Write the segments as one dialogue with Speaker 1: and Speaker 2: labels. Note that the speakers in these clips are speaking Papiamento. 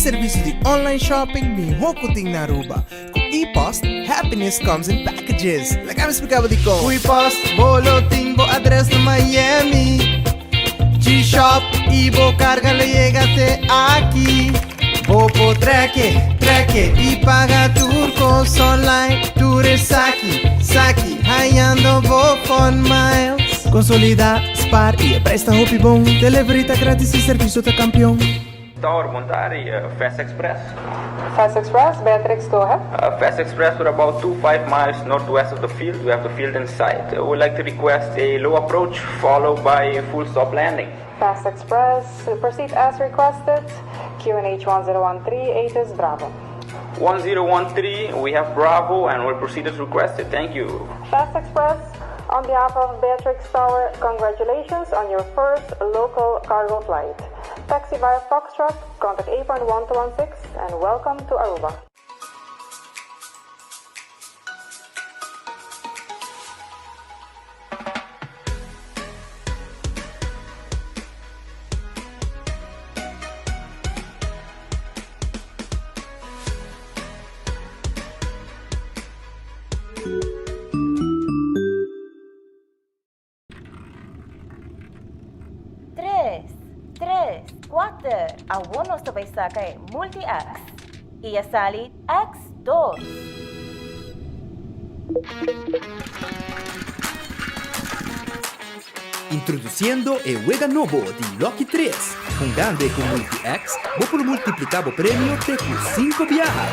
Speaker 1: servicio di online shopping miho cu tin na Aruba. Cu ePost, happiness comes in packages. Laga mi splica bo dicon. Cu ePost, bo lo tin bo adres na Miami. G-Shop y bo carga lo yega te aki. Bo por track e, track e y paga tur cos online. Tur esaki, saki, hayando bo fun miles. Consolida, spaar y e prijs ta hopi bon. Delivery ta gratis y servicio ta campeon.
Speaker 2: Tower, bon tardi, Fast Express.
Speaker 3: Fast Express, Beatrix, go ahead.
Speaker 2: Fast Express, we're about two five miles northwest of the field. We have the field in sight. We would like to request a low approach followed by a full stop landing.
Speaker 3: Fast Express, proceed as requested. QNH 1013, ATIS Bravo.
Speaker 2: 1013, we have Bravo and we'll proceed as requested. Thank you.
Speaker 3: Fast Express, on behalf of Beatrix Tower, congratulations on your first local cargo flight. Taxi via Foxtrot, contact apron 1216 and welcome to Aruba.
Speaker 4: Tres, tres, kuater, awor nos ta bai saka e Multi X. I a sali X dos.
Speaker 5: Introduciendo e wega nobo di Lucky Tres. Hungando e cu Multi X, bo por multiplica bo premio te cu cinco biaha.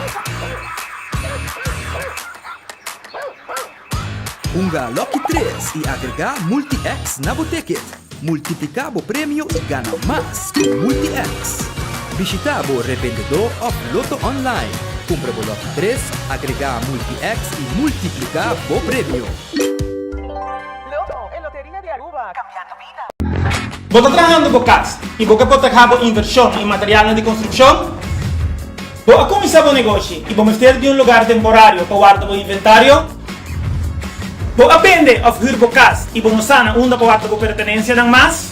Speaker 5: Hunga Lucky Tres y agrega Multi X na bo ticket. Multiplica bo premio y gana mas cu Multi X. Bishita bo revendedor of Lotto Online. Cumpra bo Lucky Tres, agrega Multi X y multiplica bo premio.
Speaker 6: Lotto, e loteria di Aruba, cambiando bida.
Speaker 7: Bo ta trahando bo cas y bo ke proteha bo inversion y materialnan di construccion? Bo a cuminsa bo negoshi y bo mester di un lugar temporario pa warda bo inventario? Bo a bende of huur bo cas y bo no sa na unda pa warda bo pertenencianan mas?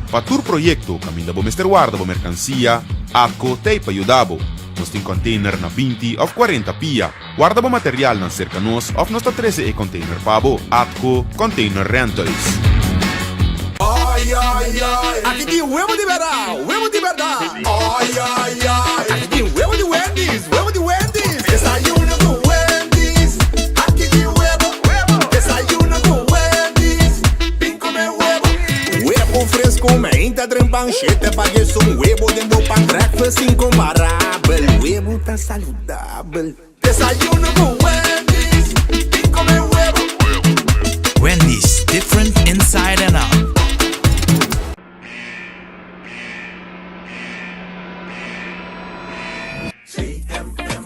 Speaker 8: Pa tur proyecto caminda bo mester warda bo mercancia, ATCO t'ey pa yuda bo. Nos tin container na 20 of 40 pia. Warda bo materialnan serka nos òf nos ta trese e container pa bo. Atco Container Rentals.
Speaker 9: Ay ay ay Aki tin webo di bèrda, webo di bèrda Ay ay ay Aki tin webo di Wendy's, webo di Wendy's Desayuno ku Wendy's Aki tin webo, webo Desayuno ku Wendy's Bin kome webo Webo fresco meinta dren pan Shete pa un webo den bo pan Breakfast incomparabel Webo ta saludabel Desayuno cu Wendy's Bin come webo
Speaker 10: Wendy's, different inside and out.
Speaker 9: CMMA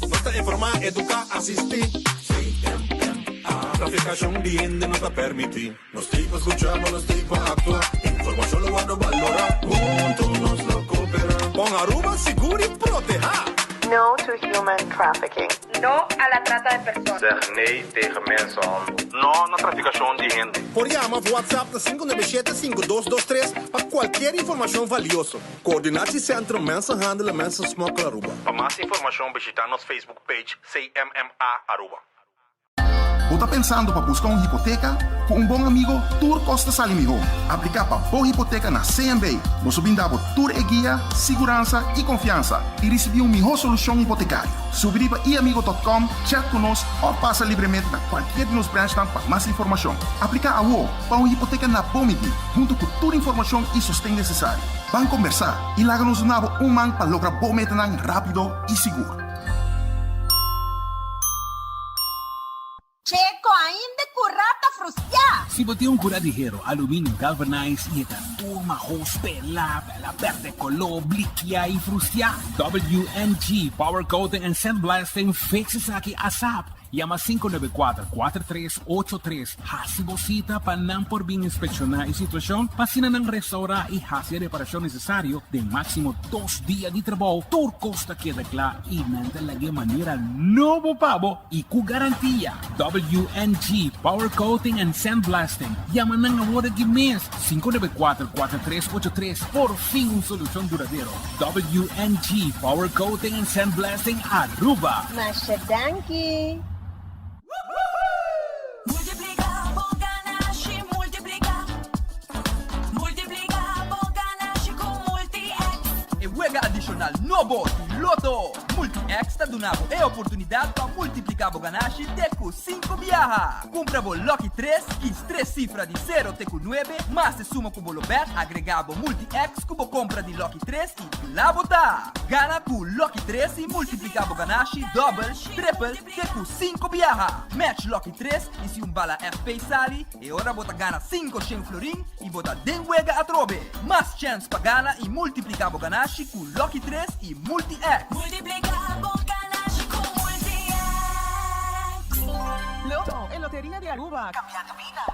Speaker 9: Nos ta informa, educa, asisti CMMA Traficacion di hende no ta permiti Nos t'ey pa scucha, ma nos t'ey pa actua Informacion lo wordo balora Hunto nos lo coopera Pon Aruba sigur y proteha!
Speaker 3: No to human trafficking.
Speaker 11: No a la trata de personas.
Speaker 12: Zeg nee tegen mensenhandel. No na traficacion di hende.
Speaker 9: Por yama of WhatsApp na 597 5223 pa cualkier informacion valioso. Coördinatiecentrum Mensenhandel en Mensensmokkel Aruba.
Speaker 12: Pa mas informacion bishita nos Facebook page CMMA Aruba.
Speaker 13: Bo ta pensando pa busca un hipoteca? Cu un bon amigo, tur cos ta sali miho. Aplica pa bo hipoteca na CMB. Nos lo bin da bo tur e guia, siguransa y confiansa y ricibi un miho solucion hipotecario. Subi riba iamigo.com, chat cu nos of pasa libremente na cualkier di nos branchnan pa mas informacion. Aplica awo pa un hipoteca na bo midi, hunto cu tur informacion y sosten necesario. Ban combersa y laga nos duna bo un man pa logra bo metanan rapido y sigur.
Speaker 14: Checo ainda curá ta frustiá.
Speaker 15: Si bo tin un curá di hero, aluminio galvanized y e ta tur mahos, pelá, bela berde coló, blikiá y frustiá, WNG Power Coating and Sandblasting fix esaki asap. Yama 594 4383 Hasi bo sita pa nan por bin inspekshoná e situashon pa asina nan restourá i hasi e reparashon nesesario den máksimo dos dia di trabou. Tur kos ta keda kla i nan ta lag'é manera nobo pa bo i ku garantia. WNG Power Coating and Sandblasting. Yama nan awor aki mes, 594 4383. Por fin un solushon duradero. WNG Power Coating and Sandblasting Aruba.
Speaker 4: Masha danki!
Speaker 16: Multiplica bo ganashi, multiplica. Multiplica bo ganashi cu Multi-X.
Speaker 5: E wega adishonal nobo di Lotto! Multi-X ta duna bo e oportunidat pa multipliká bo ganashi te ku sinku biaha. Kumpra bo Lucky tres, kis tres sifra di sero te ku nuebe, mas e suma ku bo lo bèt, agregá bo Multi-X ku bo kompra di Lucky tres i kla bo ta! Gana ku Lucky tres i multipliká bo ganashi dòbel, tripel, Te ku sinku biaha! Match Lucky tres i si un bala FP sali, e ora bo ta gana 500 florin i bo ta den wega atrobe! Mas chèns pa gana i multipliká bo ganashi ku Lucky tres i Multi-X!
Speaker 16: Multipliká bo ganashi ku Multi-X!
Speaker 6: Lotto, e loteria di Aruba, cambiando bida.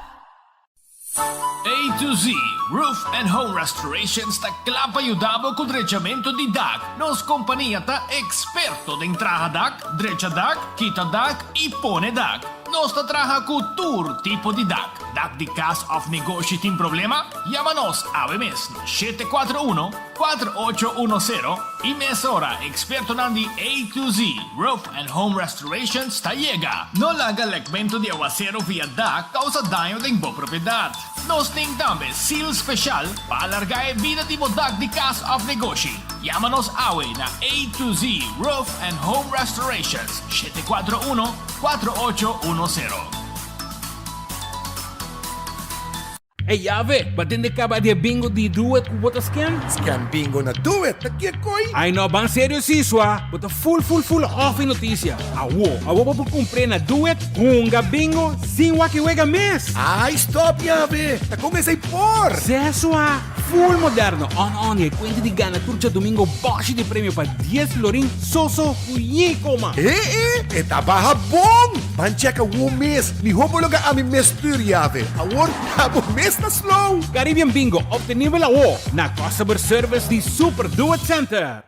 Speaker 17: A to Z Roof and Home Restorations ta kla pa yuda bo ku drechamentu di dak. Nos kompania ta eksperto den traha dak, drecha dak, kita dak i pone dak. Nos ta traha ku tur tipo di dak. Dak di kas òf negoshi tin problema? Yama nos awe mes na 741 4810 i mesora ekspertonan di A to Z Roof and Home Restorations ta yega. No laga lekmentu di awasero via dak kousa daño den bo propiedat. Nos tin tambe seal speshal pa alargá e bida di bo dak di kas òf negoshi. Yama nos awe na A to Z Roof and Home Restorations, 741 4810.
Speaker 15: Ey Yave, ba tende caba di e bingo di Doet cu bo ta scan?
Speaker 9: Scan bingo na Doet, ta kier coi?
Speaker 15: Ay no, ban serio si, sua. Bo ta full full full off e noticia. Awo, awo bo por cumpr'e na Doet, hunga bingo sin wak e wega mes!
Speaker 9: Ay stop Yave, ta con esey por?
Speaker 15: Seh sua, full moderno, on on y e cuenta di gana tur djadomingo boshi di premio pa dies florin soso cu yi coma.
Speaker 9: E e, e ta baha bon! Ban check awo mes, miho bo loga ami mes stuur Yave. Awor ta bo mes ta slow.
Speaker 15: Caribbean Bingo obtenibel awo na Customer Service di Super Duet Center.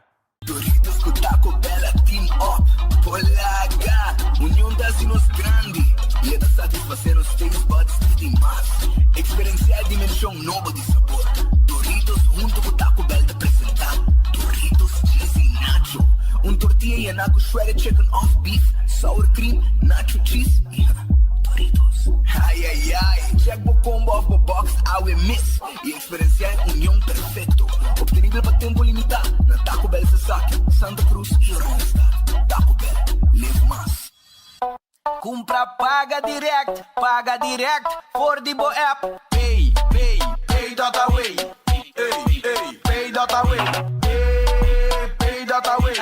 Speaker 18: Doritos ku Taco Bell a team up Polaga! Union ta hasi nos grandi i e ta satisfasé nos taste buds di mas. Eksperensiá e dimenshon nobo di sabor. Doritos huntu ku Taco Bell ta presentá Doritos Cheesy Nacho, un tortilla yená ku shredded chicken òf beef, sour cream, nacho cheese i Doritos. Ai ai ai! Check bo combo òf bo box awe mes i eksperensiá e union perfekto. Obtenibel pa tempu limitá na Taco Bell Sasaki, Santa Cruz i Oranjestad. Taco Bell, live mas.
Speaker 19: Kumpra paga direct, paga direct for di bo app. Pay, pay, pay dot away. Ey, ey, pay dot away. Ey, pay dot away.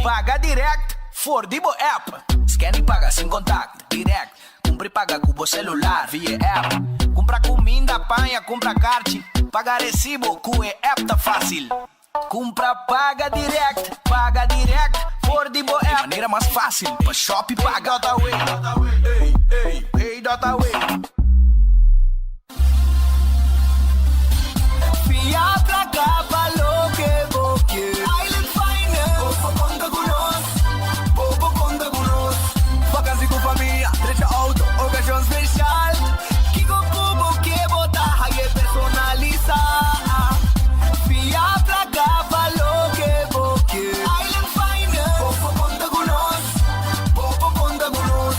Speaker 19: Paga direct for di bo app. Scan y paga sin contact, direct. Kumpra y paga ku bo celular via e app. Kumpra kuminda, paña, kumpra karchi. Paga resibo ku e app ta fácil. Kumpra paga direct, paga direct for di bo app. E manera mas fácil pa shop y paga. Pay dot away, ey, ey, pay dot away. Fia plaka pa loke bo kier. Island Finance. Bo por konta ku nos, bo por konta ku nos. Vakansi ku famia, drecha outo, okashon speshal. Kiko ku bo ke bo ta haye personalisa. Fia plaka pa loke bo ke. Island Finance. Bo por konta ku nos, bo por konta ku nos.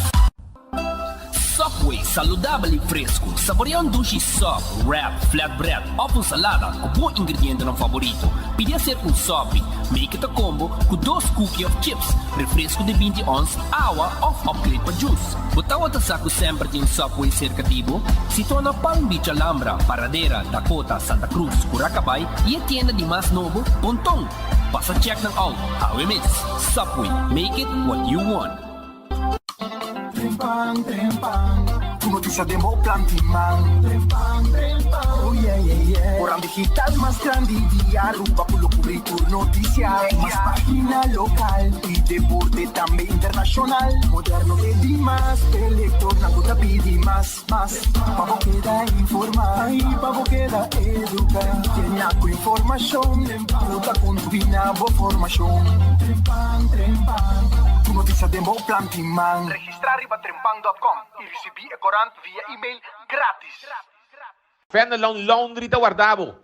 Speaker 20: Subway, saludabel y fresco. Saborea un dushi sub, wrap, flatbread of un salada cu bo ingredientenan favorito. Pidi hacer un subby. Make it a combo cu dos cookie of chips, refresco di 20 ons, awa of upgrade pa juice. Bo tawata sa cu semper tin un Subway cerca di bo? Situa na Palm Beach Alhambra, Paradera, Dakota, Santa Cruz, Curacabay y e tienda di mas nobo, Ponton. Pasa check nan out awe mes. Subway, make it what you want.
Speaker 1: Trempan, trempan.
Speaker 18: Tur noticia den bo planti man. Trempan, trempan, oh yeah, yeah, yeah. Corant digital mas grandi di Aruba cu lo cubri tur noticia. Mas pagina local y deporte tambe internacional. Moderno te di mas, e lectornan cu ta pidi mas, mas. Pa bo keda informa y pa bo keda educa. Yena cu informacion cu ta contribui na bo formacion. Trempan, trempan, tur noticia den bo planti man. Registra riba trempan dot com y ricibi e corant via email gratis.
Speaker 21: Fenelon Laundry ta warda bo.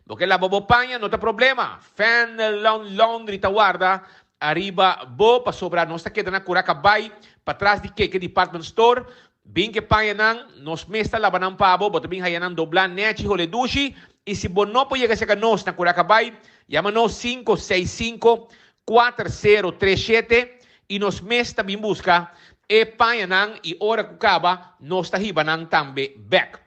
Speaker 21: Bo ke laba bo paña no ta problema. Fenelon Laundry ta warda ariba bo pasobra nos ta keda na Cura Cabay patras di Keke Department Store. Bin ke pañanan, nos mes ta laba nan pa bo. Bo ta bin haya nan dobla nechi hole dushi. Y si bo no por yega serka nos na Cura Cabay, yama nos 565 4037 y nos mes ta bin busca e pañanan y ora cu caba nos ta hiba nan tambe bek.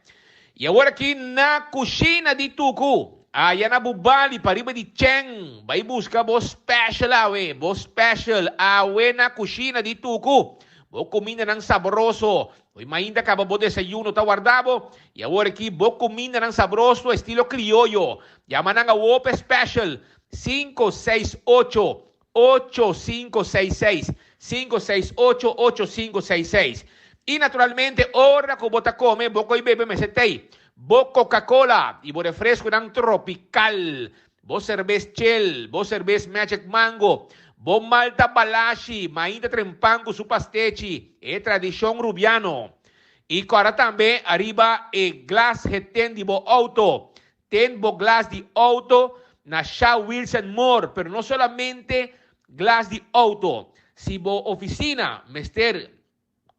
Speaker 21: Y awor aki na cushina di Tucu, aya na Bubali pariba di Cheng, bay busca bo special awe, bo special awe na cushina di Tucu. Bo cumindanan sabroso, hoy mainta caba bo desayuno ta warda bo, y awor aki bo cumindanan sabroso estilo crioyo. Yama nan awo p'e special, 568 8566, 568 8566. I naturalmente ora ku bo ta kome bo koi bebe mester tei bo Coca-Cola i bo refreskunan tropikal, bo serbes Chel, bo serbes Magic Mango, bo Malta Balashi, mainta trempan ku su pastechi, e tradishon Rubiano. I kòrda tambe ariba e glas heten di bo outo. Ten bo glas di auto na Sha Wilson Moore, pero no solamente glas di auto. Si bo oficina mester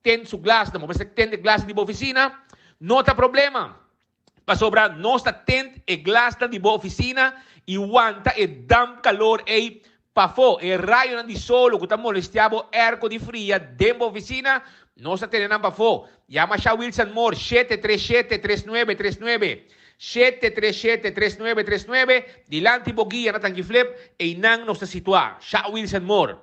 Speaker 21: ten su glasnan, bo mester ten e glasnan di bo oficina, no ta problema, pasobra nos ta tent e glasnan di bo oficina y wanta e damp calor ey Pafó, e rayonan di solo ku ta molestiá bo èrko di fria den bo ofisina, nos ta tene nan pafó. Yama Sha Wilson Moore, 737 3939, 737 3939, dilanti bo guia na Tanki Flip, einan nos ta situá. Sha Wilson Moore.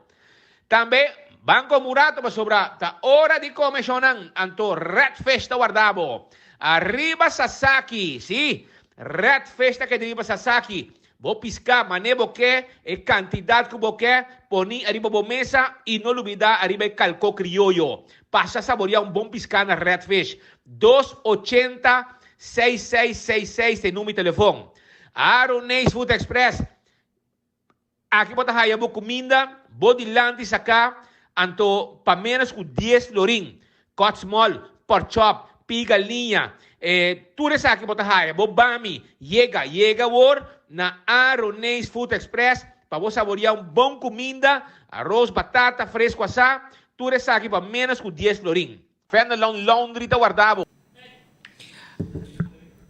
Speaker 21: Tambe, ban kome un rato pasobra ta ora di kome shonnan, anto Red Fish ta warda bo. Ariba Sasaki, sí, Red Fish ta keda riba Sasaki. Bo piská mané bo ke, e kantidat ku bo ke, poni ariba bo mesa i no lubidá ariba e kalkó krioyo. Pasa saboriá un bon piská na Red Fish. 280 6666 ta e number di telefon. Aroneis Food Express, Aki bo ta haya bo kuminda bo dilanti saká anto pa ménos ku dies florin. Cut small, pork chop, pig galiña, e tur esaki bo ta haya. Bo bami yega, yega awor na Aroneis Food Express pa bo saboria un bon kuminda, aros, batata, fresco asá, tur esaki pa ménos ku dies florin. Fenelon Laundry ta warda bo.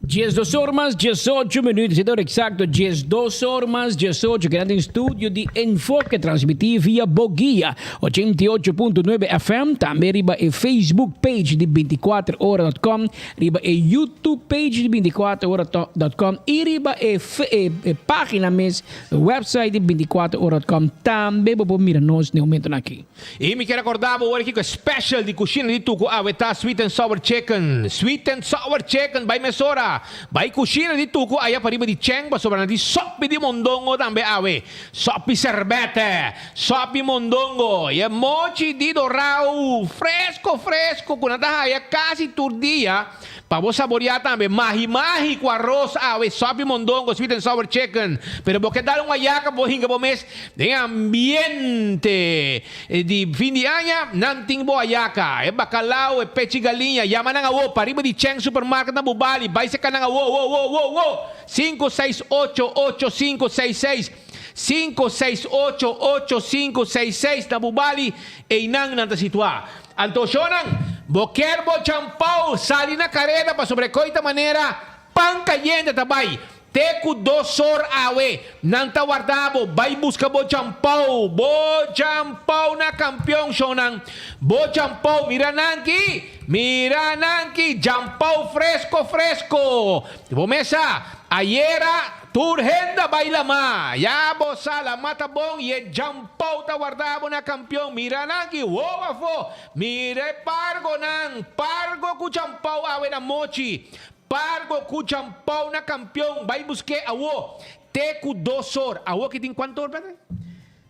Speaker 22: 12 or mas 18 minuut, si ta ora exacto 12 or mas 18, keda den studio di Enfoke transmiti via Boguia 88.9 FM, tambe riba e Facebook page di 24ora.com, riba e YouTube page di 24ora.com y riba e, e, e pagina mes, website di 24ora.com, tambe bo por mira nos den momentonan aki.
Speaker 21: I mi kier a korda bo ora kiko e special di kushina di Tuku awe ta sweet and sour chicken. Sweet and sour chicken bai mesora. Bai kushina di Tuku aya pariba di Cheng pasobra nan tin sopi di mondongo tambe awe. Sopi serbete, sopi mondongo i e mochi di dorau fresco fresco ku nan ta haya kasi tur dia Pa bo saboreá tambe mahi mahi ku aros awe, sòpi mondongo, sweet and sour chicken. Pero bo ke dal un ayaka bo hinka bo mes den ambiente di fin di aña, nan tin bo ayaka, e bakalao, e pechi galiña. Yama nan awo pariba di Cheng Supermarket na Bubali, bai seka nan awo, wo, wo, wo, wo! Sinku seis ocho, ocho sinku seis seis, sinku seis ocho, ocho sinku seis seis na Bubali, einan nan ta situá. Anto shonnan, bo kier bo champou sali na kareda pasobra e koi ta manera pan kayente ta bai. Te ku dosor awe nan ta warda bo bai buska bo champou. Bo champou na kampion shonnan. Bo champou mira nan ki, mira nan ki, champou fresko fresko. Bo mesa ayera. Tur hende a bai lamá. Ya bo sa, lamá ta bon i e djampou ta warda bo na kampion. Mira nan ki wou afó. Mira e pargonan. Pargo ku djampou awe na mochi. Pargo ku djampou na kampion. Bai busk'é awo. Te ku dosor. Awo ki tin kuantu or, Patrick?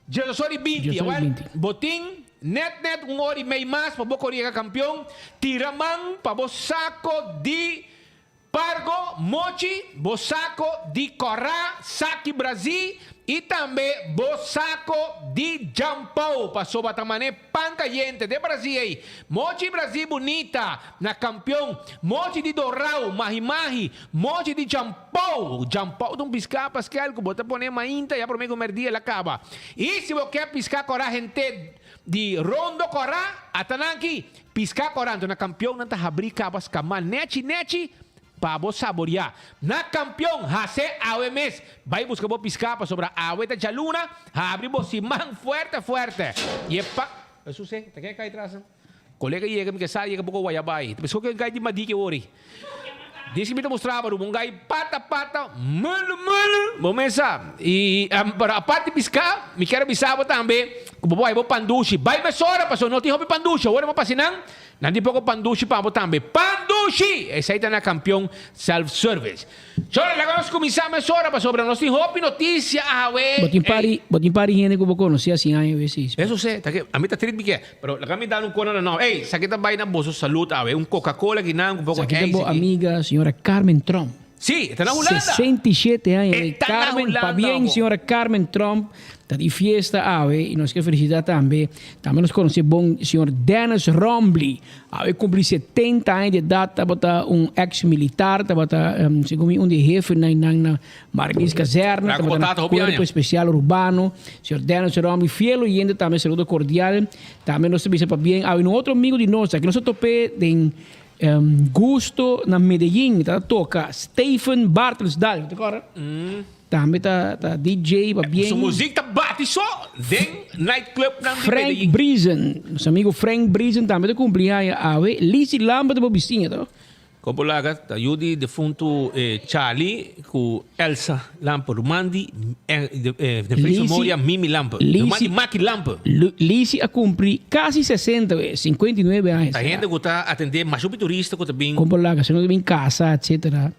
Speaker 21: Diesdos or i 20. Awel, bo tin nèt nèt un or i mei mas pa bo kore yega kampion. Tira man pa bo sako di Pargo, mochi, bo saco di corá, saki brazí y tambe bo saco di jampou pasobra ta mané pan cayente den brazí ey. Mochi brazí bunita na campeon, mochi di dorao, mahi mahi, mochi di jampou. Jampou ta un piscá paskel cu bo ta pone mainta ya prome cu merdia el a caba. Y si bo ke piscá corá hente di rondo corá, ata nan aki. Piská koranto na kampion nan ta habrí kaba skamá nèchi nèchi pa bo saboriá. Na kampion hase awe mes. Bai buska bo piská pasobra awe ta djaluna, habri bo siman fuerte fuerte. I e pa. Hesus e, ta ken kai tras nan? Kolega yega mi ke sa yega poko wayabai. Ta bisa ku ken kai di madiki awor ei. Dice mi ta mustra bo un gai pata pata mulu mulu bo mes sa y pero aparte pisca mi kier a bisa bo tambe cu bo por haya bo pandushi bay mesora pasobra no tin hopi pandushi awor bo pasa nan nan tin poco pandushi pa bo tambe pandushi esey ta na campeon self service Chora laga nos cuminsa mesora pasobra nos tin hopi noticia awe
Speaker 22: Bo tin pari bo tin pari hende cu bo conoce asi aña veces.
Speaker 21: Eso se ta ke ami ta trit mi ke. Pero laga mi dal un kona na nou. Ey, sa ki ta bai na boso salud awe? Un Coca Cola ki nan ku poko
Speaker 22: Sa ki ta
Speaker 21: ijs
Speaker 22: bo
Speaker 21: aki.
Speaker 22: amiga señora Carmen Tromp.
Speaker 21: Sí, e ta na Hulanda.
Speaker 22: 67 aña.
Speaker 21: E ta na
Speaker 22: Carmen,
Speaker 21: Hulanda,
Speaker 22: pabien
Speaker 21: bo.
Speaker 22: señora Carmen Tromp ta di fiesta awe y nos ke felicita tambe. Tambe nos conoce bon señor Dennis Rombley. Awe cumpli 70 aña di edad, tabata un ex militar, tabata segun mi un di e hefenan nan na Marlies Kazerne,
Speaker 21: Raco
Speaker 22: tabata na
Speaker 21: Potata, hopi
Speaker 22: Cuerpo
Speaker 21: aña.
Speaker 22: Especial Urbano. Señor Dennis Rombley, fiel oyente tambe, saludo cordial. Tambe nos ta bisa pabien awe un otro amigo di nos, aki nos a top'é den Gusto na Medellin, ta toca Stephen Bartelsdal, bo ta corda? Tambe ta ta DJ, pabien.
Speaker 21: Su muziek ta bati so den nightclubnan di
Speaker 22: Frank
Speaker 21: Medellin.
Speaker 22: Briesen, nos amigo Frank Briesen tambe ta cumpli aña awe. Lizzy Lambert ta bo bisiña, to?
Speaker 21: Kon bo laga ta yu di defuntu Charlie ku Elsa Lampe, ruman di den feliz memoria Mimi Lampe, ruman di Maki Lampe.
Speaker 22: Lizzy a cumpli casi 60 we, 59 aña.
Speaker 21: Ta hende ku ta atende masha hopi turista ku ta bin.
Speaker 22: Kon bo laga, si no ta bin casa, etcetera.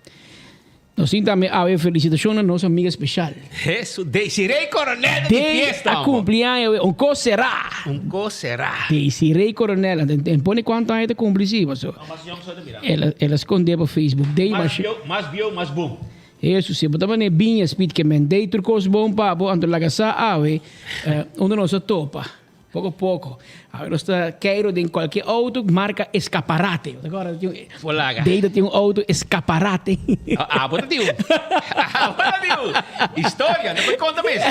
Speaker 22: Nos tin tambe awe felicitacion na nos amiga special.
Speaker 21: Hesu, Desiree Coronel ta di fiesta
Speaker 22: Dey a
Speaker 21: hombo.
Speaker 22: cumpli aña awe, un cos será.
Speaker 21: Un cos será.
Speaker 22: Desiree Coronel, anto en pone cuanto aña ta cumpli si, paso.
Speaker 21: No, mas yong so ta mira.
Speaker 22: El a, el a sconde pa Facebook. Dey
Speaker 21: Mas
Speaker 22: mas.
Speaker 21: bieu, mas bieu, mas bom.
Speaker 22: Hesu, si bo ta mane biña speed ke men dey tur cos bon pa bo, anto laga sa awe, unda nos a topa. Poko poko. Awe nos ta keiro den cualkier auto marca Escaparate. Bo ta acorda tin un
Speaker 21: Polaga.
Speaker 22: Dei ta tin un auto Escaparate.
Speaker 21: Abo ta tin un. Abo ta tin un. Historia, no por conta mes.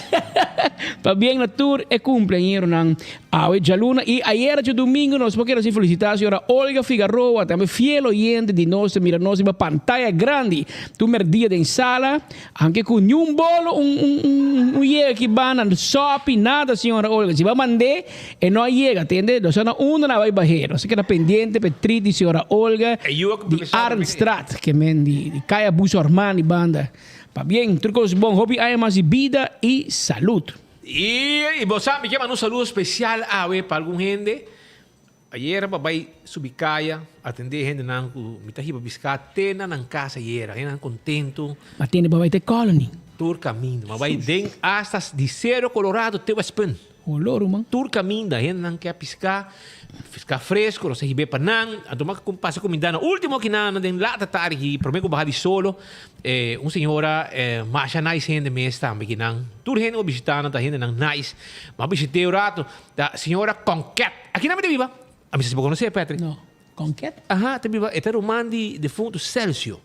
Speaker 22: Pabien na tur e cumpleañeronan awe djaluna y ayera djadumingo nos por kere haci felicita señora Olga Figaroa tambe fiel oyente di nos ta mira nos riba pantaya grandi tur merdia den sala. Anke ku niun bolo un un un un yega ki banda sopi nada señora Olga si bo a mand'é e no a yega tende nos a na unda nan a bai bah'é nos a keda pendiente p'e trit di señora Olga di Arendstraat ke men di di Kaya Buso Armani banda pabien tur kos bon hopi aña mas di bida i salud.
Speaker 21: I bo sa mi ke manda un saludo spesial awe pa algun hende. Ayera pa bai subi kaya atendé hendenan ku mi ta hiba biská te na nan kas ayera. Hendenan kontentu.
Speaker 22: Ma tende pa bai te Colony.
Speaker 21: Tur kaminda. Ma bai den asta di Cerro Colorado te Westpunt.
Speaker 22: Holó ruman.
Speaker 21: Tur kaminda hendenan ke a piská, piská fresko, nos a hib'é pa nan. Anto mi a pasa kumindá na último kinan den lata tardi aki promé ku baha di solo. Un señora masha nice hende mes tambe kinan. Tur hende ku a bishitá nan ta hendenan nice. Mi a bishit'é un rato. Ta señora Conquet. Aki nan mi ta biba. A mi sa si bo conoce Patrick.
Speaker 22: No. Conquet?
Speaker 21: Aha, ta biba. E ta ruman di defunto Celcio.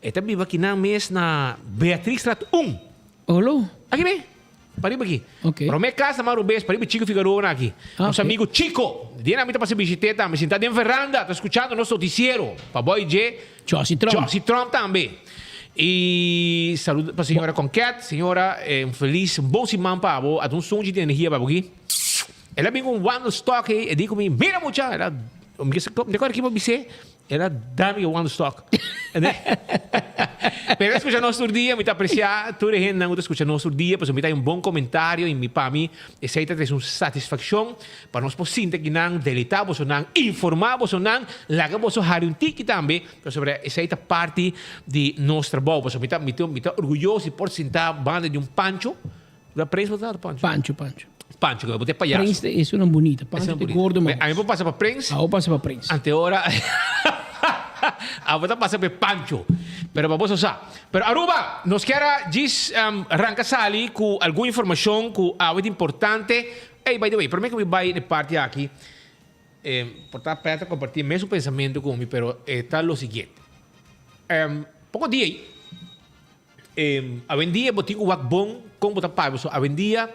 Speaker 21: E ta biba aki nan mes na Beatrixstraat un.
Speaker 22: Olo.
Speaker 21: Aki me. Pariba aki.
Speaker 22: Ok.
Speaker 21: Prome cas na Maru Bes, pariba Chico Figaroa na aki.
Speaker 22: Ah,
Speaker 21: Nos
Speaker 22: ok.
Speaker 21: amigo Chico. Di nan mi ta pasa bishit'é tambe. Sinta den veranda, ta scuchando nos noticiero. Pa boy dje.
Speaker 22: Josie Tromp.
Speaker 21: Josie Tromp tambe. Y saludo pa señora Conquet. Señora, un feliz, un bon siman pa bo. Ata un sunchi di energia pa bo aki. El a bin ku un wandelstok ei, e di ku mi, Mira mucha! El a, mi ke sa, mi ta kòrda kiko mi bis'é, el a da mi e wandelstok. Pero escucha nos tur dia, mi ta aprecia tur e hendenan cu ta escucha nos tur dia, pasobra mi ta hay un bon comentario y mi pa mi esey ta trece un satisfaccion pa nos por sinta akinan, deleita bosonan, informa bosonan, laga boso hari un tiki tambe, pasobra esey ta parti di nos trabou. Pasobra mi ta mi ta mi ta orguyoso di por sinta banda di un Pancho. Bo ta Prins bo ta Pancho?
Speaker 22: Pancho, Pancho.
Speaker 21: Pancho, ku bo ta payaso.
Speaker 22: Prins es una bunita. Pancho ta gordo mas.
Speaker 21: Ami por pasa pa Prins.
Speaker 22: Abo pasa pa Prins.
Speaker 21: Ante ora abo ta pasa pa Pancho. Pero pa boso sa. Pero Aruba, nos kier a djis ranka sali ku algun informashon ku awe ta importante. Ey, by the way, prome ku mi bai na e parti aki, por ta Peter komparti e mesun pensamentu ku mi, pero e ta lo siguiente. Poko dia ei. Awendia bo tin ku wak bon kon bo ta paga pasobra awendia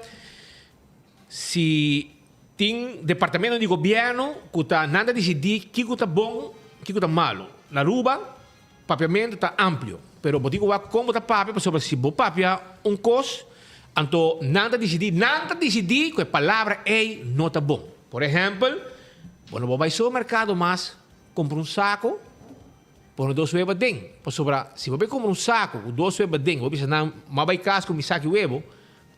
Speaker 21: si tin departamento di gobièrnu ku ta nan ta disidí kiko ta bon kiko ta malu. Na Aruba papiamentu ta amplio pero bo tin ku wak kon bo ta papia pasobra si bo papia un kos anto nan ta disidí nan ta disidí ku e palabra ei no ta bon. Por ehèmpel bo no por bai supermerkado mas kumpra un sako. Pone dos webo aden, pasobra si bo bay cumpra un saco cu dos webo aden, bo bisa nan, m'a bay cas cu mi saki webo,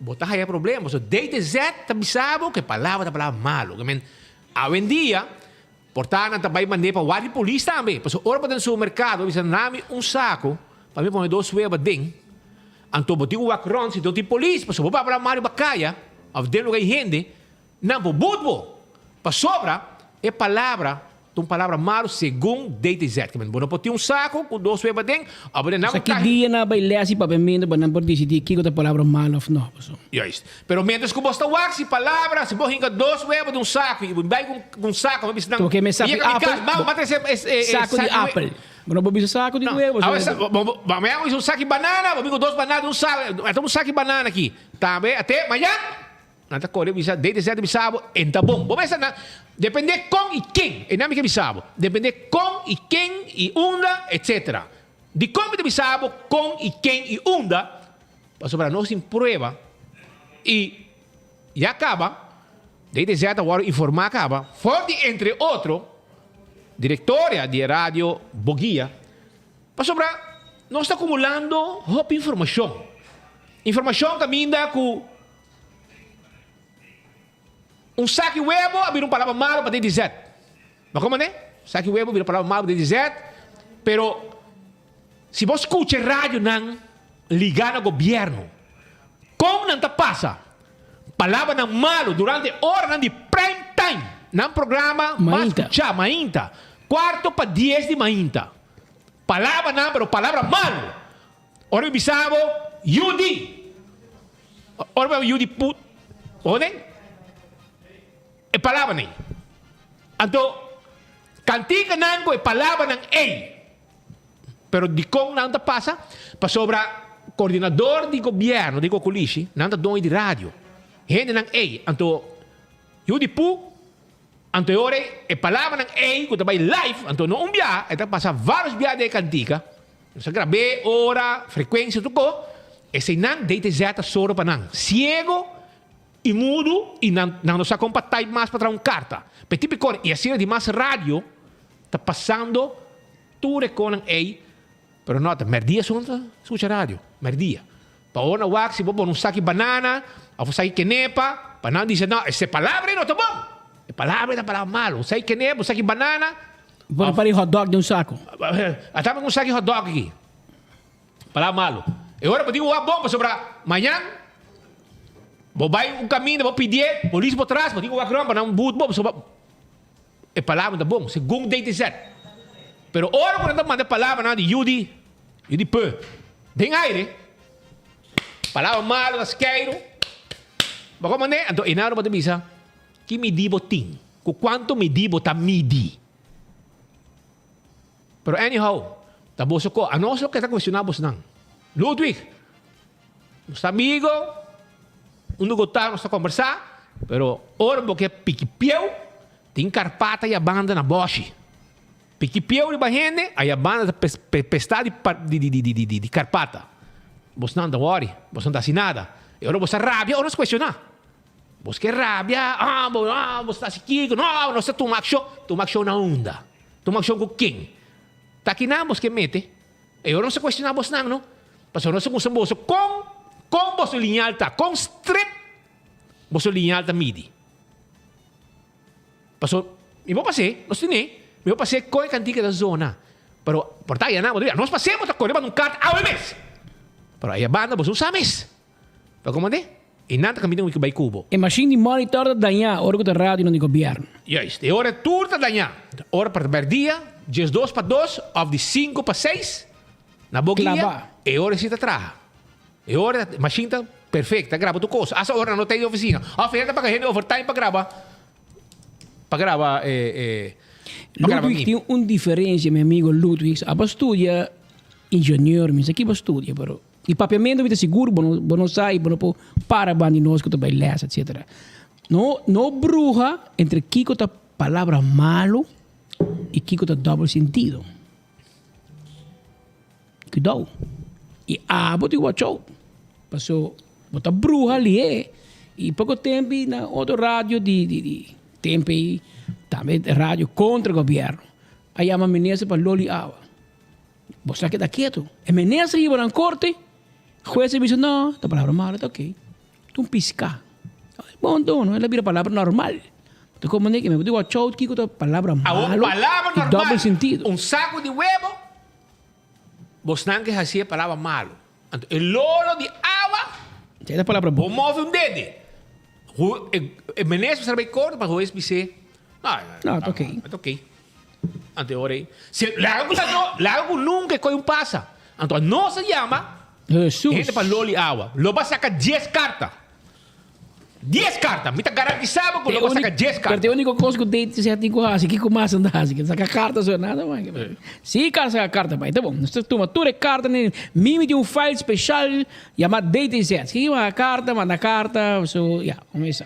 Speaker 21: bo ta haya problema, pasobra DTZ ta bisa bo cu e palabra ta palabra malo. Ke men, awendia, por ta nan ta bay mand'é pa wak di polis tambe, pasobra ora bo ta den supermercado, bo bisa nan, dami un saco pa mi pone dos webo aden, anto bo tin cu wak rond si no tin polis, pasobra bo papia malo riba caya, of den lugar di hende, Nan por but bo, pasobra e palabra ta un palabra malu segun DTZ. Bo no por tin un saku ku dos weba den, of bo den nan
Speaker 22: Sa ki dia nan a bai les i papiamentu pa nan por disidí kiko ta palabra malu of no, paso.
Speaker 21: Juist. Pero mientras ku bo sta wak si palabra, si bo hinka dos weba den un saku i bo bai ku un saku, bo bisa nan,
Speaker 22: Bo ke me saku di
Speaker 21: yega mi
Speaker 22: apel,
Speaker 21: kas, ba trese e
Speaker 22: saku di apel. Bo no por bisa saku di webo.
Speaker 21: Awe, bo me a bisa un saki banana, bo bin ku dos banana den un saku, ata un saki banana aki. Tambe, ate, mañan. Nan ta kore bisa DTZ ta bisa bo en ta bon. Bo mester nan depende kon i ken. E nan mi ke bisa bo. Depende kon i ken i unda etcetera. Dikon mi ta bisa bo kon i ken i unda? Pasobra nos tin prueba i ya kaba DTZ a wòrdu informá kaba for di entre otro direktoria di e radio Boguia pasobra nos ta akumulando hopi informashon. Informashon kaminda ku. Un saki webo a bira un palabra malo pa DDZ. Bo komo ne? Saki webo a bira palabra malo pa DDZ, pero si bo skucha e radionan ligá na gobièrnu, kon nan ta pasa palabranan malo durante oranan di prime time, nan programa mas skuchá, mainta, kuarto pa dies di mainta. Palabranan, pero palabra malo. Ora mi bisa bo, yu di. Ora mi yu di put. One? E palabranan ei. Anto, kantikanan ku e palabranan ei. Pero dikon nan ta pasa? Pasobra koordinador di gobièrnu di Kokolishi, nan ta doño di radio. Hendenan ei. Anto, yu di pu, anto e ora ei, e palabranan ei ku ta bai live, anto no un biaha, e ta pasa vários biaha den e kantika. Nos a grab'é ora, frekuensia tur ko, eseinan DTZ ta soro pa nan. Siego i mudu i nan nan no sa kon pa type mas pa traha un karta. P'e tipikon i asina di mas radio ta pasando tur e konan ei, pero nota, mèrdia esun ta skucha radio, mèrdia. Pa ora nan wak si bo pone un saki banana òf un saki kenepa, pa nan bisa no, ese palabra ei no ta bon, e palabra ei ta palabra malu, un saki kenepa, un saki banana.
Speaker 22: Bo ta pari hot dog den un saco.
Speaker 21: Ata mi un saki hot dog aki. Palabra malo. E ora bo tin ku wak bon pasobra mañan bo bai un kaminda bo pidié polis bo tras bo tin ku wak rònt pa nan but bo pasobra e palabra no ta bon segun DTZ. Pero ora ku nan ta manda e palabranan di yu di yu di pe den aire palabra malo ta skeiru bo komand'é anto e nan bo ta bisa ki midí bo tin. Ku kuantu midí bo ta midi? Pero anyhow, ta boso ko. Anos lo ke ta kuestioná bosnan. Ludwig, nos ta amigo, unda ku ta nos ta kombersá, pero ora bo ke piki pieu, tin karpata i a banda na bòshi. Piki pieu riba hende, a banda ta pestá di karpata. Bosnan ta wòri, bosnan ta hasi nada. E ora bo sa rabia, ora nos kuestioná. Bos ke rabia, ah, bo, ah, bo sta hasi kiko, no, nos ta tuma akshon. Tuma akshon na unda? Tuma akshon ku ken? Ta kinan bos ke mete? E ora nos ta kuestioná bosnan, no. Pasobra nos a mustra boso kon kon boso liñal ta, kon stret boso liñal ta midi. Pasobra mi por pas'é, nos tene, mi por pas'é kon e kantika ta zona. Pero por ta ayanan bo ta mira, nos pas'é bo ta kore banda un karta awe mes. Pero aya banda boso no sa mes. Bo komprende? I nan ta kaminda ku bai ku bo.
Speaker 22: E mashin di monitor ta dañá ora ku ta radionan di gobièrnu.
Speaker 21: Juist, e ora tur ta dañá. Ora pa mèrdia, diesdos pa dos òf di sinku pa seis, na bo guia, e ora si ta traha. E ora e mashin ta perfect, ta graba tur kos. Asta ora nan no ta den ofisina. Òf hende ta paga hende overtime pa graba, pa graba e, e, pa graba
Speaker 22: Ludwig tin un diferensia, mi amigo Ludwig. Abo a studia ingenieur, mi sa ki bo a studia, pero. Di papiamentu mi ta sigur bo no bo no sa i bo no por para banda di nos ku ta bai lès etsetera. No no bruha entre kiko ta palabra malu i kiko ta dòbel sentido. Kuidou. I abo tin watch out. Paso bo ta bruha lihé i poko tempu na otro radio di di di tempu ei tambe radio kontra gobièrnu a yama minister pa loli awa. Bo sa keda ketu. E minister hiba nan korte, hues a bisa no, ta palabra malo, ta ok. Ta un piská. Bon dono, el a bira palabra normal. Ta komo ne ke mi bo di watch out kiko ta palabra
Speaker 21: Awor
Speaker 22: malo
Speaker 21: palabra
Speaker 22: i
Speaker 21: normal,
Speaker 22: dobbel sentido.
Speaker 21: un saku di webo, bosnan ke hasié palabra malo. Anto e lolo di awa,
Speaker 22: Esei ta palabra
Speaker 21: bo
Speaker 22: bon.
Speaker 21: move un dede. Hu e minister mester bai korte pa hues bis'é, no,
Speaker 22: No, ta ok.
Speaker 21: Ta ok. Anto e ora ei, si laga ku ta no, laga ku nunka e koi un pasa. Anto anos a yama
Speaker 22: Hesus.
Speaker 21: hende pa loli awa. Lo ba saka dies karta. Dies karta. Mi ta garantisa bo ku lo ba saka dies
Speaker 22: Pero
Speaker 21: karta.
Speaker 22: te úniko kos ku Date si a tin ku hasi, kiko mas nan ta hasi? Saka karta so, nada mas. Si ka saka karta bai, ta bon. Nos ta tuma tur e kartanan. Mimi tin un file speshal yama Date Z. Si manda karta, manda karta, so ya, un esa.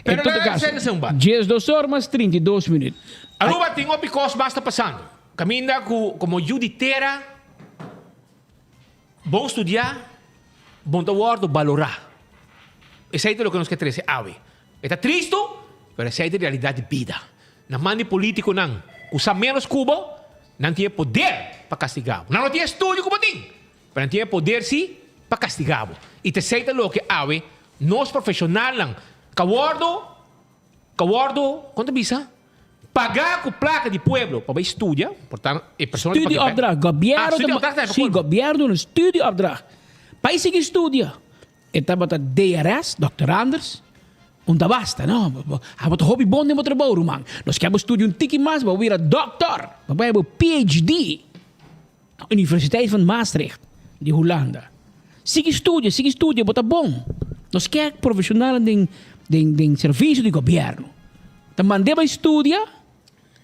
Speaker 22: En
Speaker 21: Pero
Speaker 22: todo
Speaker 21: laga
Speaker 22: caso,
Speaker 21: esei na un banda.
Speaker 22: 12 or mas 32 minuut.
Speaker 21: Aruba tin hopi kos mas ta pasando. Kaminda ku komo yu di tera, bon studiá, bon ta wòrdu balorá. Esei ta loke nos ke trese awe. E ta tristu, pero esei ta e realidat di bida. Na man di polítikonan ku sa ménos ku bo, nan tin e poder pa kastigá bo. Nan no tin e studio ku bo tin, Pero nan tin e poder si pa castiga bo. Y ta esey ta loke awe nos profesionalnan ka wordo, ka wordo, con ta bisa? Paga cu placa di pueblo pa bay studia, por tanto e persona ta paga e
Speaker 22: Studieopdracht, gobierno
Speaker 21: Ah,
Speaker 22: ta
Speaker 21: studieopdracht ta
Speaker 22: Si, gobierno duna studieopdracht. Pa e sigui studia. E tabata DRS, Dokter Anders. Un ta basta, no? Abo ta hopi bon den bo trabou, ruman. Nos ke abo studia un tiki mas pa bo bira dokter, pa bo haya bo PhD. Na Universiteit van Maastricht di Hulanda. Sigui studia, sigui studia, bo ta bon. Nos ke profesionalnan den den den servicio di gobierno. Ta mand'é bai studia,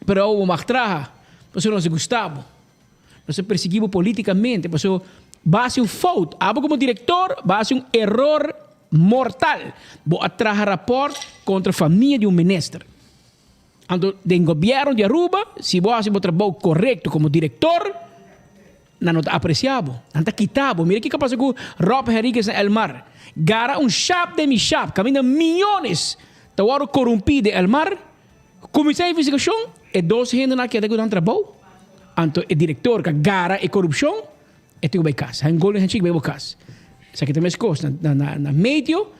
Speaker 22: pero awor bo mag traha, pasobra nos a gusta bo. Nos a persegui bo politicamente, pasobra bo a haci un fout. Abo como director, bo a haci un eror mortal. Bo a traha rapport contra famia di un minister. Anto den gobierno di Aruba si bo haci bo trabou corecto como director nan no ta aprecia bo, nan ta kita bo. Mira kico a pasa cu Rob Henriquez na Elmar. Gara un shap den mi shap caminda miyones ta wordo corumpi den Elmar. Cuminsa e investigacion e dos hendenan a keda cu nan trabou. Anto e director cu a gara e corupcion e tin cu bay cas. Hen golden handshake bay bo cas. Esaki ta mescos na na meteo.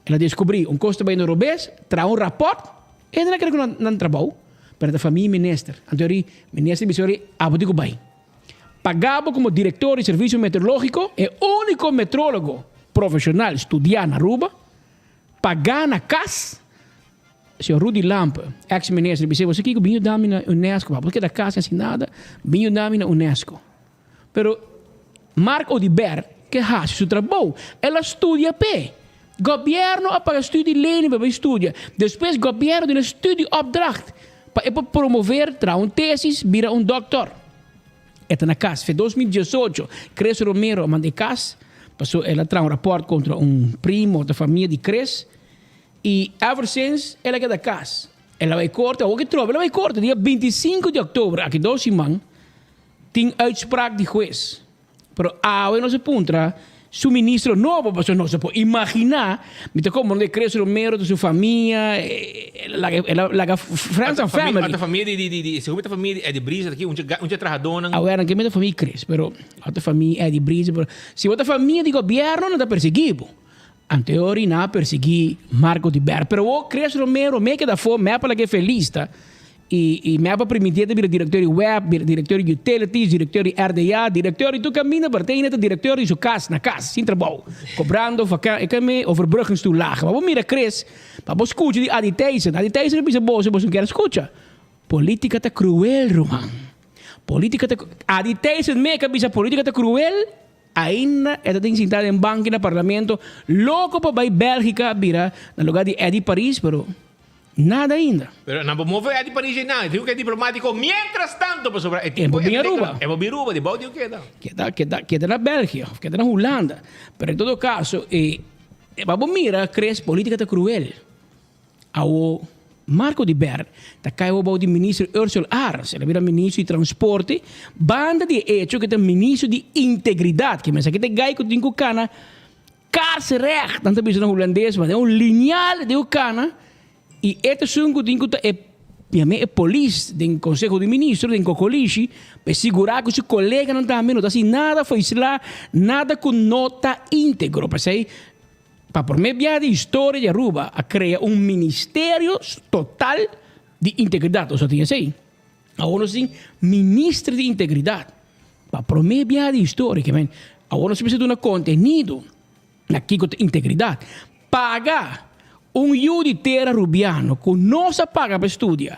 Speaker 22: El a descubri un cos ta bayendo robes, traha un rapport, e hende na kere cu nan trabou, pero ta famia minister. Anto eri minister bisa eri abo tin cu bay. Paga bo como director di servicio meteorologico, e unico metrologo profesional studia na Aruba, paga na cas, Señor Rudy Lampe, ex minister, bisa bo sa kico bin yuda mi na UNESCO, abo keda cas sin haci nada, bin yuda mi na UNESCO. Pero Mark Oduber ke hasi su trabou. El a studia p'e. Gobierno a paga studie lening pa e bai studia. Despues gobierno duna studie opdracht pa e por promover, traha un tesis, bira un doktor. E ta na kas. Fe 2018 Chris Romero a manda e kas paso el a traha un raport kontra un primo òf ta famia di Chris i ever since el a keda kas. El a bai korte, awor ke trobe el a bai korte dia 25 di oktober, aki dos siman. Tin uitspraak di hues. Pero awe nos a puntra Su ministro nobo, pasobra nos no por imaginá, mi ta komprondé Chris Romero ta su famia, laga el a laga friends and family.
Speaker 21: Ata famia di di di segun mi ta famia di Eddie Briese aki un un dje trahadónan.
Speaker 22: Awor nan ke mi ta famia Chris, pero ata famia Eddie Briese, pero si bo ta famia di gobièrnu nan ta persiguí bo. Anteori nan a persiguí Marco Oduber, pero awor Chris Romero me keda afó, me a pa laga e felis ta. I i mep a primitié ta bira direktor di web, bira direktor di utilities, direktor di RDA, direktor di tur kaminda, pero te ainda ta direktor di su kas, na kas, sin trabou, kobrando vaka e kame overbruggingstoelage. Pa bo mira Chris, pa bo skucha di Adi Thijssen, Adi Thijssen a bisa boso, boso no kier a skucha. Politika ta kruel, ruman. Politika ta Adi Thijssen mek a bisa politika ta kruel, ainda e ta tin sintá den banki na parlamento, loko pa bai Bèlgika bira na lugar di Eddy Paris, pero. Nada ainda.
Speaker 21: Pero nan por move di París einan, e tin ku keda diplomático mientras tanto pasobra e
Speaker 22: E por bin Aruba.
Speaker 21: E por bin Aruba, di bou di un keda.
Speaker 22: Keda, keda, keda na Belgia of keda na Hulanda. Pero en todo caso, e, pa bo mira, Chris, politica ta cruel. Awo, Marco de Ber ta kai awo bou di minister Ursula Arends, el a bira minister di transporte, banda di e hecho ku e ta minister di integridad, ke mester kita gai ku tin ku kana Kaarsrecht, nan ta bisa na hulandes, ma den un lineal den un kana i e ta esun ku tin ku ta e yam'é e polis den konseho di ministro, den kokolishi, pa e sigurá ku su koleganan tambe no ta hasi nada foislá, nada ku no ta íntegro. P'esei, pa promé bia di historia di Aruba a krea un ministerio total di integridat. Nos no tin esei. Awor nos tin minister di integridat. Pa promé biaha di historia ke men awor nos mester duna kontenido na kiko ta integridat. Paga un yu di tera rubiano ku nos a paga pa studia,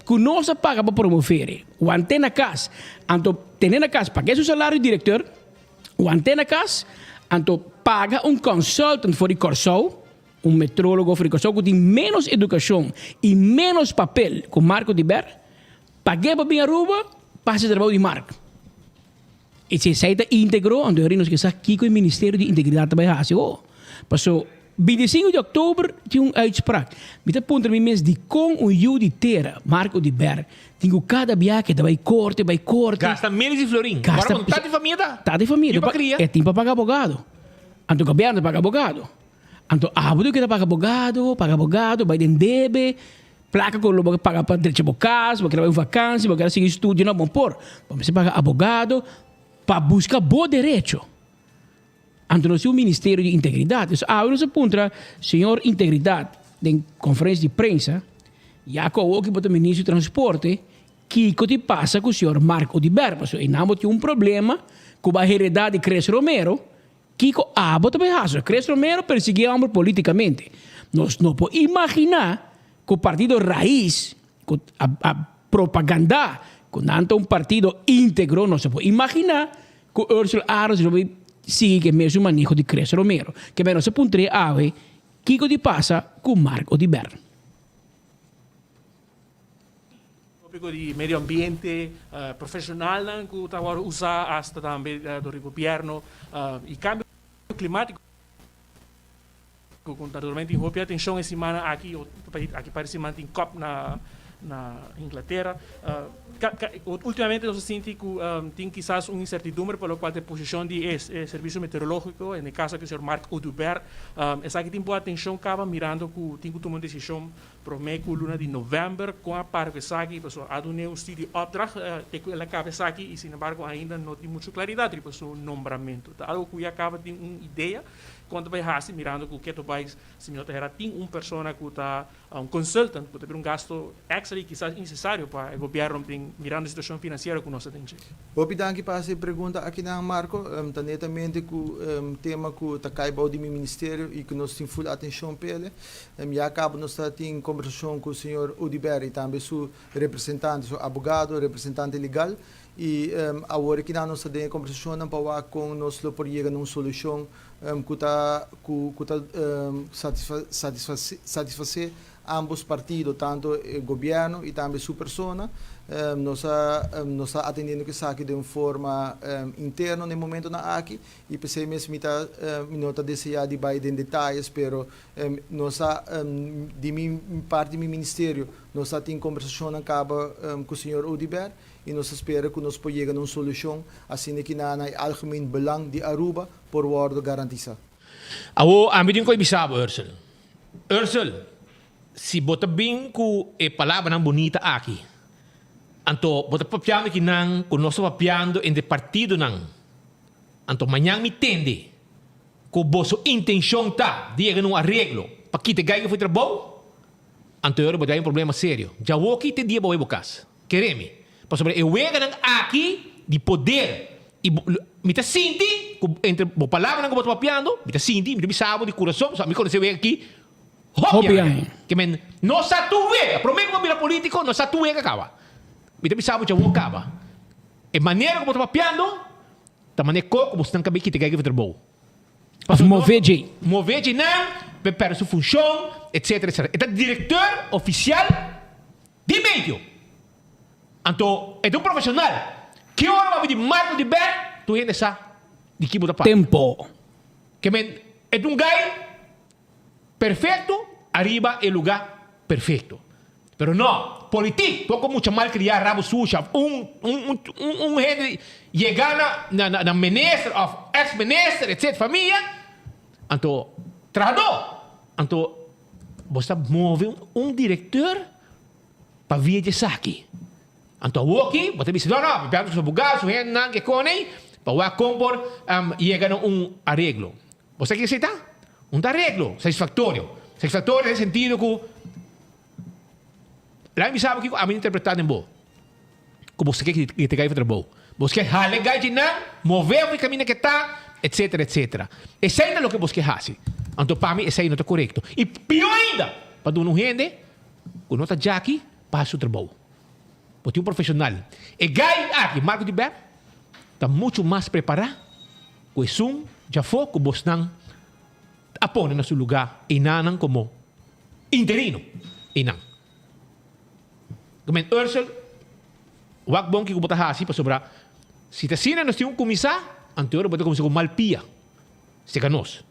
Speaker 22: ku nos a paga pa promovere, want'é na kas, anto ten'é na kas, pag'é su salario di direkteur, want'é na kas, anto paga un consultant for di Kòrsou, Un metrólogo for di Kòrsou ku tin ménos edukashon i ménos papel ku Marco di Ber, pag'é pa bin Aruba pa hasi trabou di Mark. I si esei ta íntegro, anto yori nos ke sa kiko e Ministerio di Integridat ta bai hasi ho. Paso 25 di òktober tin un uitspraak. Mi ta puntra mi mes dikon un yu di tera, Marco di Ber, tin ku kada bia ke ta bai korte, bai korte.
Speaker 21: Gasta miles di florin.
Speaker 22: Gasta.
Speaker 21: Ora ku ta di famia ta.
Speaker 22: Ta di famia.
Speaker 21: Yu pa kria.
Speaker 22: E tin pa paga abogado. Anto gobièrnu ta paga abogado. Anto abo ta keda paga abogado, paga abogado, bai den debe, plaka ku lo bo paga pa drecha bo kas, bo kere bai un vakansi, bo kere sigui studio, no bo por. Bo mester paga abogado pa buska bo derecho. Anto nos tin un ministerio di integridat. Dus awe nos a puntra señor Integridat den konferensia di prensa, ya ku awoki bo ta ministro di transporte, kiko tin pasa ku señor Mark Oduber? Pasobra einan bo tin un problema ku bo a hereda di Chris Romero, Kiko abo ta bay haci? Chris Romero persegui e homber politicamente. Nos no por imagina cu partido Raiz, cu a a propaganda cu nan ta un partido integro, nos no por imagina cu Ursula Arends lo bay sigui cu e mesun maneho di Chris Romero. Kebey nos a puntr'e awe kico di pasa cu Mark Oduber.
Speaker 2: Tópiko di medio ambiente, profeshonalnan ku ta wòrdu usá asta tambe dor di gobièrnu i kambio klimátiko ku naturalmente tin hopi atenshon e simannan aki, aki par di siman tin kòp na Inglatera. Ultimamente nos a sinti ku tin kisas un insertidumbre pa lokual ta e posishon di e servisio meteorológiko, en e kaso aki señor Mark Oduber. Esaki tin por atenshon kaba mirando ku tin ku tuma un desishon Promé ku luna di novèmber kon a para ku esaki pasobra a dun'é un studie opdracht te ku el a kaba esaki i sinembargo ainda no tin muchu klaridat riba su nombramentu. Ta algu ku ya kaba tin un idea kon ta bai hasi mirando ku keto bai si mi no ta hera tin un persona ku ta un consultant ku ta bira un gasto èkstra i kisas insesario pa e gobièrnu tin mirando e situashon finansiero ku nos ta den dje.
Speaker 7: Hopi danki pa hasi e pregunta akinan Marco. Ta netamente ku tema ku ta kai bou di mi ministerio i ku nos tin full atenshon p'ele. Ya caba nos ta tin conversacion cu señor Oduber y tambe su representante, su abogado, representante legal y awor aki nan nos ta den e conversacionnan pa wak con nos lo por yega na un solucion cu ta cu ta satisface ambos partido, tanto e gobierno y tambe su persona. Nos a nos ta atendiendo cu esaki den un forma interno na e momentonan aki y p'esey mes mi ta mi no ta desea di bay den detayes pero Nos a, di mi parti mi ministerio, nos a tin kombersashonnan kaba ku señor Oduber. y nos ta spera cu nos por yega na un solucion asina ki na na e algemeen belang di Aruba por wordo garantisa.
Speaker 21: Awo ami tin koe bisa bo, Ursel. Ursel, si bo ta bin ku e palabranan bunita aki, anto bo ta papiando ki nan ku nos ta papiando entre partidonan. Anto mañan mi tende ku boso intenshon ta di yega na un areglo pa kita e gaiga for di trabou, anto e ora bo ta hay un problema serio. Djawoki te dia bo bai bo kas. Kere mi. Pasobra e weganan aki di poder i bo, mi ta sinti ku entre bo palabranan ku bo ta papiando, mi ta sinti, mi ta bisa bo di kurason, pasobra mi konosé e wega aki hopi aña. Ke men no sa tur wega. Promé ku bo bira polítiko no sa tur wega kaba. Mi ta bisa bo djawo kaba. E manera ku bo ta papiando Ta mane ko ku bosnan kabe kita kaya trabou.
Speaker 22: Of move dje.
Speaker 21: Move dje nan, pe perde su funshon, etcetera, etcetera. E ta direkteur ofisial di medio. Anto e ta un profeshonal. Ki ora bo a bini Marco di bek, tur hende sa di ki bo ta papia.
Speaker 22: Tempo.
Speaker 21: Ke men e ta un gai Perfecto ariba e luga perfecto. Pero no, politic, poco mucha malcria, rabo sushi of un un un hende yega na na na minister of ex minister etc famia, anto trahador, anto bo sa move un directeur pa via di esaki. Anto awoki bo ta bisa no no, mi su abogado, su hendenan ke kone pa wak kon por yega na un areglo. Bo sa kiko esei ta? Un ta areglo satisfaktorio. Satisfaktorio den sentido ku laga mi bisa bo kiko ami ta interpretá den bo. Ku bo sa ke ke ta gai for trabou. Bo ke hala e gai djinan, move for e kaminda ke ta, etsetera, etsetera. Esei ta loke bo ke hasi. Anto pa mi esei no ta korekto. I pió ainda, pa duna un hende ku no ta djaki pa hasi su trabou. Bo tin un profeshonal. E gai aki, Marco di Ber, ta muchu mas prepará ku esun djafó ku bosnan a pone na su lugá einanan komo interino einan. Gemeente Ursel, wak bon kiko bo ta hasi pasobra si ta asina nos tin ku kuminsá, anto bo ta kuminsá ku mal pia serka nos.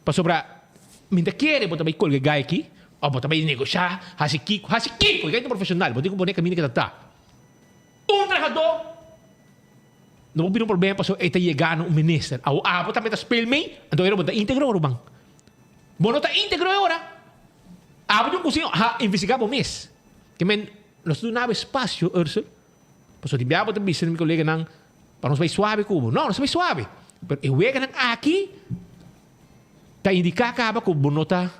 Speaker 21: Pasobra mi ta kere bo ta bai kolga e gai aki òf bo ta bai negoshá, hasi kiko, hasi kiko, e gai ta profeshonal, bo tin ku pone kaminda ke ta ta. Un trahadó no por bira un problema pasobra e ta yega na un minister. Awo abo tambe ta speel mee, anto ora bo ta integro ora ban. Bo no ta integro e ora. Abo tin un kusin ha investigá bo mes. Ke men nos ta duna abo espasio Ursel, pasobra di bia bo ta bisa na mi koleganan pa nos bai suave ku bo. No, nos ta bai suave. Pero e weganan aki ta indiká kaba ku bo no ta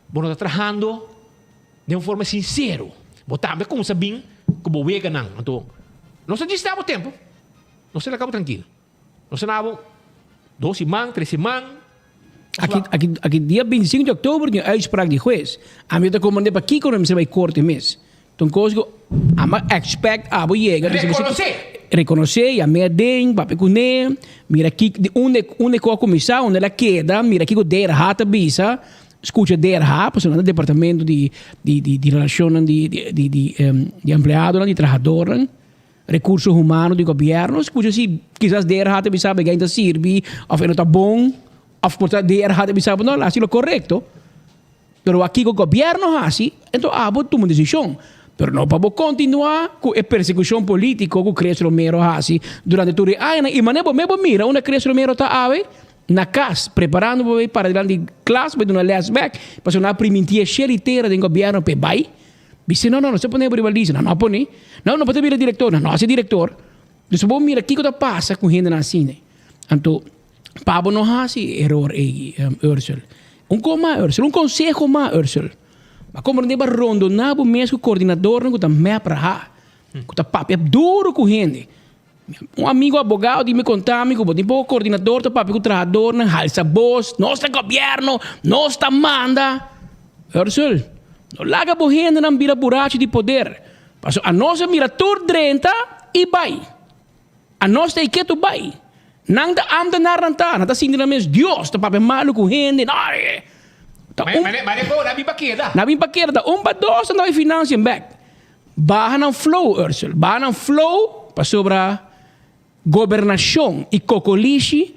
Speaker 21: bo no ta trahando Den un forma sinsero, bo tambe kumsa bin ku bo weganan. Anto, nos ta djis na bo tempu. Nos ta laga bo trankil. Nos ta na bo dos siman, tres siman.
Speaker 22: Aki, aki, aki dia 25 di oktober tin un uitspraak di hues. Ami ta komprende pakiko no mester bai korte mes. Ta un kos ku ami a expect abo yega.
Speaker 21: Rekonosé.
Speaker 22: Rekonosé, yam'é aden, papia kuné, mira kiko, di unda, unda e kos a kuminsá, unda el a keda, mira kiko DRH ta bisa. Scucha DRH, pasobra nan ta departamento di di di di relacionnan di di di di empleadonan, di trahadornan, recurso humano di gobierno. Scucha si kisas DRH ta bisa bo e ta sirbi of e no ta bon of por ta DRH ta bisa bo no, el a haci lo corecto. Pero wak kico gobierno haci, enton abo tuma un decision. Pero no pa bo continua cu e persecucion politico cu Chris Romero a haci durante tur e añanan. Y manera bo mes bo mira unda Chris Romero ta awe, Na kas, preparando pa bai para dilanti di klas pa bai duna les bek, pasobra nan a priminti e shel i tera den gobièrnu pa e bai. Bis'é, No, no, no se pone bo riba lista. Nan no a pone. No, no por ta bira direktor. Nan no a hasi direktor. Dus bo mira kiko ta pasa ku hendenan asina. Anto, pa bo no hasi e eror ei, Ursel. Un kos mas, Ursel, un konseho mas, Ursel. Bo a komprendé bo a rondoná bo mes ku kordinadornan ku ta mep raha, ku ta papia duru ku hende. Un amigo abogado di mi konta mi ku bo tin poko kordinador ta papia ku trahadornan, halsa bos, nos ta gobièrnu, nos ta manda. Ursel, no laga bo hendenan bira burachi di poder, pasobra anos a mira tur drenta i bai. Anos ta e ketu bai. Nan ta ámtenarnan ta, nan ta sinti nan mes Dios, ta papia malu ku hende. No, ta un.
Speaker 21: Mane bo, nan bin pa keda.
Speaker 22: Nan bin pa keda, ta un pa dos nan ta bai financiën bèk. Baha nan flow, Ursel. Baha nan flow pasobra gobernacion y cocolishi,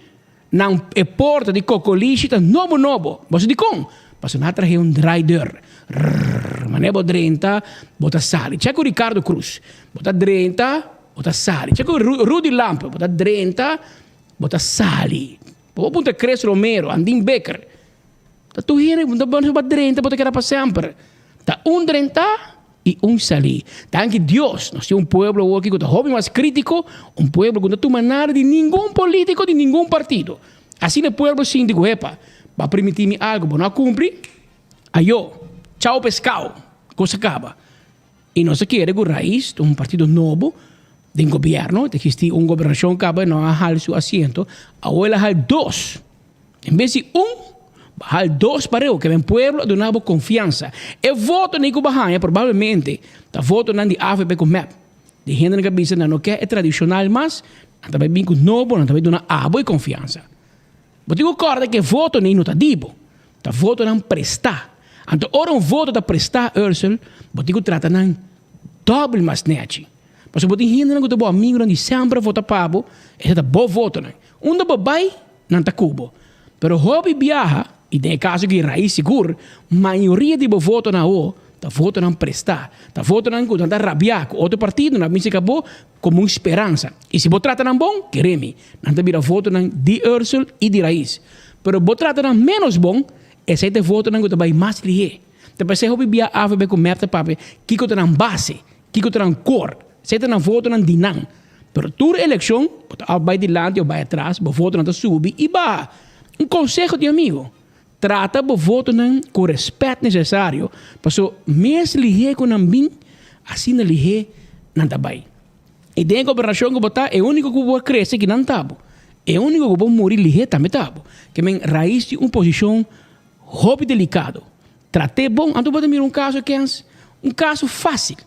Speaker 22: nan e porta di cocolishi ta nobo nobo. Boso dicon? Pasobra nan a trahe un draaideur. Rrrr, manera bo drenta, bo ta sali. Check ku Ricardo Croes. Bo ta drenta, bo ta sali. Check ku Rudy Lampe. Bo ta drenta, bo ta sali. Bo por puntra Chris Romero, Andin Bikker. Ta tur hende bo ta drenta, bo ta keda pa semper. Ta un drenta i un salí. Danki Dios, nos tin un pueblo awor aki ku ta hopi mas krítiko, un pueblo ku no ta tuma nada di ningun polítiko, di ningun partido. Asina e pueblo sinti ku, Epa, bo a primintí mi algu, bo no a kumpli? Ayo, chao peskao, kos a kaba. I nos a kere ku Raiz ta un partido nobo den gobièrnu, ta eksistí un gobernashon kaba e no a hal su asiento, awor el a hal dos. En bes di un, bo a hal dos pareu, ke men pueblo a duna bo konfiansa. E votonan ku bo a haña probablemente ta votonan di avp ku mep. Di hendenan ku a bisa nan no ke e tradishonal mas, nan ta bai bin ku nobo, nan ta bai duna abo e konfiansa. Bo tin ku kòrda ku e votonan no ta di bo, ta votonan prestá. Anto ora un voto ta prestá, Ursel, bo tin ku trata nan dòbel mas nèchi. Pasobra bo tin hendenan ku ta bo amigunan di semper a vota pa bo, esei ta bo votonan. Unda bo bai, nan ta ku bo. Pero hopi biaha, i den e kaso aki Rais sigur, mayoria di bo votonan awo ta votonan prestá. Ta votonan ku nan ta rabiá ku otro partido, nan a binse ka bo komo un speransa. I si bo trata nan bon, kere mi, nan ta bira votonan di Ursel i di Rais. Pero bo trata nan ménos bon, esei ta e votonan ku ta bai mas lihé. Ta p'esei hopi bia avp ku mep ta papia kiko ta nan base, kiko ta nan kor. Esei ta nan votonan di nan. Pero tur elekshon, bo ta òf bai dilanti òf bai atras, bo votonan ta subi i baha. Un konseho di amigo, trata bo votonan ku rèspèt nesesario, paso mes lihé ku nan bin, asina lihé nan ta bai. I den e gobernashon ku bo ta, e úniko ku bo a krese ki nan ta bo. E úniko ku bo muri lihé tambe ta bo. Ke men rais di un posishon hopi delikado. Trat'é bon, anto bo ta mira un kaso kens, un kaso fásil.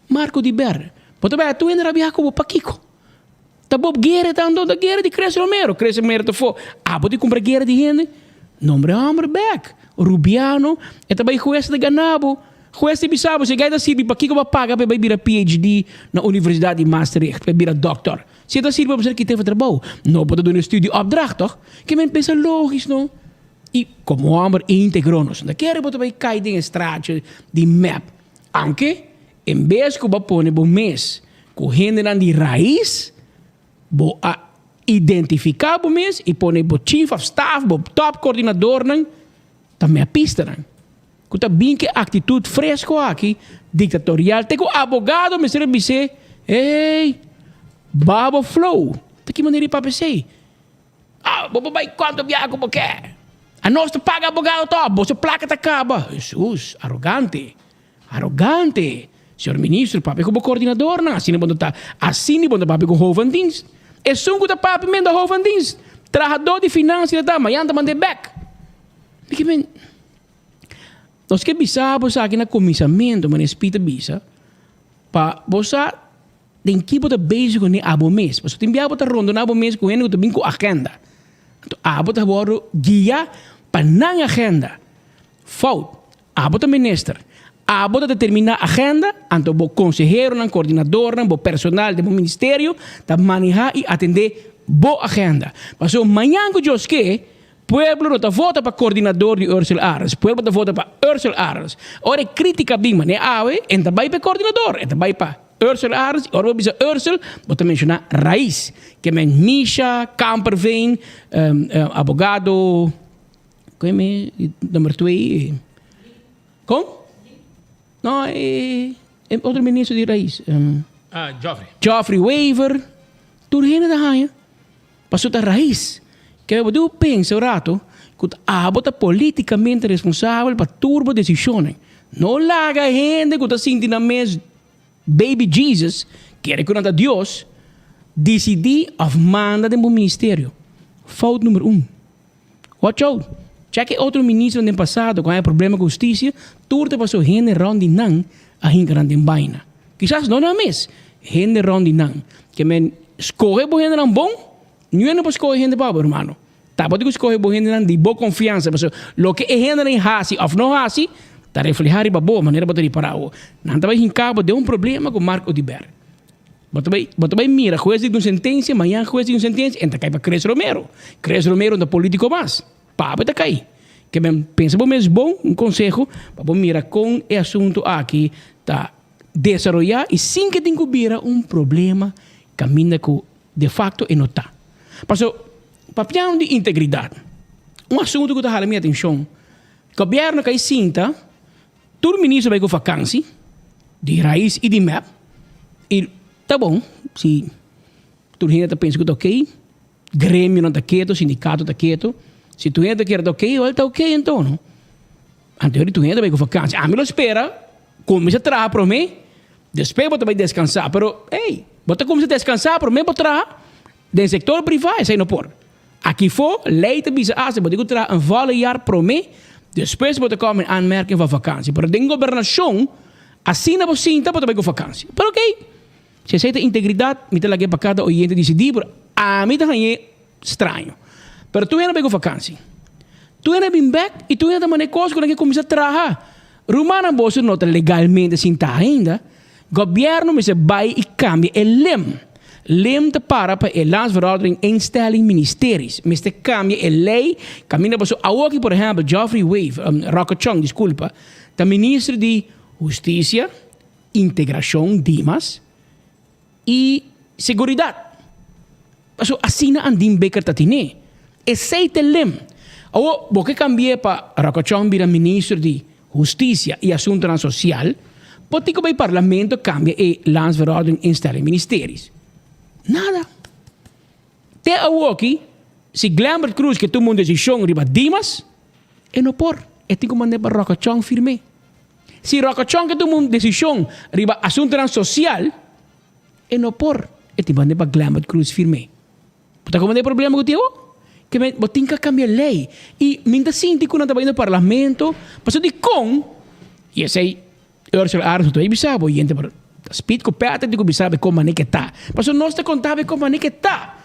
Speaker 22: Marco di Ber, Bo ta bai tur hende rabia ku bo, pakiko? Ta bo guera ta anto ta guera di Chris Romero, Chris Romero ta fo, abo di kumpra guera di hende? Nombre homber bek, Rubiano, e ta bai hues ta gana bo, hues ta bisa bo si e gai ta sirbi pakiko bo a paga pa e bai bira PhD na Universidad di Maastricht, pa e bira dokter? Si e ta sirbi bo mester kita e for trabou, no bo ta duna e studie opdracht toch? Ke men pensa logis no. I komo homber íntegro nos no ta kere bo ta bai kai den e straatje di mep. Aunke, en bes ku bo a pone bo mes ku hendenan di rais, bo a identifiká bo mes i pone bo chief of staff, bo top koordinadornan, ta mepistanan. Ku ta bin ku e aktitut fresko aki, diktatorial, te ku abogado mester a bis'é, Hey, baha bo flow. Ta ki manera di papia esei? Ah, bo por bai cuanto biaha cu bo ke. Anos ta paga abogado toch, boso placa ta caba. Hesus, arogante, arogante. Señor Ministro, papia cu bo coordinadornan, asina bo no ta, asina bo no ta papia cu hoofd van dienst. Esun cu ta papia men ta hoofd van dienst. Trahador di financia ta, mañana ta mand'e bek. Mi ke men, nos ke bisa bo esaki na cuminsamentu, manera Speed ta bisa, pa bo sa. Den ki bo ta bezig kuné abo mes? Pasobra tin bia bo ta rondoná bo mes ku hende ku ta bin ku agenda. Anto abo ta wòrdu guia pa nan agenda. Fout. Abo ta minister. Abo ta determiná agenda, anto bo konseheronan, koordinadornan, bo personal den bo ministerio ta manehá i atendé bo agenda. Pasobra mañan ku Dios ke, pueblo no ta vota pa koordinador di Ursel Arends, pueblo ta vota pa Ursel Arends. Ora e krítika bin manera awe, en ta bai pa e koordinador, en ta bai pa. Ursel Arends, i ora bo bisa Ursel, bo ta menshoná Rais, ke men Misha, Kamperveen, abogado, kon e me, number twee, kon? No, e otro ministro di Rais.
Speaker 17: Ah, Geoffrey.
Speaker 22: Geoffrey Wever, tur hende ta haña, pasobra ta Rais. Ke bo debe pensa un rato ku abo ta politikamente responsabel pa tur bo desishonnan. No laga hende ku ta sinti nan mes Baby Jesus, kere ku nan ta Dios, disidí òf manda den bo ministerio. Fout number un. Watch out! Chèk e otro ministronan den pasado ku a haña problema ku hustisia, tur ta pasó hende rònt di nan a hinka nan den baina. Kisas no nan mes, hende rònt di nan. Ke men skohe bo hendenan bon, niun hende por skohe hende pa bo, hermano. Tabata ku skohe bo hendenan di bo konfiansa, pasobra loke e hendenan hasi òf no hasi ta reflehá riba bo, manera bo ta ripará awo. Nan ta bai hinká bo den un problema ku Mark Oduber. Bo ta bai, bo ta bai mira hues di un sentensia, mañan hues di un sentensia, en ta kai pa Chris Romero. Chris Romero no ta polítiko mas. Pape ta kai. Ke men pensa bo mes bon, un konseho pa bo mira kon e asuntu aki ta desaroyá i sin ke tin ku bira un problema kaminda ku de fakto e no ta. Paso, papiando di integridat, un asuntu ku ta hala mi atenshon, gobièrnu kai sinta, tur minister bai ku fakansi, di rais i di mep, i ta bon si tur hende ta pensa ku ta okey, Gremionan ta keto, sindikato ta keto. Si tur hende ta kere ta oké, wèl ta oké anto, no? Anto yori tur hende ta bai ku vakansi. Ami lo spera kuminsá traha promé, despues bo ta bai deskansá. Pero, ey, bo ta kuminsá deskansá promé bo traha? Den sektor privá esei no por. Aki afó, lei ta bisa asta bo tin ku traha un vòle yar promé, despues bo ta kòm in aanmerking pa vakansi. Pero den gobernashon, asina bo sinta bo ta bai ku vakansi. Pero oké. Si esei ta integridat, mi ta lag'é pa kada oyente disidí, pero ami ta hañ'é straño. Pero tur hende a bai ku vakansi. Tur hende a bin bèk i tur hende ta manda e kos ku nan ke kuminsá traha. Rumannan boso no ta legalmente sintá ainda. Gobièrnu mester bai i kambia e lem. Lem ta para pa e Landsverordening Instelling Ministeries. Mester kambia e lei kaminda boso awoki por ehèmpel Geoffrey Wever, Rocco Chong diskulpa, ta minister di Hustisia, Integrashon dimas i seguridat. Paso asina Andin Bikker ta tine. Esei ta e lem. Awor bo ke kambi'é pa Rocochon bira minister di Hustisia i Asuntonan Sosial, bo tin ku bai parlamento kambia e Landsverordening Instelling Ministeries. Nada. Te awoki, si Glenbert Croes ke tuma un desishon riba Dimas, e no por. E tin ku mand'é pa Rocochon firm'é. Si Rocochon ke tuma un desishon riba asuntunan sosial, e no por, e tin manda pa Glenbert Croes firm'é. Bo ta komprende e problema ku tin awor? Ke men, bo tin ka kambia lei. I mi ta sinti ku nan ta bai na parlamento pasobra dikon, i esei Ursula Arends no ta bai bisa bo yente, pero ta Speed ku Patrick tin ku bisa bo kon manera ke ta. Pasobra nos ta konta bo kon manera ke ta.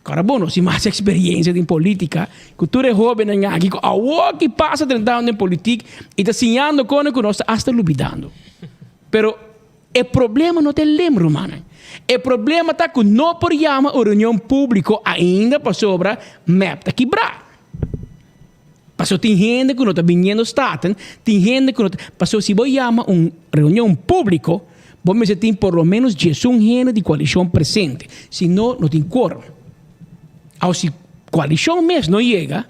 Speaker 22: Ora bo no sin mas experiencia den politica cu tur e hobennan aki cu awor ki pasa drentando den politic y ta siñando cona cu nos ta hasta lubidando. Pero e problema no ta e lem rumannan. E problema ta cu no por yama un reunion publico ainda pasobra mep ta kibra. Pasobra tin hende cu no ta biniendo Staten, tin hende cu no ta, pasobra si bo yama un reunion publico, bo mester tin por lo menos diesun hende di coalicion presente, si no, no tin quorum. Awo si coalicion mes no yega,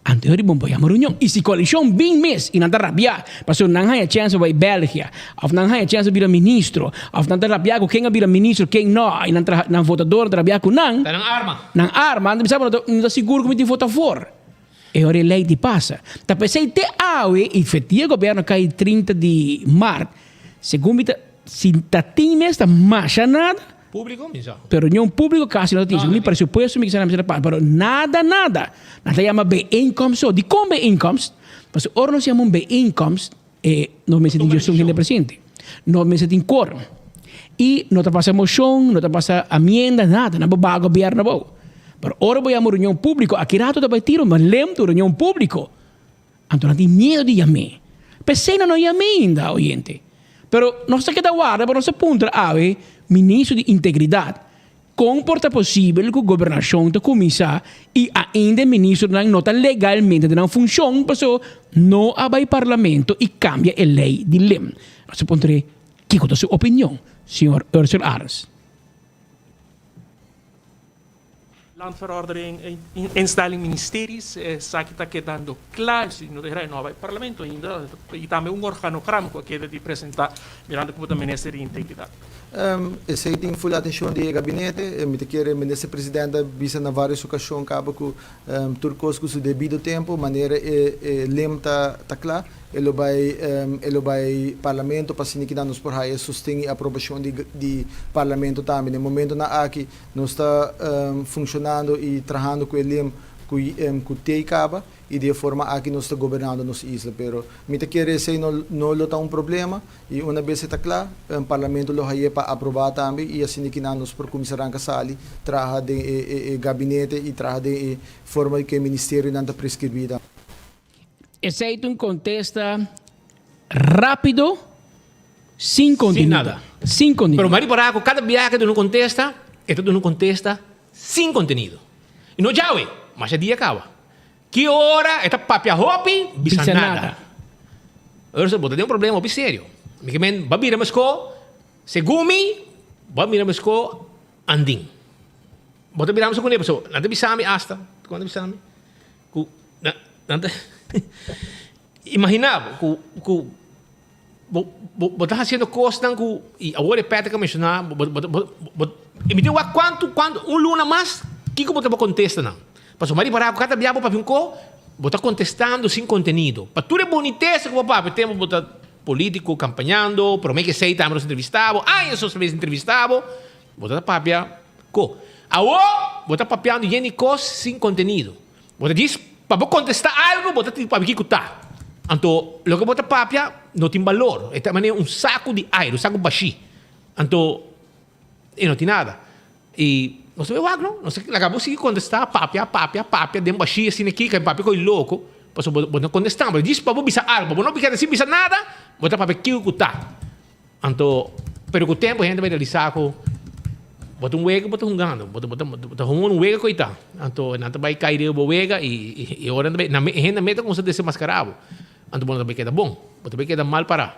Speaker 22: anto yori bo no por yama reunion. Y si coalicion bin mes y nan ta rabia, pasobra nan haya chance pa bay Belgia, of nan haya chance pa bira ministro, of nan ta rabia cu ken a bira ministro, ken no, y nan traha, nan votadornan ta rabia cu nan,
Speaker 17: Ta nan arma.
Speaker 22: Nan arma, nan ta bisa bo no ta sigur ku mi tin vota for. E ora e lei di pasa. Ta p'esei te awe i fetia gobièrnu kai 30 di mart, segun mi ta si ta tin mes ta masha nada.
Speaker 17: Públiko mi sa.
Speaker 22: Pero reunion públiko kasi no ta tin. Segun mi presupuesto mi kisa nan mester a pasa, pero nada nada. Nan ta yama bijeenkomst so. Dikon bijeenkomst? Pasobra ora nos yama un bijeenkomst E no mester tin djesun hende presente. No mester tin quorum. I no ta pasa moshon, no ta pasa amienda, nada. Nan por baha gobierno abou. Pero ora bo yama un reunion publico, aki rato ta bai tiro, ma lem ta un reunion publico. Anto nan tin miedo di yam'é. P'esei nan no yam'é ainda, oyente. Pero nos ta keda warda, pero nos ta puntra awe ministro di integridad, Kon por ta posibel ku gobernashon ta kuminsá i ainda e ministronan no ta legalmente den nan funshon paso no a bai parlamento i kambia e lei di lem? Nos a puntr'é kiko ta su opinion, señor Ursel Arends.
Speaker 2: Landverordening instelling ministeries, esaki ta kedando kla, si no ta hera e no a bai parlamento ainda i tambe un organogram ku a keda di presentá mirando ku bo ta minister di integridat.
Speaker 7: Esei tin full atencion di e gabinete. Mi ta kere Minister President a bisa na varios ocasion caba cu tur cos cu su debido tempo, manera e lem ta cla, e lo bay e lo bay Parlamento pa asina kinan nos por haya sosten y aprobacion di di Parlamento tambe. Na e momentonan aki nos ta funcionando y trahando cu e lem cu cu tey caba. I di e forma aki nos ta gobernando nos isla. Pero mi ta kere esei no no lo ta un problema i una bes e ta kla, Parlamento lo haye pa aprobá tambe i asina kinan nos por kuminsá ranka sali traha den e e e gabinete i traha den e forma ku e ministerionan ta preskribi tambe.
Speaker 22: Esei ta un kontesta rápido sin
Speaker 17: Sin
Speaker 22: kontenido.
Speaker 17: nada.
Speaker 22: Sin kontenido.
Speaker 17: Pero mari por aku kada biaha ke duna un kontesta, e ta duna un kontesta sin kontenido. I no djawe, masha dia kaba.
Speaker 21: Ki ora e ta papia hopi, bisa
Speaker 22: Bisa
Speaker 21: nada.
Speaker 22: nada.
Speaker 21: Ursel, bo ta den un problema hopi serio. Mi ke men, bo a bira mesko, segun mi, bo a bira mesko andin. Bo ta bira mesko kuné, pasobra nan ta bisa mi asta, kon nan ta bisa mi? Ku nan, nan ta, imagina bo ku, ku bo, bo, bo ta hasiendo kosnan ku, i awor e Patrick a menshoná, bo, bo, bo, bo, i mi tin wak kuantu, kuantu, un luna mas, kiko bo ta por kontesta nan? Pasobra mi a ripará ku kada bia bo papia un ko, bo ta kontestando sin kontenido. Pa tur e bonitesa ku bo papia, tempu bo ta polítiko kampañando, promé ku esei tambe nos entrevistá bo, años nos ta entrevistá bo, bo ta papia ko. Awor bo ta papiando yen di kos sin kontenido. Bo ta djis pa bo kontestá algu, bo ta tin papia kiko ta. Anto loke bo ta papia no tin balor. E ta manera un saku di aire, un saku bashí. Anto e no tin nada. I nos ta bay wak no, nos ta laga bo sigui kontestá, papia, papia, papia den bashí asina aki, ka papia ko'i loko, pasobra bo bo no kontestá, bo djis pa bo bisa algu, pa bo no keda sin bisa nada, bo ta papia kiko ku ta. Anto, pero ku tempu hende bai realisá ku bo ta un wega bo ta hungando, bo ta bo ta bo ta hunga un wega ku ei ta. Anto nan ta bai kai riba bo wega i i ora nan ta bai nan hende mester ta kuminsá desenmaskará bo. Anto bo no ta bai keda bon, bo ta bai keda mal pará.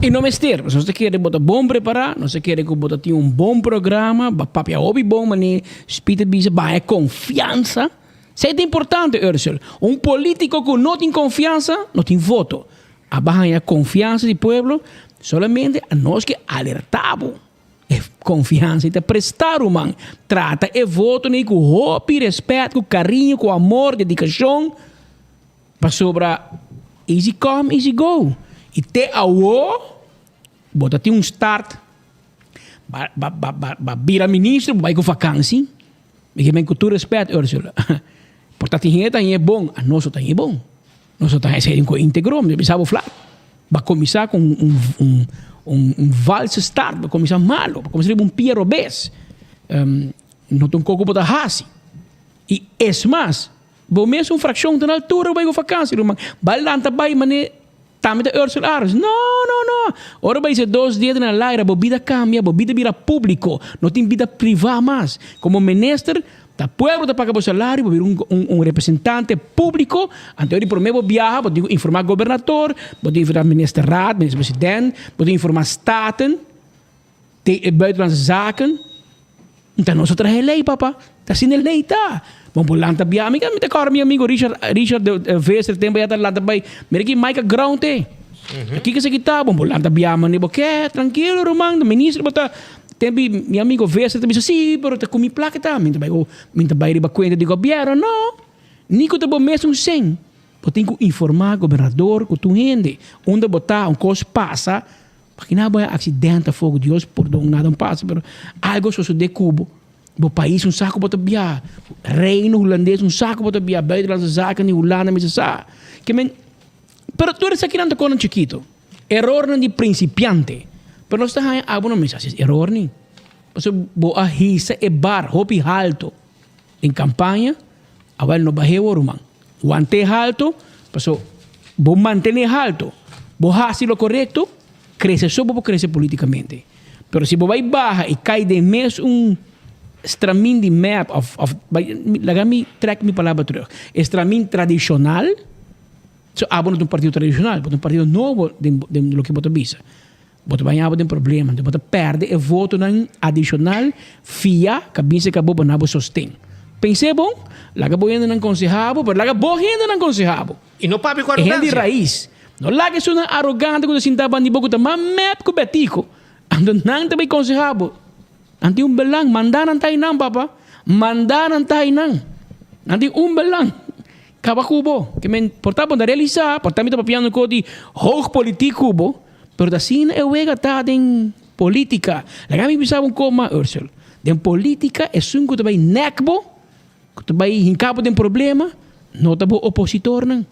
Speaker 22: I no mester, pasobra nos ta kere bo ta bon prepará, nos ta kere ku bo ta tin un bon programa, bo a papia hopi bon manera Speed a bisa, baña konfiansa. Esei ta importante, Ursel. Un polítiko ku no tin konfiansa, no tin voto. A baña konfiansa di pueblo, solamente a nos ke alertá bo. E konfiansa ei ta prestá, ruman. Trata e votonan ei ku hopi rèspèt, ku kariño, ku amor, dedikashon. Pasobra easy come, easy go. I te awo bo ta tin un start ba ba ba ba ba bira ministro bo bai ku vakansi. Mi ke men ku tur respet Ursula. Por ta tin hende ta hañ'e bon, anos no ta hañ'e bon. Nos no ta haña esei ku integro. Mi ta bisa bo flat. Ba kuminsá ku un un un un un valse start, ba kuminsá malo, ba kuminsá riba un pia robes. No ta un kos ku bo ta hasi. I es mas, Bo mes un fraccion ta na altura bo bai ku vakansi ruman. Bai lanta bai mane tambe ta Ursel Arends. No, no, no. Ora bai se dos dia na laira bo bida cambia, bo bida bira publico. No tin bida priva mas. Como minister ta pueblo ta paga bo salario, bo bira un un un representante publico. Anto di prome bo biaha bo tin ku informa gobernador, bo tin informa ministerraad, minister president, bo tin informa staten. Te e buitenlandse zaken. Nta nos a traha e ley papa. Ta asina e ley ta. Bo por lanta bia. Mi ta kòrda mi amigo Richard Richard Visser tempo ya ta lanta bai. Mira ki Mike a ground e. Kiko esaki ta? Bo por lanta bia mane bo ke. Trankilo ruman. Minister bo ta. Tempo mi amigo Visser ta bisa si pero ta ku mi plaka ta. Mi ta bai mi ta bai riba kuenta di gobièrnu. No. Ni ku ta bo mesun sen. Bo tin ku informa gobernador ku tur hende. Unda bo ta un kos pasa. Imagina bo e accidente afo cu Dios pordon nada no pasa pero algo sosode cu bo, bo pais un sa cu bo ta bia, reino hulandes un sa cu bo ta bia, buitenlandse zaken di Hulanda mester sa. Ke men, pero tur esakinan ta konan chikito, erornan di principiante, pero nos ta haña abo no mester haci eror ni, pasobra bo a hisa e bar hopi halto den campaña, awel no bah'e wor ruman. Want'é haltu, paso bo mantené haltu, bo hasi lo korekto, krese so bo por krese politikamente. Pero si bo bai baha i kai den mes un stramin di mep of of bai laga mi trek mi palabra terug, e stramin tradishonal, so abo no ta un partido tradishonal, bo ta un partido nobo den den loke bo ta bisa. Bo ta bai abo den problema, bo ta perde e votonan adishonal fia ka binse ka bo pa na bo sosten. Pens'é bon, laga bo hendenan konsehá bo, pero laga bo hendenan konsehá bo.
Speaker 21: I no papia ku
Speaker 22: E hende di
Speaker 21: arogansia.
Speaker 22: rais. No laga esunnan arogante ku ta sinta banda di bo ku ta mas mep ku Betico. Anto nan ta bai konsehá bo. Nan tin un belang, manda nan ta einan papa. Manda nan ta einan. Nan tin un belang. Kaba ku bo. Ke men por ta bo ta realisá, por ta mi ta papiando ku di hoog politiek ku bo. Pero ta asina e wega ta den politica. Laga mi bisa bo un coma, Ursel. Den politica esun cu ta bay nek bo, cu ta bay hinca bo den problema, no ta bo opositornan.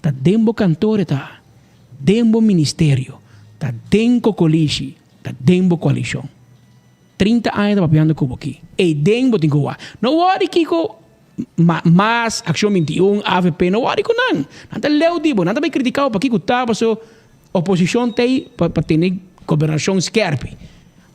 Speaker 22: Ta den bo kantoor e ta, den bo ministerio, ta den cocolishi, ta den bo coalicion. 30 aña ta papiando cu bo aki. Ey den bo tin cu wak. No worry kico Ma mas, Accion 21, avp, no wòrdu ku nan. Nan ta leu di bo. Nan ta bai kritiká bo pakiko ta paso oposishon ta ei pa pa tene gobernashon skèrpi.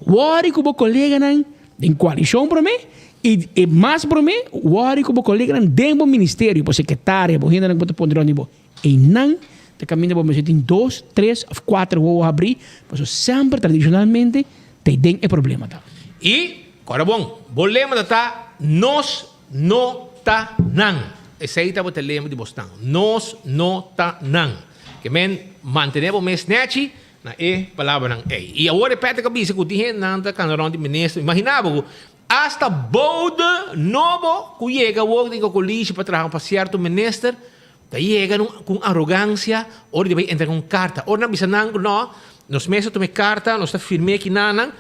Speaker 22: Wòrdu ku bo koleganan den koalishon promé. I e mas promé, wòri ku bo koleganan den bo ministerio, bo sekretaria, bo hendenan ku bo ta pone rònt di bo. Einan ta kaminda bo mester tin dos, tres òf kuater wowo habrí, pasobra semper tradishonalmente ta ei den e problema ta.
Speaker 21: I, kòrda bon, bo lema ta ta, Nos no ta nan. Esei ta bo ta lema di bosnan, Nos no ta nan. Ke men mantené bo mes nèchi na e palabranan ei. I awor e Patrick a bisa ku tin hendenan ta kana rònt di minister. Imaginá bo ku Asta boude nobo ku yega awor den kokolishi pa traha pa sierto minister ta yega ku un arogansia ora di bai entrega un karta. Ora nan bisa nan ku no, nos mes a tuma e karta, nos ta firm'é kinanan,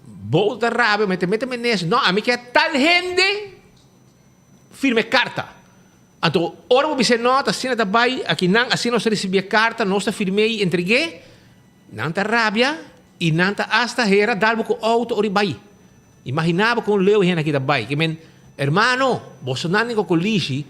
Speaker 21: boude ta rabia mete mete minister, no ami ke tal hende firma e karta. Anto ora bo bis'é no ta asina ta bai akinan, asina nos a risibí e karta, nos ta firm'é i entreg'é. Nan ta rabia i nan ta asta hera dal bo ku outo ora i bai. Imaginá bo kon leu e hende aki ta bai. Ke men, Hermano, boso nan den kokolishi,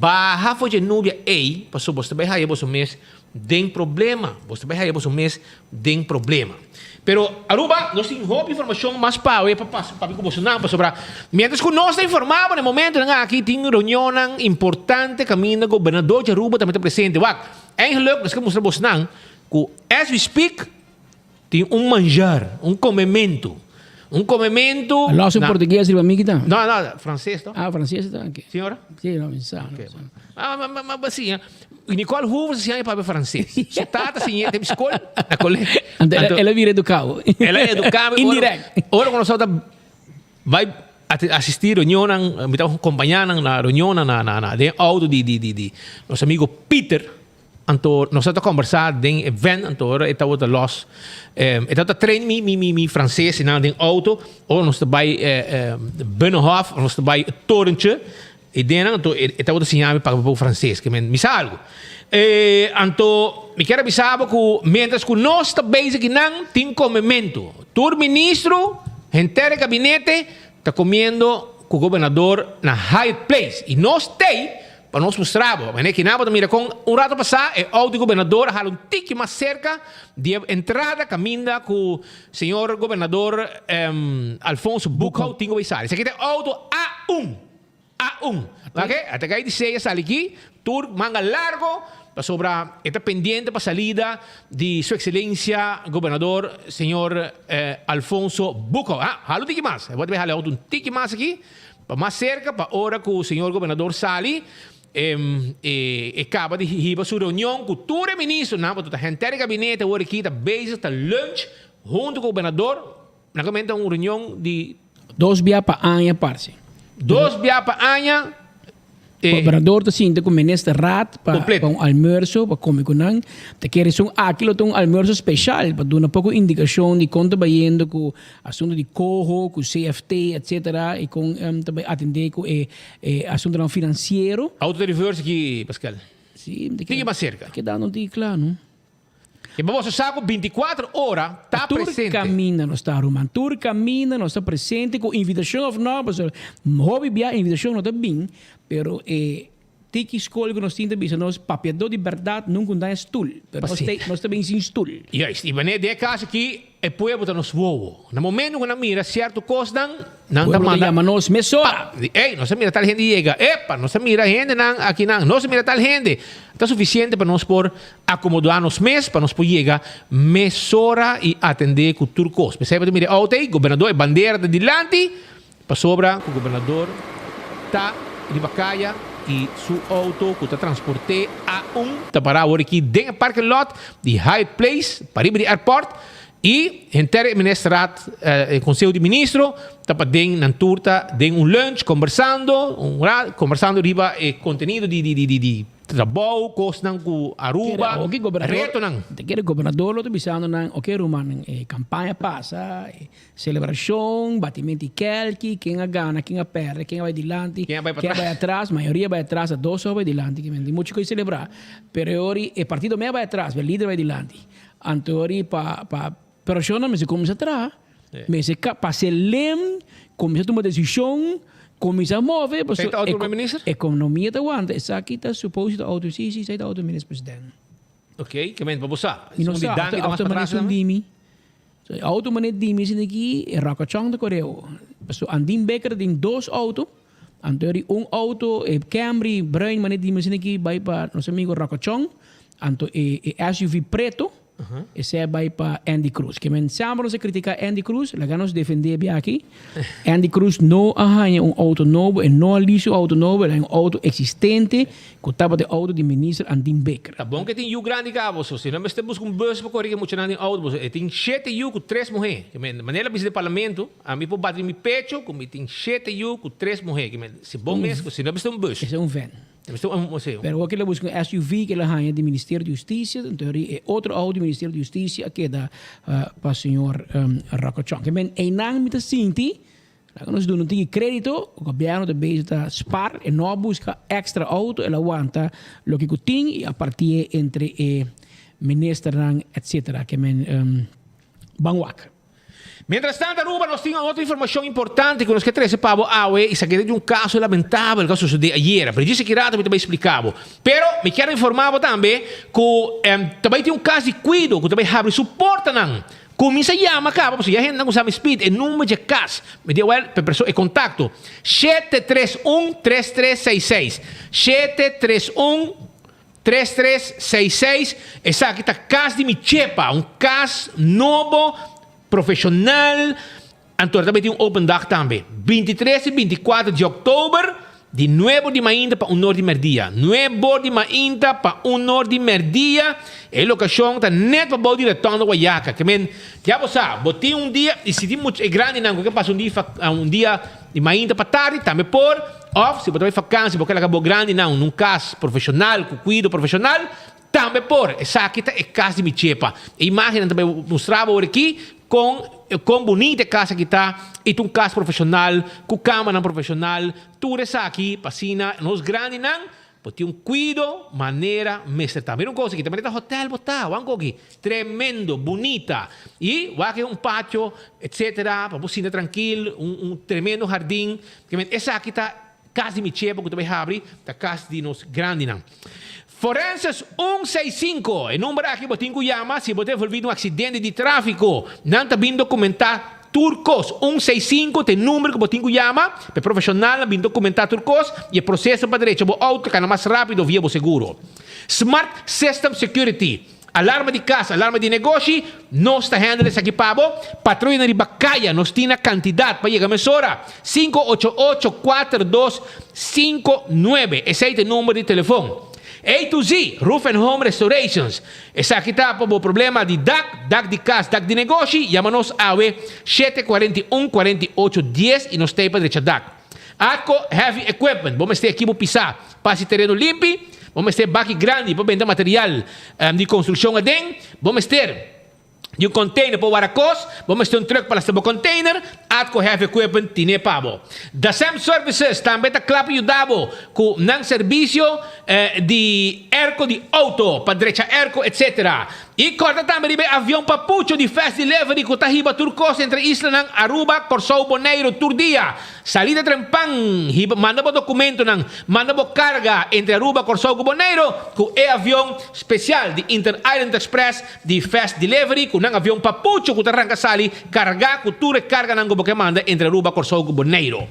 Speaker 21: baha for dje nubia ei, pasobra boso ta bai haya boso mes den problema. Boso ta bai haya boso mes den problema. Pero, Aruba, nos tin hopi informashon mas pawe pa pasa papia ku boso nan, pasobra miéntras ku nos ta informá bo na e momentonan aki tin reunionnan importante kaminda gobernador di Aruba tambe ta presente. Wak, eigenlijk nos ke mustra boso nan Ku as we speak tin un manjar, un komementu. Un komementu.
Speaker 22: Los en portugues riba mi kita?
Speaker 21: No, no, frances to.
Speaker 22: Ah, frances ta oké.
Speaker 21: Si ora?
Speaker 22: Si, no, mi sa.
Speaker 21: Oké. Ma, ma, ma, ma, si, Nicole Hoover sa siña papia frances. Su tata siñ'é den skol, na kole.
Speaker 22: Anto, el a bira educado.
Speaker 21: El a educá mi.
Speaker 22: Indirect.
Speaker 21: Ora ku nos tabata bai asistí reunionnan, mi tabata kompañá nan na reunionnan na, na, na, den auto di, di, di, di nos amigo Peter. Anto nos a ta kombersá den e vèn, anto ora e tabata lòs, e tabata train mi mi mi mi franses i nan den outo, ora nos ta bai Binnenhof, ora nos ta bai e torentje, i den nan anto e tabata siña mi papia poko franses, ke men mi sa algu. Anto mi kier a bisa bo ku miéntras ku nos ta bezig kinan tin komementu, tur ministro, henter e gabinete ta komiendo ku gobernador na Hyatt Place i nos t'ei Pa nos mustra bo, manera ki nan bo ta mira kon un rato pasá e outo di gobernador a hala un tiki mas serka di e entrada kaminda ku señor gobernador Alfonso Boekhoudt tin ku bai sali. Esaki ta e outo A un, A un. Wak e ta kai di sei a sali aki, tur manga largo pasobra e ta pendiente pa salida di su excelencia gobernador señor Alfonso Boekhoudt. Ah, hala un tiki mas, e bo ta bai hala e outo un tiki mas aki. Pa mas serka pa ora ku señor gobernador sali, e kaba di hiba su reunion ku tur e ministronan, pasobra ta henter e gabinete awor aki ta bezig ta lunch huntu ku gobernador, nan ta un reunion di.
Speaker 22: Dos bia pa aña parse.
Speaker 21: Dos bia pa aña.
Speaker 22: Gobernador ta sinta ku minister raad pa un almuerso pa kome ku nan. Ta kere esun aki lo ta un almuerso speshal pa duna poko indikashon di kon ta bayendo ku asuntu di koho, ku CFT etsetera i kon ta bai atendé ku e asuntunan finansiero.
Speaker 21: Auto ta reverse aki Pascal.
Speaker 22: Si,
Speaker 21: Tiki mas serka.
Speaker 22: Ta keda no tiki kla no.
Speaker 21: E pa boso sa ku bintikuater ora ta presente.
Speaker 22: Tur kaminda nos ta ruman, tur kaminda nos ta presente ku invitashon òf no, pasobra hopi bia invitashon no ta bin, pero e tiki skol ku nos tin ta bisa nos papiadó di bèrdat nunka un daña stul, pero nos ta nos ta bin sin stul.
Speaker 21: Juist, i wanneer den e kaso aki e pueblo ta nos wowo. Na momento ku nan mira sierto kosnan, nan ta
Speaker 22: Pueblo ta
Speaker 21: manda
Speaker 22: yama nos mesora.
Speaker 21: Pa, di, ey, nos a mira tal hende yega. Epa, nos a mira hendenan akinan. Nos a mira tal hende. Ta sufisiente pa nos por Acomodá nos mes pa nos por yega mesora y atendé cu tur cos. P'esey bo ta mira e auto ey, gobernador, e bandera ta dilanti, pasobra cu gobernador ta riba caya y su auto cu ta transport'é a un, ta pará awor aki den e parking lot di Hyatt Place, pariba di airport, y henter e ministerraad, e conseho di ministro, ta paden nan tur ta den un lunch combersando, un rat, combersando riba e contenido di di di di. Trabou, kosnan ku Aruba, retonan.
Speaker 22: Ta kere gobernador lo ta bisando nan, oke rumannan, e kampaña pasa, e selebrashon, batimento di kelki, ken a gana, ken a pèrdè, ken a bai dilanti, ken a bai atras, mayoria bai atras, a dos a bai dilanti, ke men tin muchu ku selebrá, pero e ora e partido mei a bai atras, pero e lider a bai dilanti. Anto e ora pa pa Persona mester kuminsá traha, mester pasa e lem, kuminsá tuma desishon, kuminsá move,
Speaker 21: Esei ta auto prome minister?
Speaker 22: Ekonomia ta wanta, esaki ta supose ta auto, si si esei ta auto minister president.
Speaker 21: Ok, ke men pa bo sa?
Speaker 22: Mi no sa, auto mané sun dimi. Auto mané dimi esaki, e ròkachòn ta kore awo. Paso Andin Bikker tin dos auto, anto eri un auto e Camry bruin manera di mester aki bai pa nos amigo Rocco Chong, anto e e SUV preto esei a bai pa Andy Cruz. Ke men semper nos a critica Andy Cruz, laga nos defende bia aki. Andy Cruz no a haña un auto nobo, e no a lease un auto nobo, el a haña un auto existente cu tabata e auto di minister Andin Bikker.
Speaker 21: Ta bon ke tin yu grandi ka boso, si no mester buska un bus pa kore ke muchanan den auto boso. E tin shete yu ku tres muhé. Ke men manera bisa den parlamento, ami por bati mi pecho ku mi tin shete yu ku tres muhé. Ke men si bon mes ku si no mester un bus.
Speaker 22: Esei un van.
Speaker 21: Mester un si.
Speaker 22: Pero awor ke el a buska un SUV ke el a haña di Ministerio di Hustisia, anto eri e otro auto di Ministerio di Hustisia a keda pa señor Rocco Chong. Ke men einan mi ta sinti Laga nos duna un tiki kredito, gobièrnu ta bezig ta spar, e no a buska èkstra outo, el a wanta loke ku tin i a partié entre e ministernan etsetera. Ke men ban wak.
Speaker 21: Mientras tanto Aruba nos tin otro informacion importante cu nos ke trece pa bo awe y esaki ta di un caso lamentabel cu a sucede ayera. Pero djis aki rato mi ta bay explica bo. Pero mi kier informa bo tambe cu ta bay tin un cas di cuido cu ta bay habri su portanan. Kuminsá yama kaba pasobra ya hendenan ku sa mi speed e number dje kas. Mi di awel pe perso e kontakto 731 3366 731 3366 esaki ta kas di mi chepa un kas nobo profeshonal anto ta bay tin un open dag tambe 23 i 24 di oktober Di nuebo di mainta pa un or di merdia. Nuebo di mainta pa un or di merdia. E lokashon ta nèt pa bou di Retondo Guayaca. Ke men, ya bo sa, bo tin un dia, i si tin mucha e grandinan ku ke pasa un dia un dia di mainta pa tardi, tambe por, òf si bo ta bai fakansi bo ke laga bo grandinan un kas profeshonal ku kuido profeshonal, Tambe por, esaki ta e kas di mi chepa. E imágennan ta bai mustra bo aki kon kon bunita e kas aki ta i ta un kas profeshonal ku kamanan profeshonal. Tur esaki pa asina nos grandinan por tin un kuido manera mester ta. Mira un kos aki, ta manera ta hotèl bo ta, wak un koki tremendo, bunita i wak un patio etsetera pa bo sinta trankil, un un tremendo hardin. Esaki ta Kas di mi chebo ku ta bai habri ta kas di nos grandinan. Forenses un seis sinku, e number aki bo tin ku yama si bo ta envolvi den un aksidente di tráfiko. Nan ta bin dokumentá tur kos. Un seis sinku ta e number ku bo tin ku yama pa e profeshonalnan bin dokumentá tur kos i e proseso pa drecha bo outo ta kana mas rápido via bo seguro. Smart System Security. Alarma di kas, alarma di negoshi, nos ta handle esaki pa bo. Patruyanan riba kaya, nos tin na kantidat pa yega mesora. 588 4259, esei ta e number di telefon. A to Z, Roof and Home Restorations, esaki ta pa bo problema di dak, dak di kas, dak di negoshi, yama nos awe 741 48 10 i nos ta ei pa drecha dak. Atco Heavy Equipment, bo mester ekipo pisá pa hasi tereno limpi, bo mester baki grandi pa benta material di konstrukshon aden, bo mester di un container pa wara kos, bo mester un truck pa lastra bo container, Atco Heavy Equipment tine pa bo. Dasem Services tambe ta kla pa yuda bo ku nan servisio di airco di auto, pa drecha airco etc. I kòrda tambe riba e avion papucho di Fast Delivery ku ta hiba tur kos entre islanan Aruba, Kòrsou, Boneiru tur dia. Salida trempan, hiba, manda bo dokumentonan, manda bo karga entre Aruba, Kòrsou ku Boneiru ku e avion spesial di Inter Island Express di Fast Delivery ku nan avion papucho ku ta ranka sali kargá ku tur e karganan ku bo ke manda entre Aruba, Kòrsou ku Boneiru.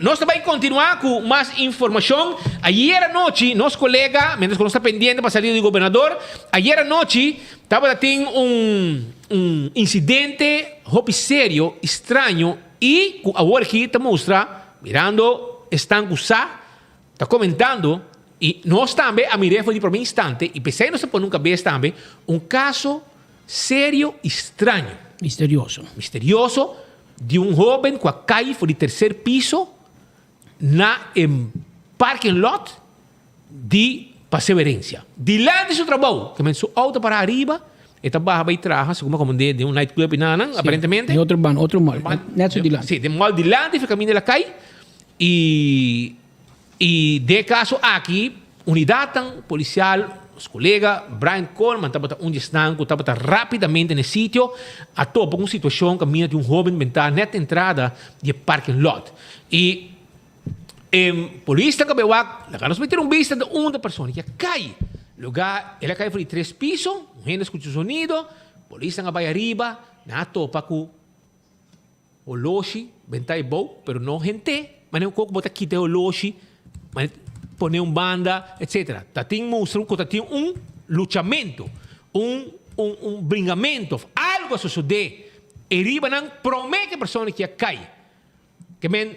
Speaker 21: Nos ta bai kontinuá ku mas informashon. Ayer anochi nos kolega, mientras ku nos ta pendiente pa salida di gobernador, ayer anochi tabata tin un un insidente hopi serio i straño i ku awor aki ta mustra, mirando esnan ku sa ta komentando i nos tambe a mir'é for di promé instante i p'esei nos ta pone un kabes tambe, un kaso serio i straño.
Speaker 22: Misterioso.
Speaker 21: Misterioso Di un hoben cu a cay for di tercer piso na e parking lot di Paseo Herencia. Dilanti su trabou, ta men su auto para ariba, e ta baha bay traha, segun mi a comprende, den un night club y nan, aparentemente.
Speaker 22: Den otro banda, otro mall, net su dilanti.
Speaker 21: Si, den mall dilanti for caminda el a cay y Y den e caso aki, unidadnan policial, nos colega Brian Coleman tabata un di esnan cu tabata rapidamente na e sitio, a topa cu un situacion caminda di un hoben benta net entrada di e parking lot. Y e polisnan cu a bay wak, laga nos mete un bista di unda persona ki a cay. Lugar, el a cay for di tres piso, un hende a scucha su sonido, polisnan a bay ariba, nan a topa cu. Oloshi benta e bou, pero no hente, manera un koko bo ta kita e oloshi, manera pone un banda, etcetera. Ta tin mustra ku ta tin un luchamento, un un un bringamento of algo a sosode e riba nan prome ku e persona ki a kai. Ke men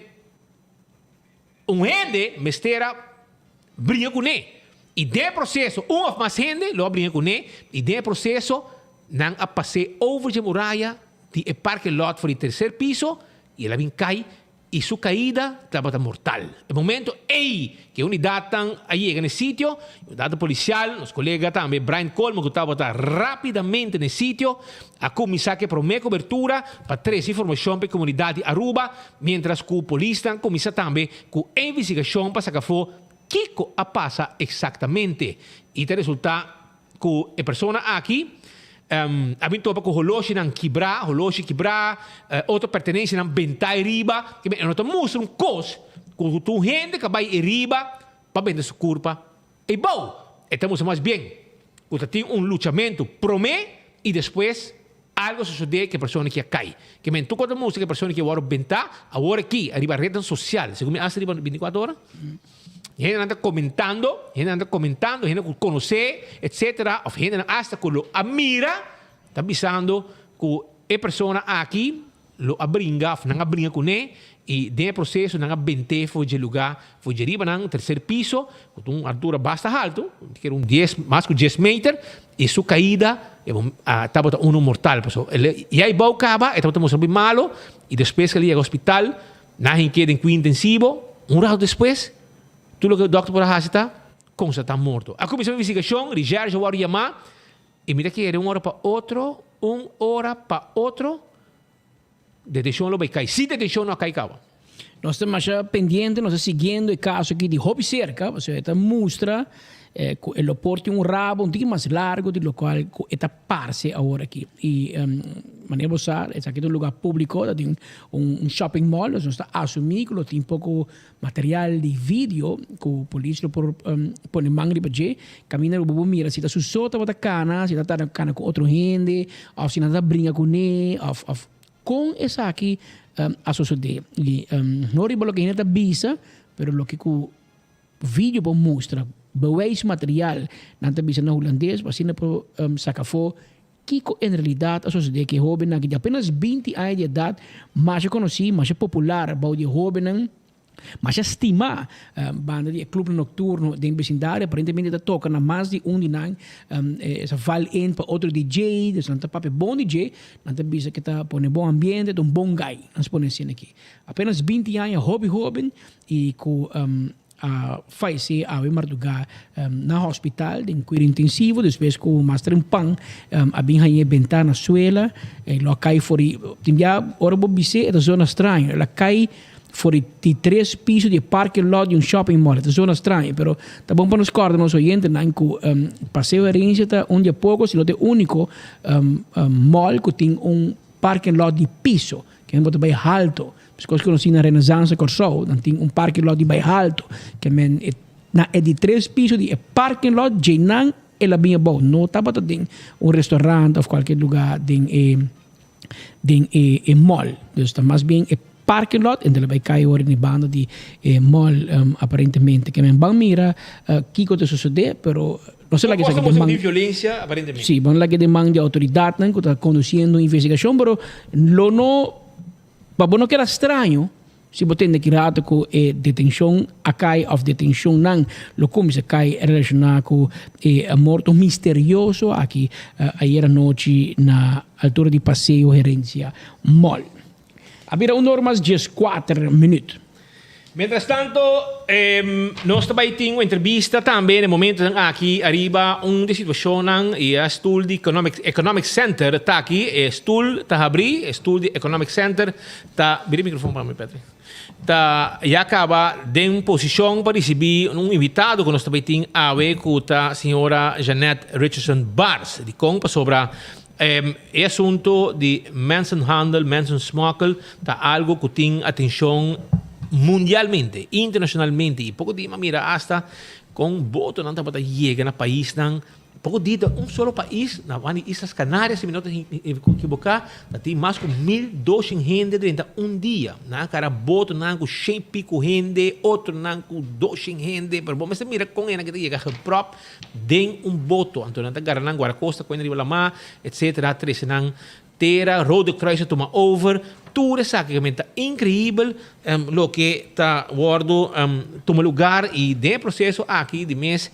Speaker 21: un hende mester a bringa kuné i den e proseso un of mas hende lo a bringa kuné i den e proseso nan a pas'é over dje muraya di e parking lot for di tercer piso i el a bin kai i su kaida tabata mortal. E momento ei ku e unidatnan a yega na e sitio, e unidatnan polisial, nos kolega tambe Brian Coleman ku tabata rapidamente na e sitio, a kuminsá ku e promé kobertura pa trese informashon pa e komunidat di Aruba, miéntras ku polisnan kuminsá tambe ku e investigashon pa saka afó kiko a pasa eksaktamente. I ta resultá ku e persona aki a bin topa ku holoshinan kibrá, holoshi kibrá, otro pertenensianan bentá e riba, e no ta mustra un kos ku tur hende ka bai e riba pa benta su kurpa ei bou. E ta mustra mas bien ku ta tin un luchamentu promé i despues algu a sosodé ku e persona ki a kai. Ke men tur kos ta mustra ku e persona ki a wòrdu bentá awor aki ariba retnan sosial, segun mi asta riba bintikuater ora. Hendenan ta comentando, hendenan ta comentando, hende cu conoce, etcetera, of hendenan hasta cu lo a mira, ta bisando cu e persona aki lo a bringa of nan a bringa cune y den e proceso nan a bente for dje lugar, for dje riba nan, tercer piso, cu ta un altura basta halto, un dies, mas cu dies meter, y su caida tabata uno mortal. Pasobra el ya e bou caba, e tabata mustra hopi malo y despues cu el a yega hospital, Nan hink'é den cuida intensivo. Un rato despues, tur loke dokter por a haci ta constatá morto. A cuminsá un investigacion, Recherche a wòrdu yamá y mi ta kere un ora pa otro, un ora pa otro, detencion lo bay cay. Si detencion no a cay caba.
Speaker 22: Nos ta masha pendiente, nos ta siguiendo e caso aki di hopi cerca, pasobra e ta mustra cu e lo por tin un rabo un tiki mas largo di locual cu e ta parce awor aki. Y manera bo sa, esaki ta un lugar publico, ta tin un shopping mall, dus nos ta asumi cu lo tin poco material di video cu polis lo por pone man riba dje, caminda cu bo por mira si ta su so tabata cana, si ta tabata cana cu otro hende, of si nan ta bringa cune, of of con esaki a sosode. Y no riba loke hende ta bisa, pero loke cu Video por mustra bewijsmateriaal, nan ta bisa na hulandes, pa asina por saka afó kiko en realidat a sosodé ku e hóbennan aki di apenas binti aña di edat, masha konosí, masha popular bou di e hóbennan, masha stimá banda di e klupnan nokturno den besindario. Aparentemente ta toka na mas di un di nan, esa val in pa otro DJ, dus nan ta papia bon di dje, nan ta bisa ku e ta pone bon ambiente, ta un bon guy, nan pone asina aki. Apenas binti aña, hopi hóben. y cu a fayece awe marduga na hospital den cuido intensivo despues cu mas trempan a bin hañ'e benta na suela e lo a cay for di tin bia ora bo bis'e e ta zona straño el a cay for di di tres piso di e parking lot di un shopping mall e ta zona straño pero ta bon pa nos corda nos oyentenan cu Paseo Herencia ta un di e poco si no ta e unico mall cu tin un parking lot di piso Ken bo ta bai halto. Meskos ku nos tin na Renaissance Kòrsou, nan tin un parking lot di bai halto. Ke men e na e di tres piso di e parking lot dje nan el a bin abou. No tabata den un restaurant òf kualke lugá den e den e e mall. Dus ta mas bien e parking lot en el a bai kai ora den e banda di e mall aparentemente. Ke men ban mira kiko ta sosodé pero No se laga esaki den man.
Speaker 21: Di violencia aparentemente.
Speaker 22: Sí, bo no laga den man di autoridadnan cu ta conduciendo un investigacion, pero lo no, pa bo no keda straño si bo tende ki rato cu e detencion a cay of detencionnan lo cuminsa cay relaciona cu e morto misterioso aki ayer anochi na altura di Paseo Herencia Mall. A bira un or mas dieskuater minuut.
Speaker 21: Mientras tanto, nos ta bai tin un entrevista tambe na e momentonan aki ariba un di e situacionnan y e stoel di Economic, Economic Center ta aki. E stoel ta habri, e stoel di Economic Center ta, bira e microfoon pa mi Patrick, ta ya caba den posicion pa ricibi un invitado cu nos ta bai tin awe cu ta señora Jeanette Richardson Bars. Dicon? Pasobra E asunto di mensenhandel, mensensmokkel, ta algo cu tin atencion mundialmente, internacionalmente y poco di mira hasta con botonan tabata yega na paisnan. Poko di ta un solo pais, na wan di Islas Canarias si mi no ta ekiboká, ta tin mas ku 1200 hende drenta un dia. Nan a kara botonan ku shen piku hende, otronan ku doshen hende, pero bo mester mira kon e nan ke ta yega gepròp den un boto. Anto nan ta gara nan guardakosta ku hende riba lamá, etsetera, trese nan tera, Rode Kruis a tuma over, tur esaki ta inkreibel loke ta wòrdu tuma lugar i den e proseso aki di mes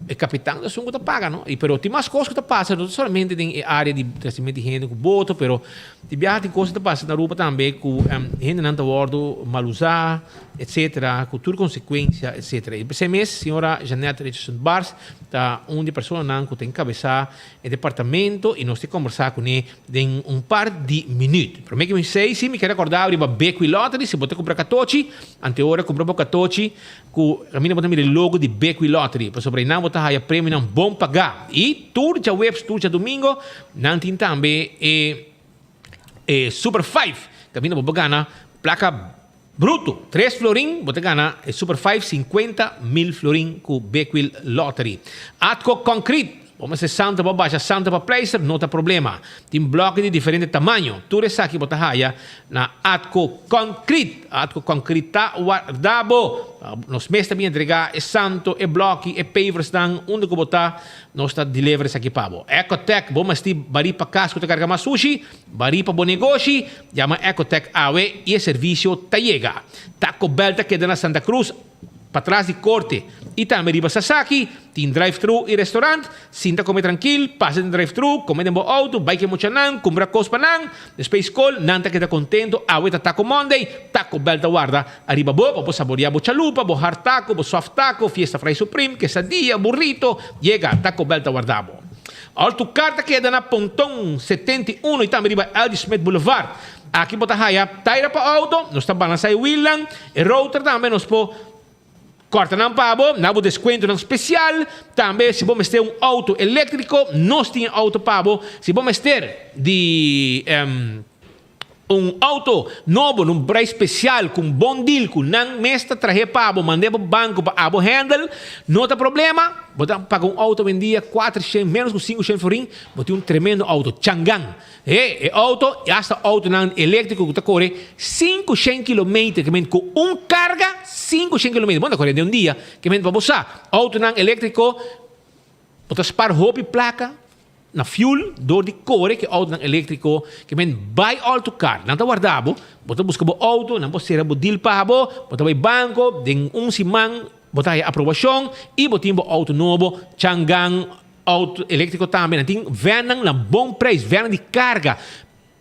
Speaker 21: E kapitan ta esun ku ta paga no. I pero tin mas kos ku ta pasa, no ta solamente den e área di trasiment di hende ku boto, pero di biaha tin kos ku ta pasa na Aruba tambe ku hendenan ta wòrdu mal usá, etsetera, ku tur konsekuensia, etsetera. I p'esei mes señora Jeanette Richardson Bars ta un di e personanan ku ta enkabesá e departamento i nos ta kombersá kuné den un par di minüt. Promé ku mi sei si mi ke rekordá riba Bekwee Lottery, si bo ta kumpra katochi, anteora kumpra bo katochi, Ku kaminda bo ta mira e logo di Bekwee Lottery, pasobra einan bo ta haya premionan bon pagá. I tur djaweps, tur djadumingo, nan tin tambe e e Super Five, kaminda bo por gana plaka bruto, tres florin, bo ta gana e Super Five, 50,000 florin ku Bekwee Lottery. Atco Concrete, Bo mester santo pa basha santo pa pleister, no ta problema. Tin bloki di diferente tamaño. Tur esaki bo ta haya na Atco Concrete. Atco Concrete ta warda bo. Nos mes ta bin entrega e santo, e bloki, e paversnan, unda ku bo ta, nos ta deliver esaki pa bo. Ecotec, bo mester bari pa kas ku ta karga mas sushi, bari pa bo negoshi, yama Ecotec awe i e servisio ta yega. Taco Bell ta keda na Santa Cruz. Patras di korte i tambe riba Sasaki tin drive-thru i restaurant. Sinta kome trankil, pasa den drive-thru, kome den bo outo, bai ku e muchanan, kumpra kos pa nan. Despues skol, nan ta keda kontento, awe ta Taco Monday, Taco Bell ta warda ariba bo pa bo saborea bo chalupa, bo hard taco, bo soft taco, fiesta fry supreme, quesadilla, burrito, yega, Taco Bell ta warda bo. Alto Car ta keda na Ponton 71 i tambe riba LG Smith Boulevard. Aki bo ta haya taira pa outo, nos ta balansa e wielnan, e router tambe nos por kòrta nan pa bo, na bo deskuentonan spesial. Tambe si bo mester un outo eléktriko, nos tin e outo pa bo. Si bo mester di un outo nobo na un prijs spesial ku un bon deal ku nan mes ta trahe pa bo, mand'é bo banko pa abo handle, no ta problema. Bo ta paga un outo awendia kuater shen, ménos ku sinku shen florin, bo tin un tremendo outo, Changan. E e auto y hasta autonan electrico cu ta core 500 kilometer, ke men cu un carga 500 kilometer, bo no ta core den un dia, ke men pa bo sa, autonan electrico bo ta spaar hopi placa na fuel door di core ke autonan electrico, ke men bay all to car, nan ta warda bo, bo ta busca bo auto, nan por cera bo deal pa bo, bo ta bay banco, den un siman bo ta haya aprobacion y bo tin bo auto nobo, Changan. Auto eléktriko tambe. Nan tin vènnan na bon preis, vènnan di karga,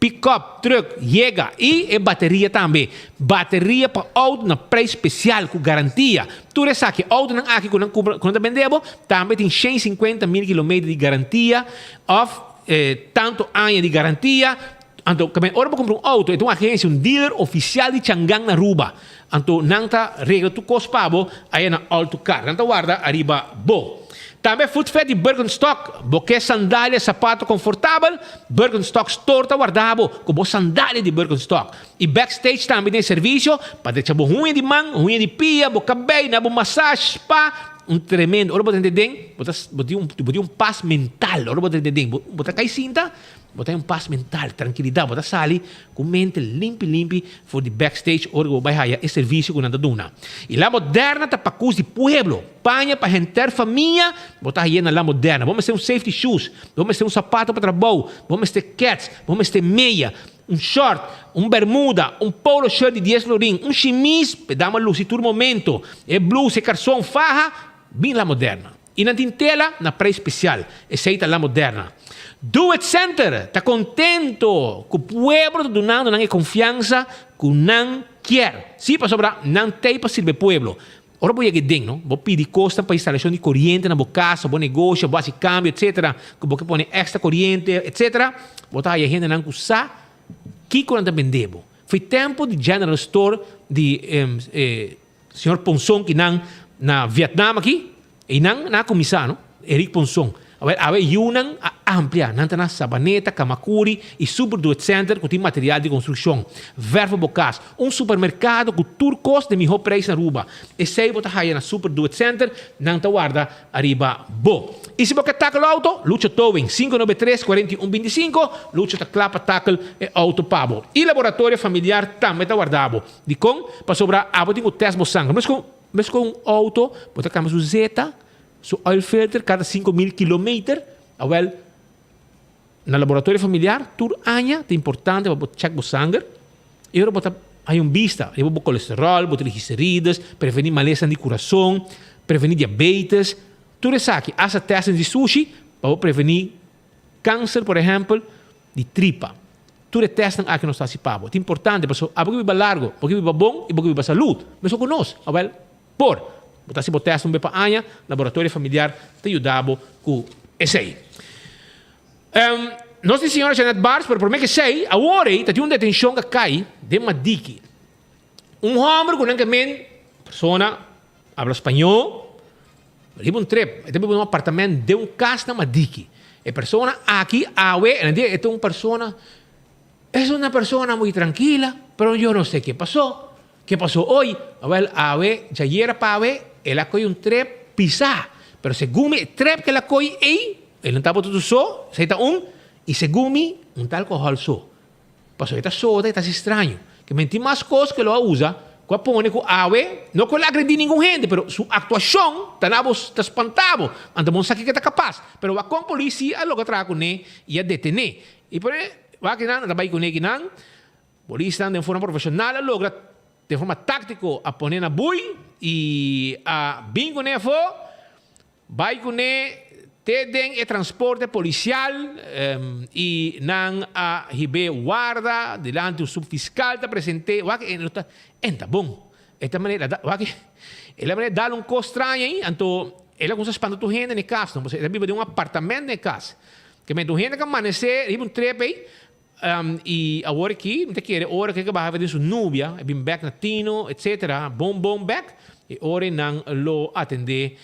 Speaker 21: pikòp, trùk, yega i e bateria tambe. Bateria pa outo na preis spesial ku garantia. Tur esaki, outonan aki ku nan kumpra, ku nan ta bende bo, tambe tin 150,000 kilometer di garantia òf tantu aña di garantia. Anto, ora bo kumpra un outo, e ta un agensia, un dealer ofisial di Changan na Aruba. Anto nan ta regla tur kos pa bo aya na Alto Car. Nan ta warda ariba bo. Tambe Footfed di Birkenstock. Bo ke sandalia, sapato konfortabel? Birkenstock Store ta warda bo ku bo sandalia di Birkenstock. I Backstage tambe den servisio pa drecha bo huña di man, huña di pia, bo kabei, na bo massage, spa. Un tremendo. Ora bo ta hende den, bo ta bo tin bo tin un pas mental. Ora bo ta hende den, bo bo ta kai sinta. Bo ta den pas mental, trankilidat, bo ta sali ku mente limpi limpi for di backstage ora ku bo bai haya e servisio ku nan ta duna. I La Moderna ta pakus di pueblo, paña pa henter famia bo ta haye na La Moderna. Bo mester un safety shoes, bo mester un sapato pa trabou, bo mester kets, bo mester meya, un short, un bermuda, un polo shirt di dies florin, un shimis p'e dama lusi tur momento, e blus, e karson, faha, bin La Moderna. I nan tin tela na prijs spesial. Esei ta La Moderna. Do It Center ta kontento ku pueblo ta dunando nan e konfiansa ku nan kier. Sí, pasobra nan t'ei pa sirbi e pueblo. Ora bo yega den, no, bo pidi kosnan pa instalashon di koriente na bo kas, bo negosio, bo hasi kambio, etsetera, ku bo ke pone èkstra koriente, etsetera, bo ta haya hendenan ku sa kiko nan ta bende bo. Foi tempu di General Store di e. Señor Ponson ki nan na Vietnam aki, einan nan a kuminsá no, Eric Ponson. Awel awe yunan a amplia. Nan ta na Sabaneta, Camacuri y Super Do It Center cu tin material di construccion, verf pa bo cas, un supermercado cu tur cos den miho prijs na Aruba. Esey bo ta haya na Super Do It Center, nan ta warda ariba bo. Y si bo ke tackle auto, Lucho Towing, 593 41 25, Lucho ta cla pa tackle e auto pa bo. Y Laboratorio Familiar tambe ta warda bo. Dikon? Pasobra abo tin ku tèst bo sanger. Mes ku mes ku un outo, bo ta kambia su zeta, su oil filter kada 5000 kilometer. Awèl, na laboratorio familiar tur aña ta importante pa bo chèk bo sanger i ora bo ta haña un bista riba bo kolesteròl, bo trigliserides, prevení malesanan di kurason, prevení diabetes. Tur esaki, asta tèstnan di sushi pa bo prevení Kanser por ehèmpel di tripa. Tur e tèstnan aki nos ta hasi pa bo. Ta importante pasobra abo ke biba largo, bo ke biba bon i bo ke biba salud. Mesun ku nos. Awèl, por. Bo ta hasi bo tèst un be pa aña, laboratorio familiar ta yuda bo ku esei. Nos tin señora Jeanette Bars, pero promé ku esei, awor ei ta tin un detenshon ku a kai den Madiki. Un hòmber ku nan ke men persona abla spañó. Riba un trip, e ta biba den un apartament den un kas na Madiki. E persona aki awe, en dia e ta un persona, es una persona muy trankila, pero yo no sé ke pasó, ke pasó hoy. Awel, awe, djayera pa awe, el a koy un trip pisá. Pero segun mi, e trip ke el a koy ei, el no tabata tur so, esei ta un, i segun mi, un ta alkohòl so. Pasobra e ta soda e ta hasi straño. Ke men tin mas kos ku e lo a usa ku a pone ku awe no ku el a agredí ningun hende pero su aktuashon ta na bo ta spanta bo. Anto bo no sa kiko e ta kapas. Pero wak kon polis si a logra traha kuné i a detené. I por e wak kinan nan ta bai kuné kinan polisnan den forma profeshonal a logra den forma táktiko a pone na bui i a bin kuné afó. Bai kuné te den e transporte polisial i nan a hib'é warda dilanti un subfiskal ta present'é. Wak e no ta e ta bon. E ta manera da wak el a manera dal un kos straño ei anto el a kuminsá spanta tur hende na e kas no pasobra el a biba den un apartamento na e kas. Ke mester un hende ka amanesé riba un trep ei i awor aki mi ta kere ora ku e baha den su nubia e bin bek na tino etcetera bon bon bek e ora ei nan lo atende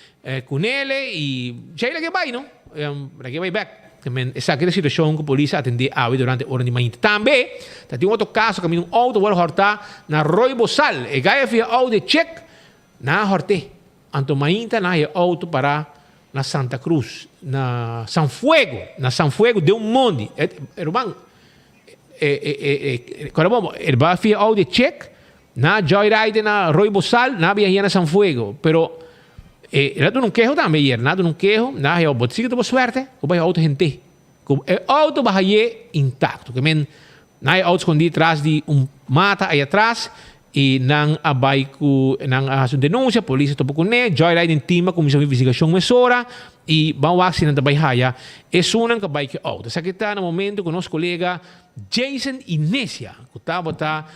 Speaker 21: kunele i djei laga e bai no laga e bai bek esaki ta e situashon ku polis a atende awe durante ora di mainta tambe ta tin otro kaso kaminda un outo wòrdu hòrtá na Rooi Bosal e gaya fia outo e chek nan a hòrt'é. Anto mainta nan haya auto para na Santa Cruz, na San Fuego, na San Fuego den un mondi. E ruman, e, e, e, e, kora bobo, el ba fia auto e check, na joyride na Rooi Bosal, na bia hia na San Fuego. Pero, e, el a duna un keho tambe ayer, na duna un keho, na haya, bo sigue ta bo suerte, ku bai auto hente. Ku e auto ba haye intacto. Ke men, Nan e auto skondí tras di un mata aya tras i nan a bai ku nan a hasi un denunsia, polis a topa kuné, Joyride team a kuminsá un investigashon mesora i ban wak si nan ta bai haya esunnan ku a bai ku e auto. Esaki ta na momento ku nos kolega Jason Inecia ku tabata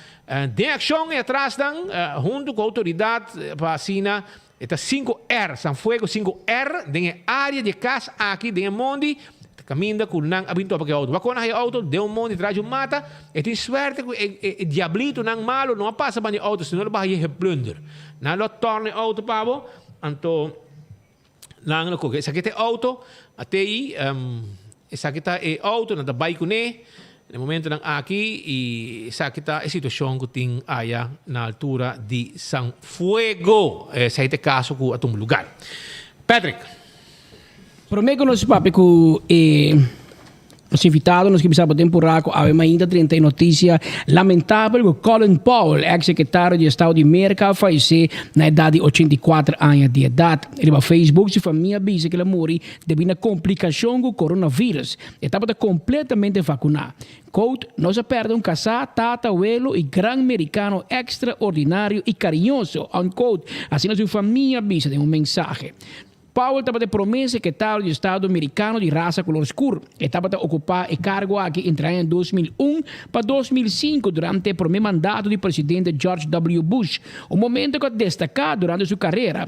Speaker 21: den akshon aya tras nan huntu ku outoridat pa asina E ta 5R, San Fuego 5R, den e área di e kas aki den e mondi, ta kaminda ku nan a bin topa ku e outo. Wak ora nan haña e outo den un mondi tras di un mata, e tin suerte ku e e diablitonan malu no a pasa banda e outo, sino lo baha yega e plunder. Nan lo a tòrna e outo pa bo, anto nan lo kohe. Esaki ta e outo, a te ei, Esaki ta e auto, nan ta bai kuné na e momentonan aki i esaki ta e situashon ku tin aya na altura di San Fuego. Esei ta e kaso ku a tuma lugar. Patrick.
Speaker 22: Promé ku nos papia ku e nos invitado, nos ke bisa bo den purá ku awe mainta drenta e notisia lamentabel ku Colin Powell, eks sekretario di Estado di Merka a fayesé na edat di 84 aña di edat. Riba Facebook su famia a bisa ku el a muri Debí na komplikashon ku coronavirus, e tabata kompletamente vakuná. Quote, Nos a pèrdè un kasá, tata, welo i gran merikano ekstraordinario i kariñoso, unquote, asina su famia a bisa den un mensahe. Powell tabata e promé sekretario di estado merikano di rasa kolor skur. E tabata okupá e kargo aki entre aña 2001 pa 2005 durante e promé mandato di presidente George W. Bush, un momento ku a destaká durante su karera.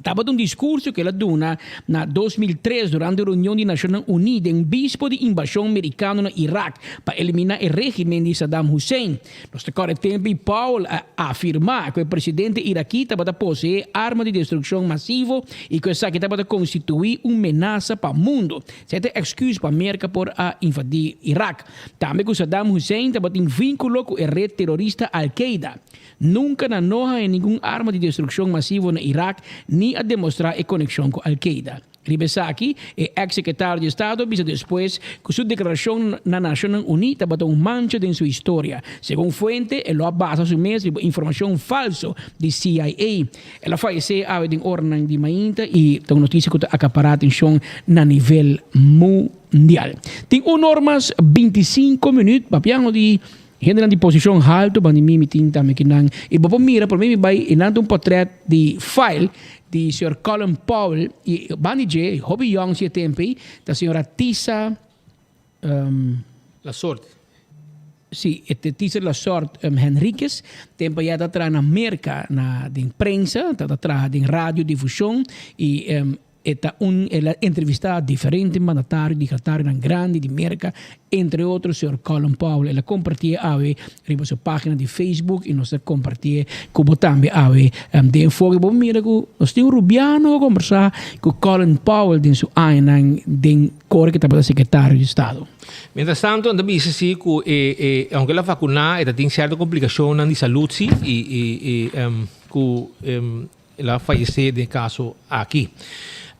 Speaker 22: Tabata un diskurso ku el a duna na 2003 durante reunion di Nashonnan Uní den bispo di inbashon merikano na Irak pa eliminá e régimen di Saddam Hussein. Nos ta kòrda e tempu i Powell a afirmá ku e presidente irakí tabata poseé arma di destrukshon masivo i ku esaki tabata konstituí un menasa pa mundu. Esei ta e èksküs pa Merka por a invadí Irak. Tambe ku Saddam Hussein tabatin vínkulo ku e ret terorista Al-Qaeda. Nunka nan no haña ningun arma di destrukshon masivo na Irak ni a demostrá e konekshon ku Al-Qaeda. Riba esaki, e eks sekretario di estado a bisa despues ku su deklarashon na Nashonnan Uní tabata un mancha den su historia. Segun fuente, e lo a basa su mes riba informashon falso di CIA. El a fayesé awe den oranan di mainta i ta un notisia ku ta akapará atenshon na nivel mundial. Tin un or mas bintisinko minüt papiando di Hendenan di posishon haltu banda di mi, mi tin tambe kinan. I bo por mira, promé mi bai, e nan ta un portret di file di señor Colin Powell i banda di dje, hopi yòn si e tempu ei, ta señora Tisa
Speaker 8: Lasorte.
Speaker 22: Si, e ta Tisa Lasorte Henriquez. Tempu ei a ta traha na Merka na den prensa, ta ta traha den radiodifushon i E ta un el a entrevistá diferente mandatario, dignatarionan grandi di Merka, entre otro señor Colin Powell. El a kompartié awe riba su página di Facebook i nos ta kompartié ku bo tambe awe den Enfoke. Bo mira ku nos tin un rubiano ku a kombersá ku Colin Powell den su añanan den kore ku e tabata sekretario di estado.
Speaker 8: Mientras tanto nan ta bisa si ku e e aunke el a vakuná e ta tin sierto komplikashonnan di salud si i i i ku El a fayesé den e kaso aki.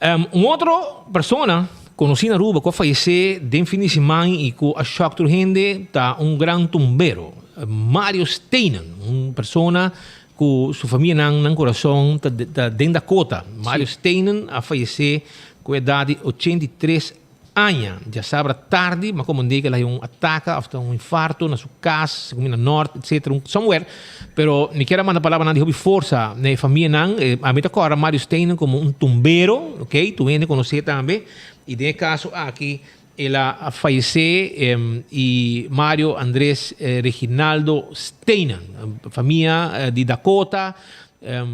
Speaker 8: Un otro persona konosí na Aruba ku a fayesé den fin di siman i ku a shòk tur hende ta un gran tumbero, Mario Steinen, un persona ku su famianan nan kurason ta den Dakota. Mario Steinen a fayesé ku edat di 83 Aña, djasabra tardi, m'a komand'é ku el a haña un ataka òf ta un infarto na su kas, segun mi na nòrt, etsetera, un somewhere. Pero mi kier a manda palabranan di hopi forsa na e famianan. Ami ta kòrda Mario Steinen komo un tumbero, ok, tur hende konos'é tambe. I den e kaso aki el a fayesé i Mario Andres Reginaldo Steinen, famia di Dakota,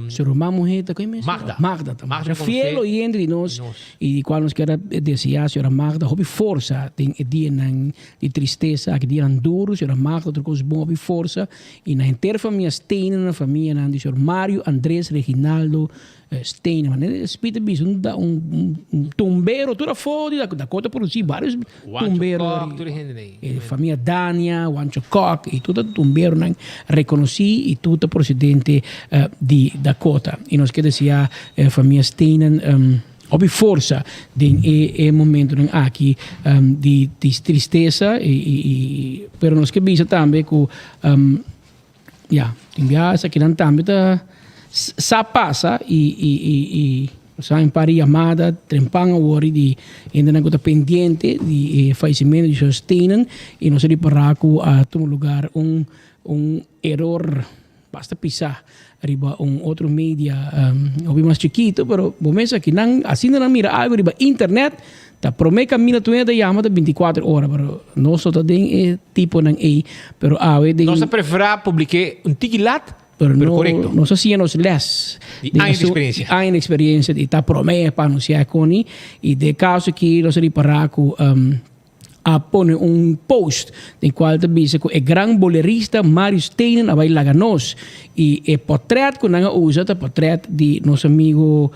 Speaker 22: Su ruman muhé ta ken mes?
Speaker 8: Magda.
Speaker 22: Magda ta masha fiel oyente di nos i di kual nos kier a deseá señora Magda hopi forsa den e dianan di tristesa aki, dianan duru. Señora Magda tur kos bon, hopi forsa i na henter famia Steinen, na famianan di señor Mario, Andres, Reginaldo Steinen. Manera Speed a bisa un un tumbero tur afó di Dakota a produsí vários tumbero.
Speaker 8: Wancho Kok, tur e hende ei.
Speaker 22: E famia Dania, Wancho Kok i tur ta tumberonan rekonosí i tur ta prosedente di Dakota. I nos ke deseá e famia Steinen hopi forsa den e e momentonan aki di tristesa i pero nos ke bisa tambe ku ya tin bia esakinan tambe ta sa pasa i i i Nos a un par di yamada trempan awor di hendenan ku ta pendiente di e fallecimento di señor Steenen i nos a ripará ku a tuma lugar un un eror basta pisá riba un otro media hopi mas chikito pero bo mes aki nan asina nan mira algo riba internet ta prome kaminda tur hende ta yama ta bintikuater ora pero nos no ta den e tiponan ei pero awe den
Speaker 8: Nos ta preferá publik'é un tiki lat
Speaker 22: Pero
Speaker 8: Pero
Speaker 22: no,
Speaker 8: korekto.
Speaker 22: nos a siña nos les.
Speaker 8: Di aña di eksperensia.
Speaker 22: Di aña di eksperensia di ta promé pa anunsiá koni. I den e kaso aki nos a ripará ku a pone un post den kual ta bisa ku e gran bolerista Mario Steinen a bai laga nos. I e potrèt ku nan a usa ta potrèt di nos amigo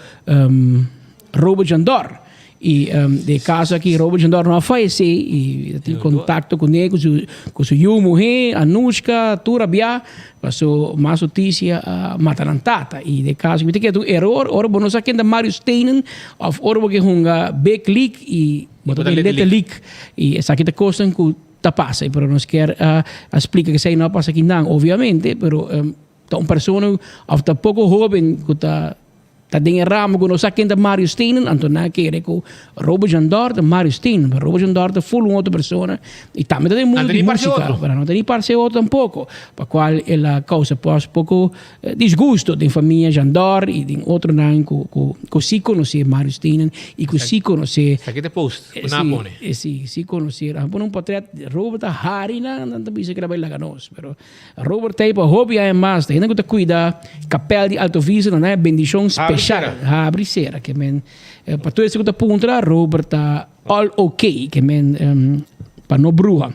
Speaker 22: Robert Jandor. I den e kaso aki Robert Jandor no a fayesé i ta tin kontakto kuné ku su ku su yu muhé Anushka tur a bia paso mas notisia a mata nan tata i den e kaso mi ta kere ta un eror ora bo no sa ken ta Mario Steinen òf ora bo ke hunga big league i bo ta den little league i esaki ta kosnan ku ta pasa pero nos kier a splika ku esei no a pasa akinan obviamente pero ta un persona òf ta poko hoben ku ta Ta den e ramo ku no sa ken ta Mario Steenen, anto nan a kere ku Robert Jandor ta Mario Steenen, pero Robert Jandor ta ful un otro persona i tambe ta den mundo di músika, pero no ta ni parse otro tampoko, pa kual el a kousa pos poko disgusto den famia Jandor i den otronan ku ku ku si konosé Mario Steenen i ku si konosé.
Speaker 8: Esaki ta e post ku nan a pone.
Speaker 22: Si, si konosé. Nan a pone un potret, Robert ta hari nan, nan ta bisa ku el a bai laga nos, pero. Robert Teipa hopi aña mas ta hende ku ta kuida kapèl di Alto Vista nan e bendishon
Speaker 8: Habri
Speaker 22: speshal. Masha, habri sera. Ke men, pa tur esei ku ta puntra, Robert ta all ok. Ke men, pa no bruha.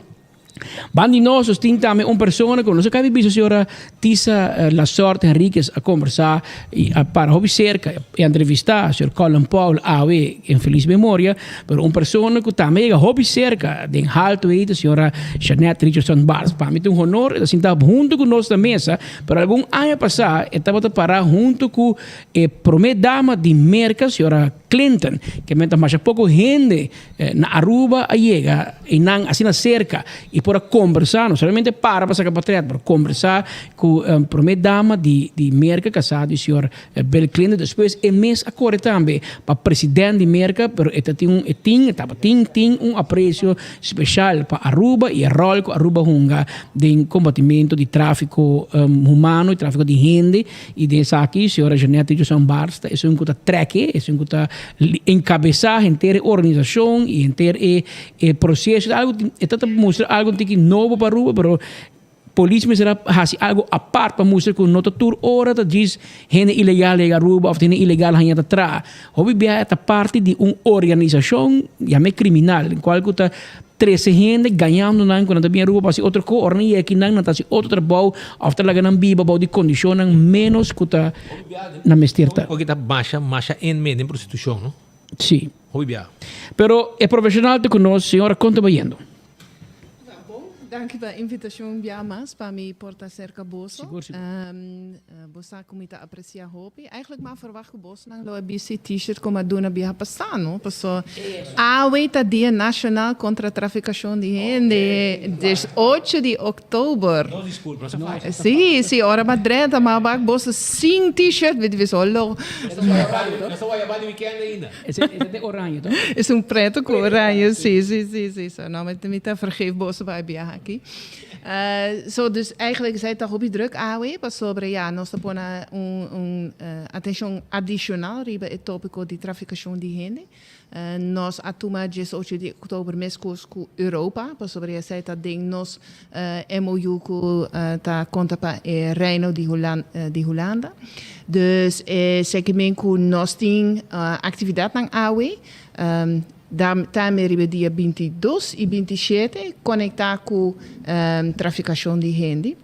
Speaker 22: Ban di nos, nos tin tambe un persona ku nos a kabi bisa señora Tisa Lasorte Henriquez a kombersá i a para hopi serka i a entrevistá señor Colin Powell awe en felis memoria, pero un persona ku tambe yega hopi serka den halto ei ta señora Jeanette Richardson Barnes. Pa mi ta un honor e ta sinta huntu ku nos na mesa, pero algun aña pasá e tabata pará huntu ku e promé dama di Merka, señora Clinton, ke menta masha poko hende Na Aruba a yega einan asina serka y por a kombersá, no solamente para pa saka portret, pero kombersá ku promé dama di di Merka kasá di señor Bill Clinton. Despues e mes a kore tambe pa president di Merka, pero e ta tin un e tin e tabatin tin un apresio speshal pa Aruba y e ròl ku Aruba hunga den kombatimento di tráfiko humano y tráfiko di hende. Y den esaki señora Jeanette Richardson Bartz ta esun cu ta trek e, esun cu ta encabeza henter e organisacion y henter e e proceso. Ta algo, e ta ta mustra algo un tiki nobo pa Aruba, pero polis mester a haci algo apart pa mustra cu no ta tur ora ta djis hende ilegal yega Aruba of hende ilegal haña ta traha. Hopi biaha ta parti di un organisacion, yam'e criminal, cual cu ta Trese hende gañando nan ku nan ta bin Aruba pa hasi otro ko, ora nan yega akinan nan ta hasi otro trabou òf ta laga nan biba bou di kondishonnan ménos ku ta nan mester ta.
Speaker 8: Hopi ta masha masha en me den prostitushon no.
Speaker 22: Sí.
Speaker 8: Hopi bia.
Speaker 22: Pero e profeshonal ta ku nos, señora kon ta bayendo?
Speaker 3: Danki pa invitashon bia mas pa mi por ta serka boso.
Speaker 22: Sigur sigur.
Speaker 3: Bo sa ku mi ta apresia hopi. Eigenlijk mi a verwacht ku bosnan lo a bisti t-shirt ku mi a duna biaha pasá, no? Paso awe ta Dia Nashonal kontra Trafikashon di Hende, diesocho di òktober.
Speaker 8: No diskulpa, nos a faya.
Speaker 3: Sí, sí, ora mi a drenta mi a wak boso sin t-shirt, mi di bisa, Olo.
Speaker 8: Nos ta waya bai di wikènt ainda.
Speaker 22: Esei ta de oranje, toch?
Speaker 3: Es un preto ku oranje, sí, sí, sí, sí. So, no, mi ta vergeef boso pa e biaha aki. So, dus eigenlijk esei ta hopi druk awe, pasobra ya, nos ta pone un un atenshon adishonal riba e topiko di trafikashon di hende. Nos a tuma diesocho di oktober meskos ku Europa, pasobra esei ta den nos MOU ku ta konta pa e Reino di di Hulanda. Dus esaki men ku nos tin aktividatnan awe, tambe riba dia bintidos i bintishete konektá ku trafikashon di hende.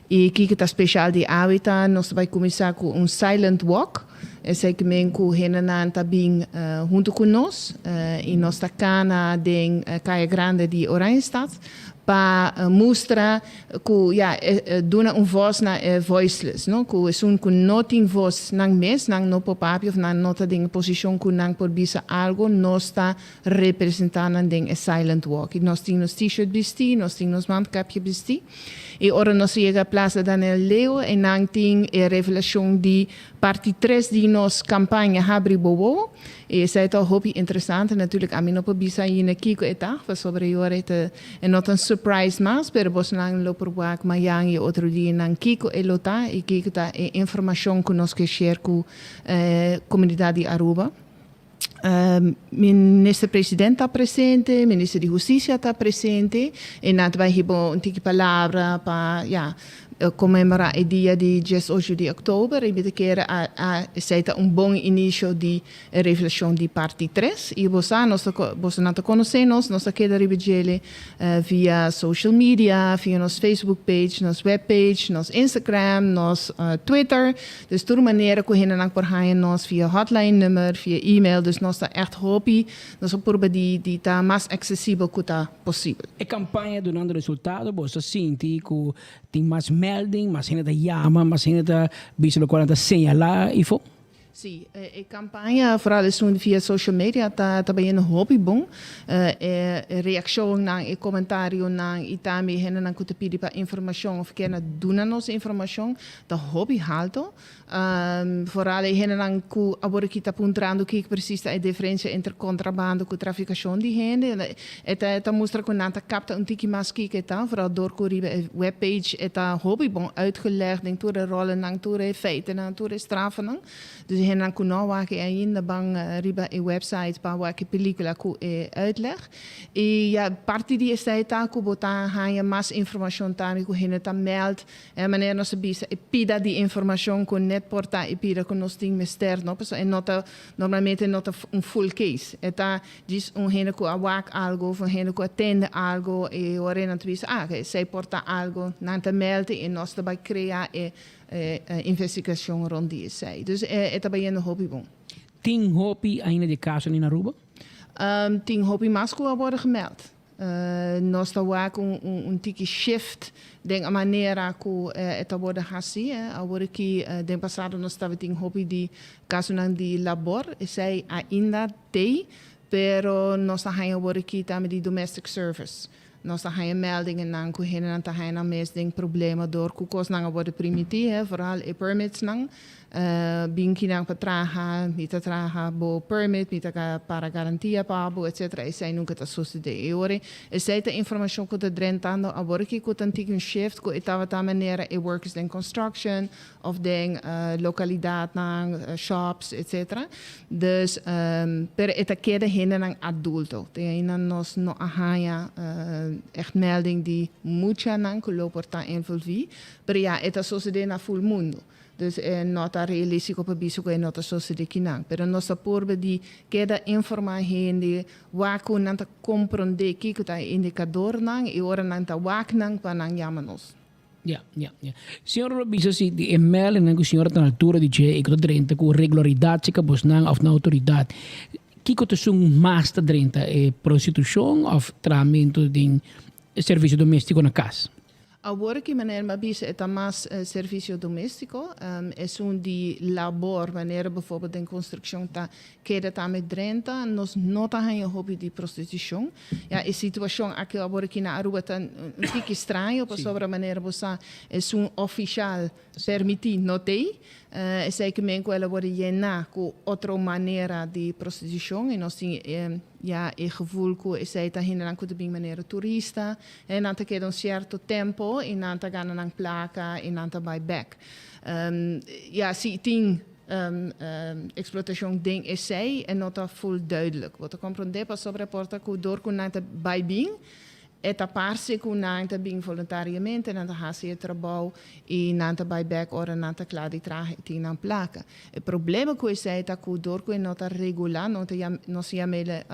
Speaker 3: I kiko ta speshal di awe ta nos ta bai kuminsá ku un silent walk, esaki men ku hendenan ta bin huntu ku nos i nos ta kana den Kaya Grande di Oranjestad pa mustra ku ya duna un vos na e voiceless, no, ku esun ku no tin vos nan mes, nan no por papia of nan no ta den e posishon ku nan por bisa algo, nos ta representá nan den e silent walk. I nos tin nos t-shirt bistí, nos tin nos mandkapje bistí. I ora nos yega Plaza Daniel Leo einan tin e revelashon di parti tres di nos kampaña Habri Bo Wowo. I esei ta hopi interesante. Natuurlijk ami no por bisa ainda kiko e ta, pasobra e ora e ta e no ta un surprise mas, pero bosnan lo por wak mayan i otro dianan kiko e lo ta i kiko ta e informashon ku nos ke share ku e komunidat di Aruba. Minister President ta presente, Minister di Husticia ta presente y nan ta bay hiba un tiki palabra pa ya conmemora e dia di diesocho di october y mi ta kere a a esey ta un bon inicio di e revelacion di parti tres y bo sa nos ta bosonan ta conoce nos, nos ta keda riba djele via social media, via nos Facebook page, nos web page, nos Instagram, nos Twitter. Dus tur manera ku hendenan por haña nos via hotline nummer, via email, dus nos ta ègt hopi, nos a purba di di ta mas aksesibel ku ta posibel.
Speaker 22: E kampaña dunando resultado, bo ta sinti ku tin mas melding, mas hende ta yama, mas hende ta bisa lokual nan ta señalá ifo?
Speaker 3: Sí, e kampaña, foral esun via social media, ta ta bayendo hopi bon. E reakshonnan, e komentarionan i tambe e hendenan ku ta pidi pa informashon òf kier na duna nos informashon ta hopi halto. Foral e hendenan ku awor aki ta puntrando kiko presis ta e diferensia entre kontrabando ku trafikashon di hende. E ta ta mustra ku nan ta kapta un tiki mas kiko e ta, foral dor ku riba e webpage e ta hopi bon uitgelegd den tur e rollennan, tur e feitennan, tur e strafenan. Dus hendenan ku no a wak e ainda ban riba e website pa wak e pelikula ku e uitleg. I ya parti di esei ta ku bo ta haña mas informashon tambe ku hende ta mèld. E manera nos a bisa e pida di informashon ku net por ta e pida ku nos tin mester no pasobra e no ta normalmente no ta un full case. E ta djis un hende ku a wak algu of un hende ku a tende algu i ora nan ta bisa ah esei por ta algu nan ta mèld i nos ta bai krea e investigashon rond di esei. Dus e ta bayendo hopi bon.
Speaker 22: Tin hopi ainda di kasonan in Aruba?
Speaker 3: Tin hopi mas ku a wòrdu gemèld. Nos ta wak un tiki shift den e manera ku e ta wòrdu hasi. Awor aki den pasado nos tabatin hopi di kasonan di labor, esei ainda t'ei, pero nos ta haña awor aki tambe di domestic service. Nos ta haña meldingennan ku hendenan ta haña nan mes den problema dor ku kosnan a wòrdu primití, vooral e permitsnan. Bin kinan pa traha, mi ta traha bo permit, mi ta para garantia pa bo, etcetera. Esei nunca ta sucede. E ora esei ta informacion cu ta drentando awor aki cu ta tiki un shift cu e tabata manera e workers den construction of den localidadnan, shops, etcetera. Dus, pero e ta keda hendenan adulto. Te ainda nos no a haya echt melding di muchanan cu lo por ta envolvi, pero ya e ta sucede na full mundo. Dus e no ta realistico pa bisa cu e no ta sosode kinan. Pero nos ta purba di keda informa hende wak cu nan ta compronde kico ta e indicadornan y ora nan ta wak nan pa nan yama nos.
Speaker 22: Ya, ya, ya. Señor lo bisa si di e meldingnan cu señor ta na altura di dje y cu ta drenta cu regularidad cerca bosnan of na autoridad, kico ta esun mas ta drenta, e prostitucion of trahamento den servicio domestico na cas?
Speaker 3: Awor ki manera mi a bisa e ta mas servicio domestico, esun di labor manera bijvoorbeeld den construccion ta keda tambe drenta, nos no ta haña hopi di prostitucion. Ya e situacion aki awor aki na Aruba ta un tiki straño pasobra manera bo sa esun oficial permiti no t'ey. Esey ke men ku el a worde yena ku otro manera di prostitucion y nos tin ya e gevoel ku esey ta hendenan ku ta bin manera turista. E nan ta keda un sierto tempo y nan ta gana nan placa y nan ta bay bek. Ya si tin explotacion den esey e no ta full duidelijk. Bo ta comprende pasobra e por ta cu door cu nan ta bay bin e ta parce cu nan ta bin voluntariamente, nan ta haci e trabou y nan ta bay bek ora nan ta cla di traha y tin nan placa. E problema cu esey ta cu door cu e no ta regula, no ta yama, nos ta yama el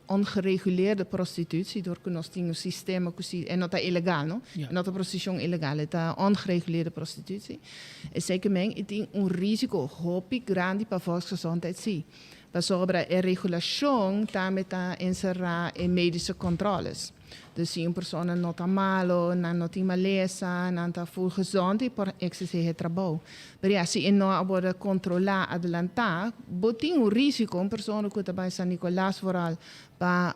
Speaker 3: ongereguleerde prostitutie, door cu nos tin un sistema cu si, e no ta ilegal no, e no ta prostitucion ilegal, e ta ongereguleerde prostitutie. Esey ke men e tin un risico hopi grandi pa volksgezondheid si, pasobra e regulacion tambe ta encera e medische controles. Dus si un persona no ta malo, nan no tin malesa, nan ta full gezond y por exerce e trabou. Pero ya, si e no a worde controla adelanta, bo tin un risico, un persona cu ta bay San Nicolas vooral pa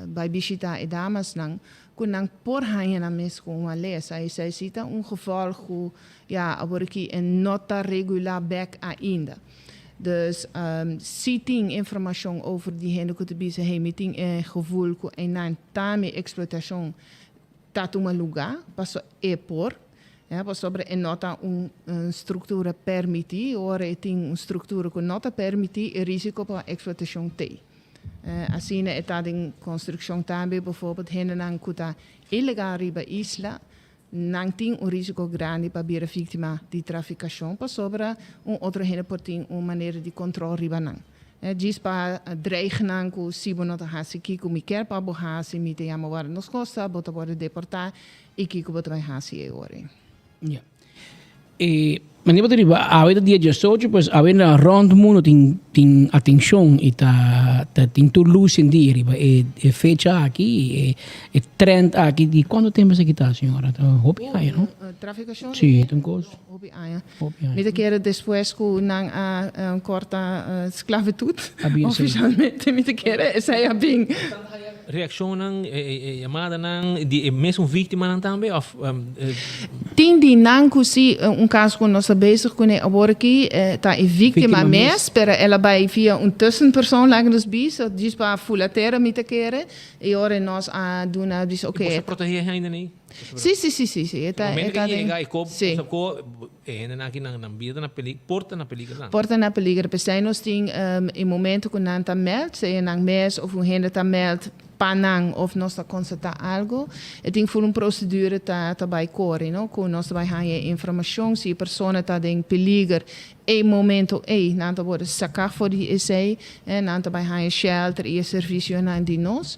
Speaker 3: bay bishita e damasnan, cu nan por haya nan mes cu un malesa. Esey si ta un gevolg cu ya awor aki e no ta regula bek ainda. Dus si tin informacion over di hende cu ta bisa hey mi tin e gevoel cu einan ta mi explotacion ta tuma luga paso e por, ya, pasobra e no ta un structura permiti, ora e tin un structura cu no ta permiti e risico pa explotacion t'ey. Asina e ta den construccion tambe, bijvoorbeeld hendenan cu ta ilegal riba isla, Nan tin un risico grandi pa bira victima di traficacion pasobra un otro hende por tin un manera di control riba nan. Djis pa dreig nan cu si bo no ta haci kico mi kier pa bo haci, mi ta yama warda nos costa, bo ta worde deporta y kico bo ta bay haci e ora ey.
Speaker 22: Ya. E manera bo ta riba awe ta dia diesocho pues awe na rond mundo tin tin atencion y ta ta tin tur luz sindi riba e e fecha aki y e e trend aki di cuanto tempo esaki ta señora ta hopi aña no?
Speaker 3: Traficacion
Speaker 22: Si ta un cos.
Speaker 3: Hopi aña.
Speaker 22: Hopi aña.
Speaker 3: Mi ta kere despues cu nan a corta sclavitud
Speaker 22: A bin esey.
Speaker 3: oficialmente mi ta kere esey a bin.
Speaker 8: Reaccionnan, e yamadanan di e mesun victimanan tambe of?
Speaker 3: Tin di nan cu si, un caso cu nos ta bezig cune awor aki ta e victima mes, pero el a bay via un tussenpersoon laga nos bisa, djis pa fula tera mi ta kere, y ora nos a duna bisa oke.
Speaker 8: Y boso a protege e hendenan?
Speaker 3: Si, si, si, si, si. E ta,
Speaker 8: momento
Speaker 3: e ta
Speaker 8: ku
Speaker 3: den,
Speaker 8: yega e ko,
Speaker 3: si.
Speaker 8: sa ko e hendenan aki nan nan bida ta na peliger, por ta na peliger tambe.
Speaker 3: Por ta na peliger. P'esei nos tin e momento ku nan ta meld, sea nan mes of un hende ta meld pa nan of nos ta konstatá algu, e tin ful un prosedure ta ta bai kore, no, ku nos ta bai haña e informashon si e persona ta den peliger E momento ei nan ta worde saká for di esei, nan ta bai haña shelter i e servisionan di nos.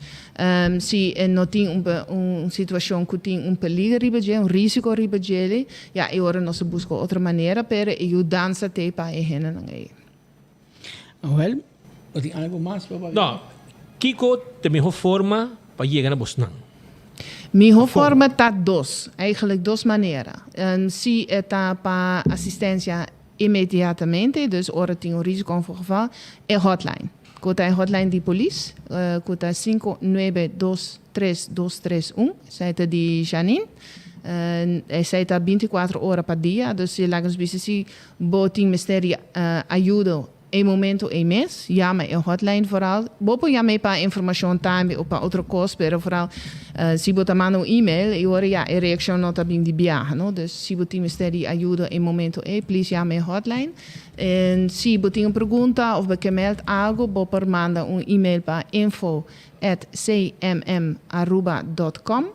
Speaker 3: Si e no tin un un situashon ku tin un peliger riba dje, un risiko riba djele, ya e ora nos ta buska otro manera, pero e yudansa t'ei pa e hendenan ei.
Speaker 22: Awel, bo tin algu mas pa papia?
Speaker 8: No, kiko ta e mihó forma pa yega na bosnan?
Speaker 3: Mihó forma ta dos, eigenlijk dos manera. Si e ta pa asistencia inmediatamente, dus ora tin un risico of un geval, e hotline. Cu ta e hotline di polis, cu ta 5923231, esei ta di Janine. Esei ta binticuatro ora pa dia, dus si laga nos bisa si bo tin mester di ayudo E momento ei mes, yama e hotline vooral. Bo por yama ei pa informacion tambe of pa otro cos, pero vooral si bo ta manda un email e ora ya e reaccion no ta bin di biaha, no. Dus si bo tin mester di ayudo e momento ei, please yama e hotline. En si bo tin un pregunta of bo ke meld algo, bo por manda un email pa info at cmmaruba dot com.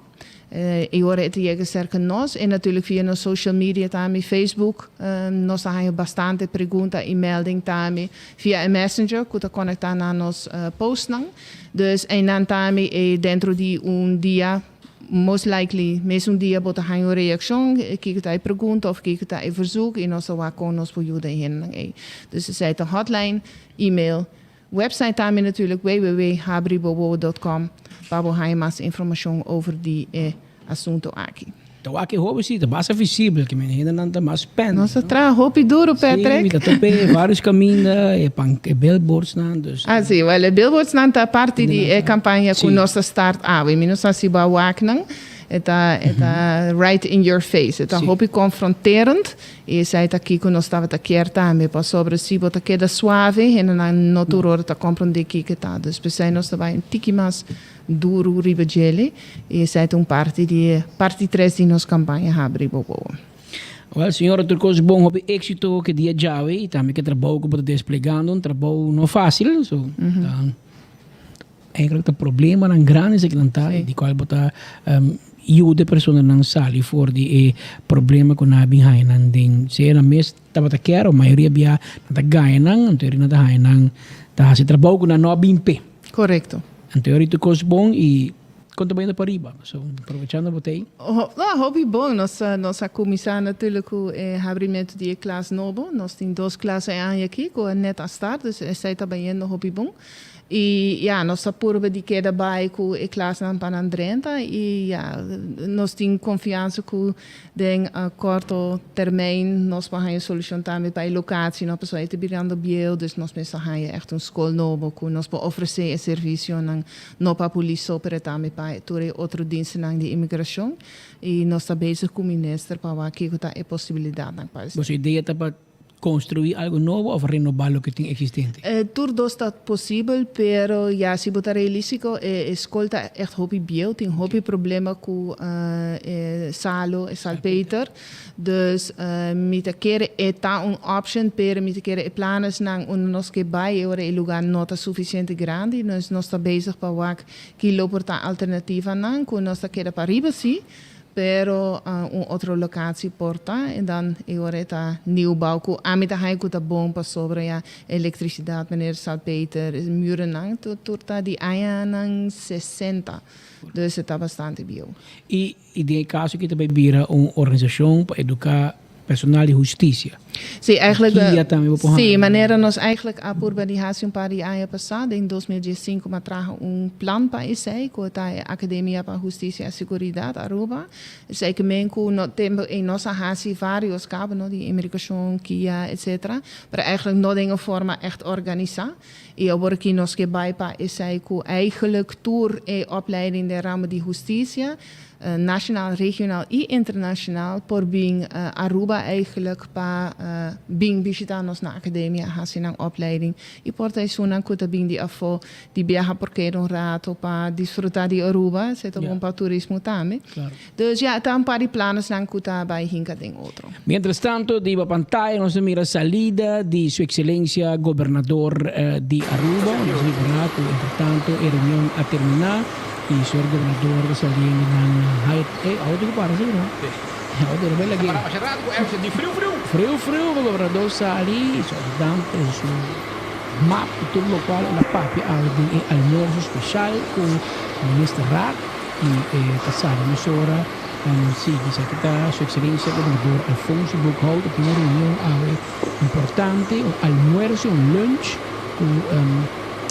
Speaker 3: E ora e ta yega serka nos en natuurlijk via nos social media tambe, Facebook, nos ta haña bastante pregunta y melding tambe via e messenger ku ta konekta na nos postnan. Dus einan tambe e dentro di un dia, most likely mesun dia bo ta haña un reakshon kiko ta e pregunta of kiko ta e verzoek y nos ta wak kon nos por yuda e hendenan ei. Dus esei ta hotline, email. Website tambe natuurlijk www.habribowowo.com pa bo haña mas informashon over di e asunto aki.
Speaker 22: Ta wak e hopi si, ta basta visibel ke men hendenan ta mas pèn.
Speaker 3: Nos a traha hopi duru, Patrick.
Speaker 22: Si, mi ta tope varios kaminda, e pan, e billboardsnan, dus.
Speaker 3: Ah si, wèl e billboardsnan ta parti di e kampaña ku nos a start awe. Mi no sa si bo a wak nan. E ta, e ta right in your face. E ta hopi konfronterend. I esei ta kiko nos tabata kier tambe, pasobra si bo ta keda suave, hendenan no tur ora ta komprondé kiko ta. Dus p'esei nos ta bai un tiki mas duru riba djele, i esei ta un parti di e parti tres di nos kampaña Habri Bo Wowo.
Speaker 22: Wèl, señora, tur kos bon, hopi éksito ke dia djawe i tambe ke trabou ku bo ta desplegando, un trabou no fásil, so ta Eigenlijk ta problemanan grandi esaki nan ta di cual bo ta yuda e personanan sali for di e problema cu nan a bin haya nan den sea nan mes tabata kier of mayoria bia nan ta gaya nan anto nan ta haya nan ta haci trabou cu nan no a bin p'e.
Speaker 3: Correcto.
Speaker 22: Anto ahorita cos bon y con ta bayendo pa riba so aprovechando bo ta ey.
Speaker 3: No, hopi bon. Nos nos a cuminsa natuurlijk cu e habrimento di e klas nobo. Nos tin dos klas e aña aki cu a net a start dus esey ta bayendo hopi bon. I ya, nos ta purba di keda bai ku e klasnan pa nan drenta i ya, nos tin konfiansa ku den korto termijn nos por haña solushon tambe pa e lokatie, no? Pasobra e ta birando bieu, dus nos mester haña ègt un skol nobo ku nos por ofresé e servisionan no pa polis so pero tambe pa tur e otro dienstennan di imigrashon. I nos ta bezig ku minister pa wak kiko ta e posibilidatnan pa esei.
Speaker 22: Boso idea ta pa Construi algo nobo of renoba loke tin existente?
Speaker 3: Tur dos ta posibel, pero ya si bo ta realistico e scol ta echt hopi bieu, tin hopi problema cu e salo, e salpeter. Dus mi ta kere e ta un option, pero mi ta kere e planesnan unda nos ke bay e ora e lugar no ta suficiente grandi, dus nos ta bezig pa wak ki lo por ta alternativanan cu nos ta keda pariba si. Pero un otro locatie por ta en dan e ora e ta nieuwbouw cu ami ta haña cu ta bon pasobra ya electricidad meneer Salpeter e murennan tur ta di añanan sesenta dus e ta bastante bieu.
Speaker 22: Y den e caso aki ta bay bira un organisacion pa educa Personal di husticia.
Speaker 3: Sí, eigenlijk,
Speaker 22: Guia tambe bo por
Speaker 3: sí,
Speaker 22: haña.
Speaker 3: manera nos eigenlijk a purba di haci un par di aña pasá, den 2015 m'a traha un plan pa esei, cu ta e Academia pa Husticia y Seguridad Aruba. Esei ke men cu no tempo ei nos a haci varios caba, no, di inmigracion, kia, etcetera, pero eigenlijk no den un forma echt organisa. Y awor aki nos ke bay pa esei cu eigenlijk tur e opleiding den ramo di husticia. Nacional, regional y internacional por bin Aruba eigenlijk pa bin bishita nos na academia, haci nan opleiding y por ta esunnan cu ta bin di afo di biaha por keda un rato pa disfruta di Aruba, esey ta bon pa turismo tambe. Dus ja, ta un par di planesnan cu ta bay hinca den otro.
Speaker 22: Mientras tanto, riba pantaya nos ta mira salida di Su Excelencia Gobernador di Aruba. Nos ta ripara cu entretanto e reunion a termina. Y señor gobernador ta saliendo nan Hyatt. Ey, auto cu para si no? Auto no bay lag'e.
Speaker 8: Para masha rato cu Erwin di friu friu.
Speaker 22: Friu friu cu gobernador sali y su ayudante su map y tur locual el a papia awe den e almuerzo special cu Minister Raad y e ta sali mesora sigui. Esaki ta su excelencia gobernador Alfonso Boekhoudt a tin un reunion awe importante, un almuerzo, un lunch cu.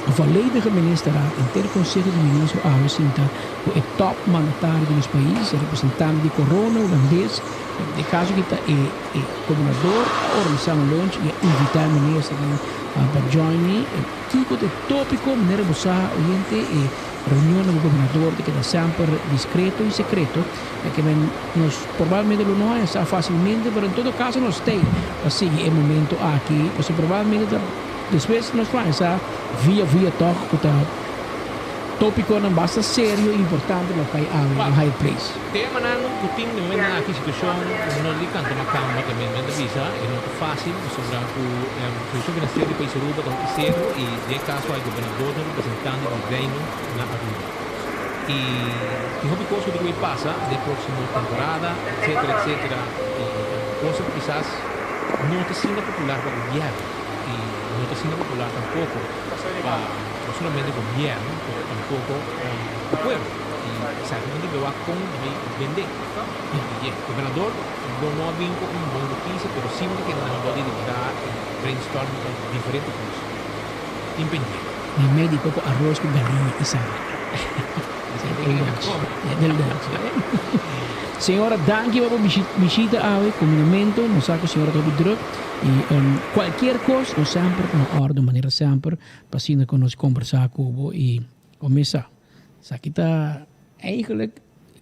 Speaker 22: Volledige Ministerraad henter Conseho di Ministro awe sinta cu e top mandatario di nos pais, e representante di Corona Hulandes, den e caso aki ta e e Gobernador a organisa un lunch y a invita e ministernan pa join mi. Kico ta e topico? Manera bo sa oyente e reunionnan cu Gobernador ta keda semper discreto y secreto, ke men nos probablemente lo no haya sa facilmente, pero en todo caso nos stay pa sigui e momento aki, pasobra probablemente ta. Despues nos por ansa via via tog cu ta topiconan basta serio y importante pa pai awe na Hyatt Place.
Speaker 8: Temanan cu tin den momentonan aki situacion cu no di canta macamba ta men ta bisa e no ta facil pasobra cu situacion financiero di pais Aruba ta hopi serio y den e caso ai gobernador ta un representante di Reino na Aruba y tin hopi cos cu tin cu bay pasa den e proximo temporada etcetera etcetera y cosa cu kisas no ta asina popular pa gobierno. Y no ta asina popular tampoco pa no solamente gobierno pero tampoco pa pueblo. Y esaki nan debe wak con ta bay bende. Y e gobernador lo no a bin cu un bon noticia pero si mi ta kere nan a word delibera y brainstorm riba diferente cos. Tin pendiente.
Speaker 22: Mi medico cu arroz cu galiña y salada. Del lunch. Señora danki pa bo bishita awe cuminamento nos sa cu señora ta hopi druk. Y cualkier cos nos semper ta na orde manera semper pa asina cu nos combersa cu bo y bo mes sa. Esaki ta eigenlijk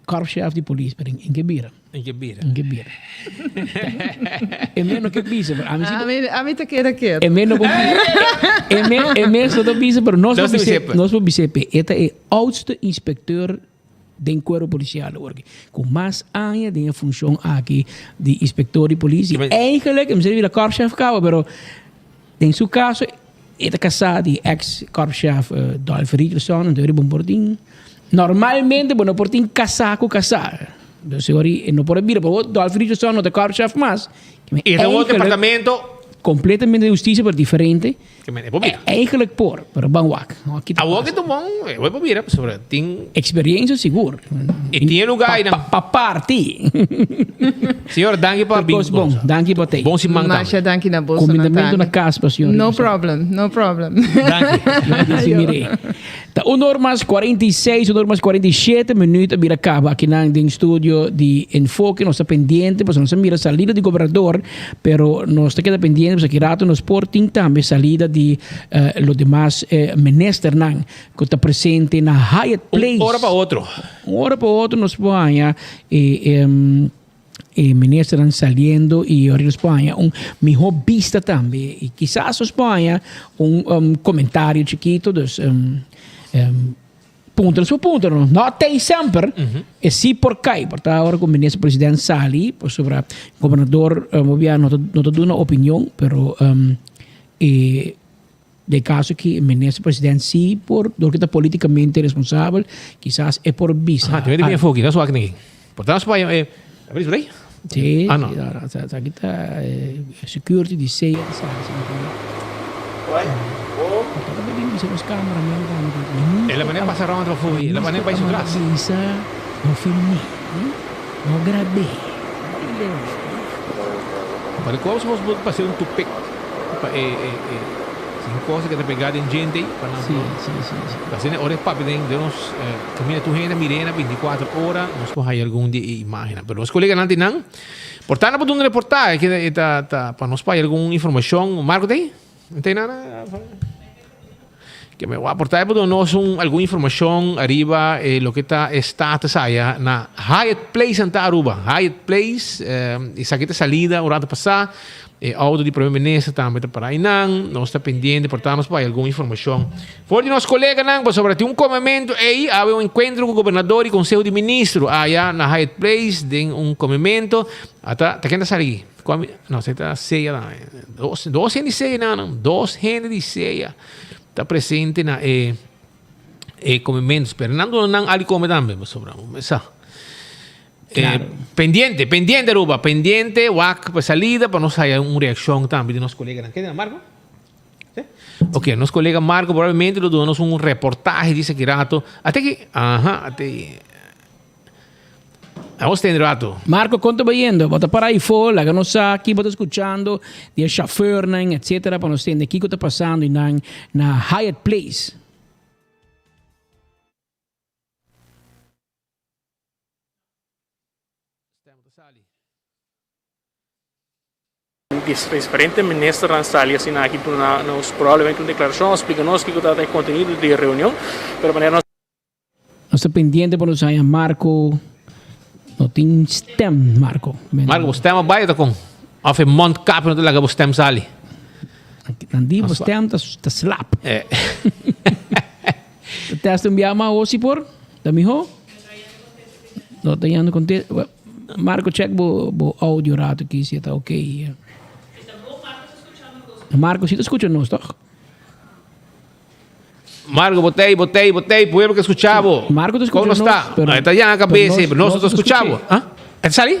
Speaker 22: korpschef di polis pero en ke bira.
Speaker 8: En ke bira.
Speaker 22: En ke bira. E mes no ke bisa pero ami si.
Speaker 3: Ami ta keda keto.
Speaker 22: E mes no por e mes no ta bisa pero nos por bis'é nos por bis'é p'e e ta e oudste inspecteur den cuerpo policial awor aki cu mas aña den e funcion aki di inspector di polis y eigenlijk e mester bira korpschef caba pero den su caso e ta casa di ex korpschef Dolph Richardson entonces bo no por tin normalmente bo no por tin casa cu casa dus awor e no por a bira pasobra Dolph Richardson no ta korpschef mas
Speaker 8: E ta otro departamento.
Speaker 22: Completamente di husticia pero diferente.
Speaker 8: Ke men e por bira.
Speaker 22: Eigenlijk por, pero ban wak. No, aki ta
Speaker 8: Awor ke ta bon, e por bira, pasobra tin.
Speaker 22: Experiencia sigur.
Speaker 8: E tin e lugar
Speaker 22: Pa,
Speaker 8: einan.
Speaker 22: pa, pa parti.
Speaker 8: Señor, danki pa bin
Speaker 22: Kos bon, danki pa tei.
Speaker 8: Bon siman tambe.
Speaker 3: Masha danki na boso
Speaker 22: Kumindamentu na kas pa señor
Speaker 3: No
Speaker 22: Richard.
Speaker 3: problem, no problem.
Speaker 8: Danki.
Speaker 22: Yo mire. Ta un or mas 46, un or mas 47 minuut a bira caba akinan den studio di Enfoke. Nos ta pendiente pasobra nos a mira salida di gobernador, pero nos ta keda pendiente pasobra aki rato nos por tin tambe salida di lo demas ministernan cu ta presente na Hyatt Place.
Speaker 8: Un ora pa otro.
Speaker 22: Un ora pa otro nos por haña e E ministernan saliendo y ora nos por haña un miho bista tambe y kisas nos por haña un comentario chikito dus puntra nos por puntra no no tey semper e si por cay por ta ora cu minister president sali pasobra gobernador obia no ta duna opinion pero e Den caso ki minister president si por, dor ki ta politicamente responsabel, kisas e por bisa.
Speaker 8: Aha, tin mete enfoke, nos wak niki. Por tanto, pa e, abri su ley?
Speaker 22: Sí,
Speaker 8: Ah, no.
Speaker 22: sí, sa ki ta security di sea ta sa, sa ki. Por tanto, ta bin bisa nos cameraman tambe ku
Speaker 8: E la manera pasa rond pa fo'i, e la manera bai su tras.
Speaker 22: Bisa, no film'é, no grab'é.
Speaker 8: Pero kos nos por pasa un tupek. Pa e e e sin cosa que ta pegá den djente ei pa nan
Speaker 22: Sí,
Speaker 8: por
Speaker 22: sí, sí, sí.
Speaker 8: Pa asina ora e papia den den nos kaminda tur hende a mir'é na bintikuater ora nos por haya algun di e imágennan. Pero nos koleganan tin nan por ta nan por duna reportahe ke e ta ta pa nos por haya algun informashon. Marco ta ei? No ta ei nada? Ke me wak por ta e por duna nos un algun informashon ariba e loke ta e status aya na Hyatt Place Santa Aruba. Hyatt Place, esaki ta salida un rato pasá. E auto di Prome Minister tambe ta para einan. Nos ta pendiente por ta nos por haya algun informashon for di nos koleganan pasobra tin un komementu ei. Awe un enkuentro ku gobernador i konseho di ministro aya na Hyatt Place den un komementu. Ata ta ken ta sali aki? Kua mi, no, esei ta Sea tambe. Dos, dos hende di Sea nan, dos hende di Sea. Ta presente na e e comementos, pero nan duna nan ali come tambe, pasobra bo mesa.
Speaker 22: Claro.
Speaker 8: Eh, pendiente, pendiente Aruba, pendiente, wak pa salida pa nos haya un reaccion tambe di nos coleganan. Kende Marco? Sí? Ok, nos colega Marco probablemente lo duna nos un reportahe dice ki rato. Ate ki, aha, ate Aos ten rato.
Speaker 22: Marco, kon ta bayendo? Bo ta para ayfo, laga nos sa ki bo ta skuchando di e shofeurnan, etcetera, pa nos tende kiko ta pasando einan na Hyatt Place.
Speaker 2: Diferente ministernan sali asina aki duna nos probablemente un deklarashon o splika nos kiko ta e kontenido di e reunion, pero manera nos.
Speaker 22: Nos ta pendiente pa nos haña Marco. No tin stem, Marco.
Speaker 8: Marco, bo stem a bai o ta kon? Of e mondkapje no ta laga bo stem sali?
Speaker 22: Nan di bo stem ta slap. Ta test un biaha mas hosi por? Ta miho? No ta yendo conte. Marco check bo bo audio rato aki si e ta ok. Marco si ta scucha nos toch?
Speaker 8: Marco botei botei botei pueblo ke scucha bo.
Speaker 22: Marco ta scucha
Speaker 8: nos.
Speaker 22: Pero,
Speaker 8: e ta yanga cabeza pero nos no ta scucha bo. Ah? E ta sali?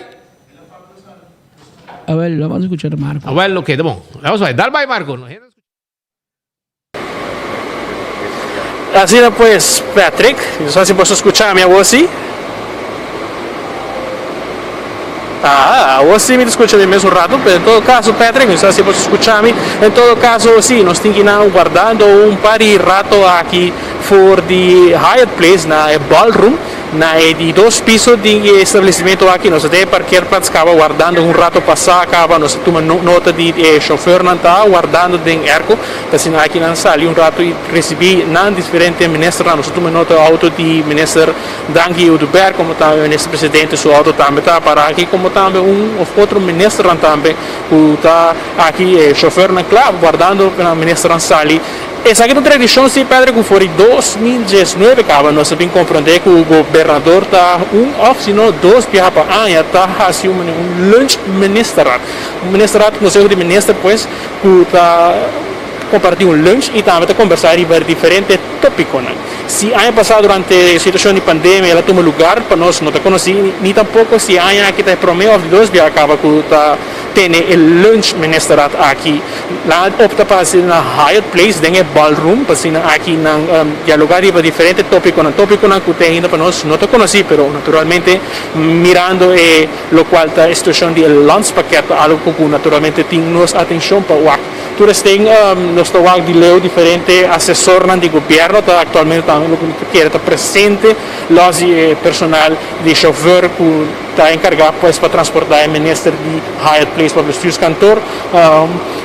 Speaker 22: Awel, lo vamos a scuchar Marco.
Speaker 8: Awel, ok, ta bon. Vamos bai. Dal bai Marco.
Speaker 2: Asina pues Patrick, no sa si bo sa skucha mi awor si. Ah, awor si mi ta skucha mi mes un rato, pero en todo caso Patrick, no sa si bo sa skucha mi. En todo caso si, nos tin kinan wardando un par di rato aki for di Hyatt Place na e ballroom. Na e di dos piso di e establecimento aki nos a den e parkeerplaats caba wardando un rato pasa caba nos a tuma nota di e chauffeurnan ta wardando den airco ta asina aki nan sali un rato y ricibi nan diferente ministernan nos a tuma nota auto di minister Dangui Oduber como tambe minister presidente su auto tambe ta para aki como tambe un of otro ministernan tambe cu ta aki e chauffeurnan cla wardando pa nan ministernan sali. Esaki ta un tradishon si Pedro ku for di 2019 kaba nos a bin komprondé ku gobernador ta un òf si no dos biaha pa aña ta hasi un un lunch ministerraad. Un ministerraad, konseho di minister pues, ku ta kompartí un lunch i tambe ta kombersá riba diferente tópikonan. Si aña pasá durante e situashon di pandemia el a tuma lugar pa nos no ta konosí ni tampoko si e aña aki ta e promé òf di dos biaha kaba ku ta tene e lunch ministerraad aki. Nan a opta pa hasi na Hyatt Place den e ballroom pa asina aki nan dialoga riba diferente topiconan, topiconan cu te ainda pa nos no ta conoci pero naturalmente mirando e locual ta e situacion di e landspakket ta algo cu naturalmente tin nos atencion pa wak. Tur esten nos ta wak di leu diferente asesornan di gobierno ta actualmente ta loke mi ta kere ta presente los di e personal di chauffeur cu ta encarga pues pa transporta e minister di Hyatt Place pa bestuurskantoor.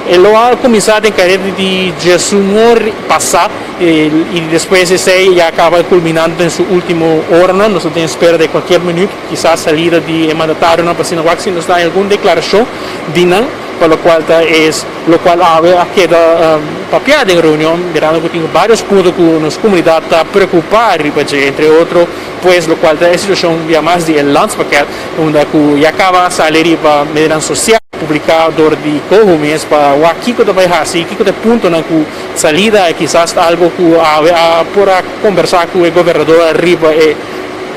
Speaker 2: E lo a cuminsa den careda di diesun or pasa y despues esey ya caba culminando den su ultimo oranan. Nos ta den espera de cualkier minuut kisas salida di e mandatarionan pa asina wak si nos ta hay algun declaracion di nan pa locual ta es locual awe a keda papia den reunion mirando cu tin varios punto cu nos comunidad ta preocupa riba dje entre otro Pues locual ta e situacion bia mas di e landspakket unda cu ya caba a sali riba medionan social publica door di coho mes pa wak kico ta bay haci, kico ta e puntonan cu salida y kisas ta algo cu awe a por a combersa cu e gobernador riba e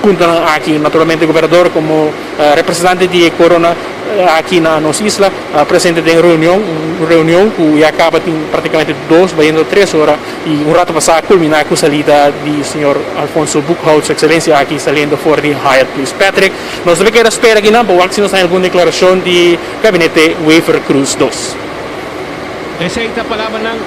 Speaker 2: puntonan aki. Naturalmente e gobernador como representante di e corona aki na nos isla presente den reunion, un reunion cu ya caba tin practicamente dos bayendo tres ora. Y un rato pasá a culminá cu salida di señor Alfonso Boekhoudt, su excelencia aki saliendo for di Hyatt Place. Patrick, nos debe keda spera akinan pa wak si nos haña algun declaracion di Gabinete Wever-Croes dos.
Speaker 8: Esey ta palabranan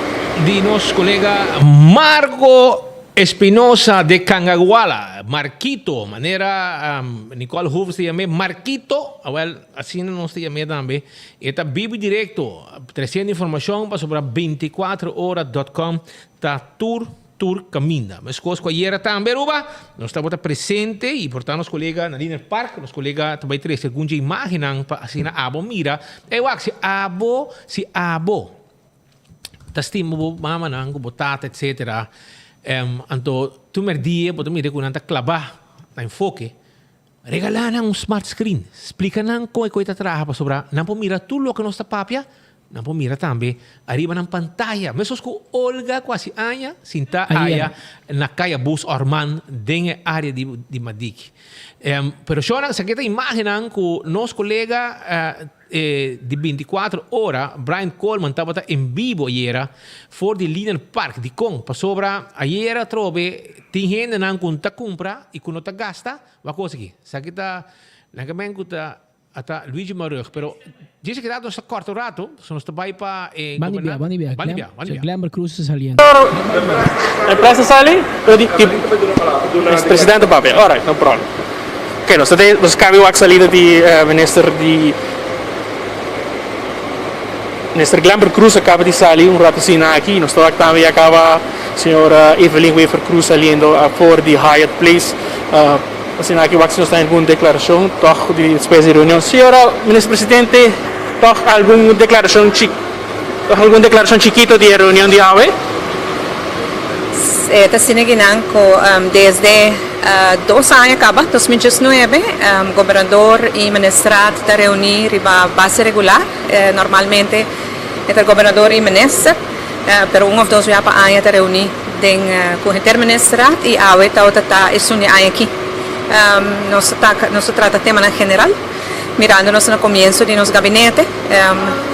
Speaker 8: di nos colega Marco Espinosa de Cangaguala, Marquito, manera Nicole Hoeves ta yam'é, Marquito, awel asina nos ta yam'é tambe. E ta bibi directo, treciendo informacion pasobra binticuatro ora dot com ta tur. Tur kaminda. Meskos ku ayera tambe Aruba, nos tabata presente i por ta nos kolega na Linear Park, nos kolega ta bai trese algun dje imágennan pa asina abo mira. Ey wak, si abo, si abo ta stima bo mamanan ku bo tata etcetera, anto tur mèrdia bo ta mira ku nan ta klabá na enfoke, regalá nan un smart screen, splika nan kon e koe ta traha pasobra nan por mira tur loke nos ta papia Nan por mira tambe ariba nan pantaya, meskos ku Olga ku hasi aña sintá aya na Kaya Bus Orman den e área di di Madiki. Pero shornan esaki ta imágennan ku nos kolega di bintikuater ora, Brian Coleman tabata en bibo ayera for di Linear Park. Dikon? Pasobra ayera atrobe tin hendenan ku no ta kumpra i ku no ta gasta. Wak kos aki. Esaki ta nan ke men ku ta. Ata Luigi Marugg, pero djis aki rato nos ta corta un rato, so nos ta bay pa e
Speaker 22: Bani bia,
Speaker 8: gobernador.
Speaker 22: bani bia.
Speaker 8: Bani bia, bani bia.
Speaker 22: Glenber Cruz ta saliendo.
Speaker 2: E prensa sali? Pero di di Presidente papia. Alright, no problem. Ok, nos ta den, nos cambia wak salida di minister di Minister Glenber Cruz a caba di sali un rato asina aki. Nos ta wak tambe ya caba señora Evelyn Wever Croes saliendo for di Hyatt Place. Asina aki wak si nos ta algun deklarashon tòg di despues di reunion. Señora Minister Presidente, tòg algun deklarashon chi tòg algun deklarashon chikito di e reunion di awe?
Speaker 10: E ta asina kinan ku desde dos aña kaba, 2019, Gobernador i Ministerat ta reuní riba base regular. Normalmente e ta Gobernador i Minister, pero un òf dos bia pa aña ta reuní. Den cu henter ministerat y awe tawata ta esun di aña aki. Nos ta nos ta trata temanan general, mirando nos na comienzo di nos gabinete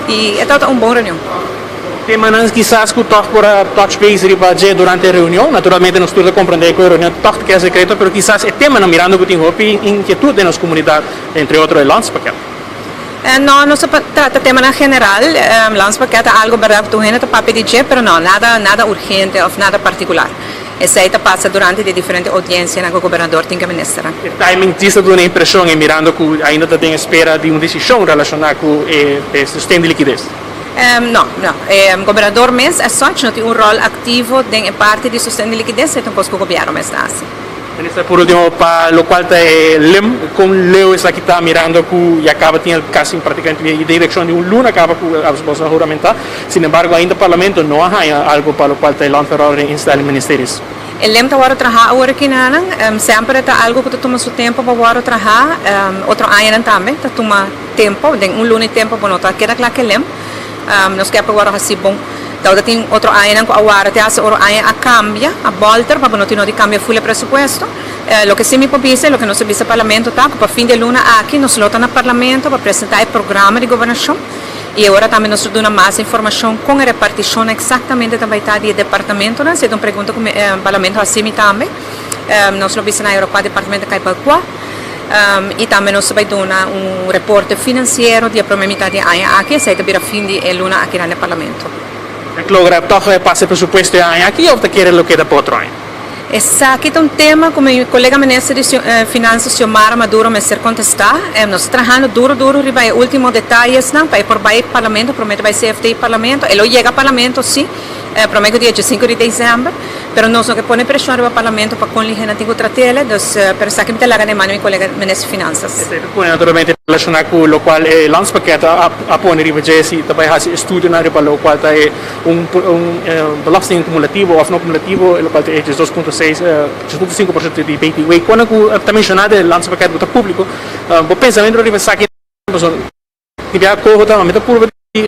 Speaker 10: y e tawata un bon reunion.
Speaker 2: Temanan kisas cu tog por a touch base riba dje durante e reunion. Naturalmente nos tur ta comprende cu e reunion tog ta keda secreto, pero kisas e temanan mirando cu tin hopi inquietud den nos comunidad, entre otro e landspakket.
Speaker 10: No, nos ta trata temanan general. Landspakket ta algo berdad ku tur hende ta papia di dje, pero no, nada nada urgente of nada partikular. Esei ta pasa durante di e diferente oudiensianan ku gobernador tin ku e ministernan.
Speaker 2: E timing djis ta duna e impreshon e mirando ku ainda ta den espera di un desishon relashoná ku e sosten di likides.
Speaker 10: No, no. E gobernador mes as such no tin un ròl aktivo den e parti di sosten di likides, e ta un kos ku gobièrnu mes ta hasi.
Speaker 2: Minister, por ultimo, pa locual ta e lem, con leu esaki ta mirando cu ya caba tin el casi practicamente den direccion di un luna caba cu boso a huramenta, sin embargo ainda Parlamento no a haya algo pa locual ta e Landverordening instelling ministeries.
Speaker 10: E lem ta worde traha awor aki nanan, semper e ta algo cu ta tuma su tempo pa worde traha, otro añanan tambe ta tuma tempo, den un luna y tempo bo no ta keda cla cu e lem, nos kier pa worde haci bon. Tabata tin otro añanan ku a wara te hasta ora aña a kambia, a bòlter pa bo no tin no di kambia ful e presupuesto. Loke si mi por bisa i loke nos a bisa Parlamento ta ku pa fin di e luna aki nos lo ta na Parlamento pa presentá e programa di gobernashon i e ora tambe nos lo duna mas informashon kon e repartishonnan eksaktamente ta bai ta di e departamentonan. Si e ta un pregunta ku Parlamento hasi mi tambe nos lo bisa nan e ora kua departamento kai pa kua. I tambe nos ta bai duna un reporte finansiero di e prome mitad di e aña aki, esei ta bira fin di e luna aki nan e Parlamento.
Speaker 2: Tek logra tòg e pasa e presupuesto e aña aki òf ta kere lo keda pa otro aña?
Speaker 10: Esaki ta un tema ku mi kolega minister di Finansa Xiomara Maduro mester kontestá. Nos ta trahando duro duro riba e último detayesnan pa e por bai Parlamento, prome ta bai CFT Parlamento. E lo yega Parlamento sí. Prome ku dia diesinku di desèmber, pero nos no ke pone preshon riba Parlamento pa kon lihe nan tin ku trat'el, dus pero esaki mi ta laga den man di mi kolega Minister di Finansas.
Speaker 2: Esei ta pone naturalmente relashoná ku lokual e landspakket a pone riba dje si ta bai hasi estudionan riba lokual ta e un un belasting kumulativo òf no kumulativo e lokual ta e diesdos punto seis dies punto sinku por shento di BTW. Kono ku ta menshoná den e landspakket ku ta públiko bo pensamentu riba esaki pasobra mi bia koho ta mi ta purba di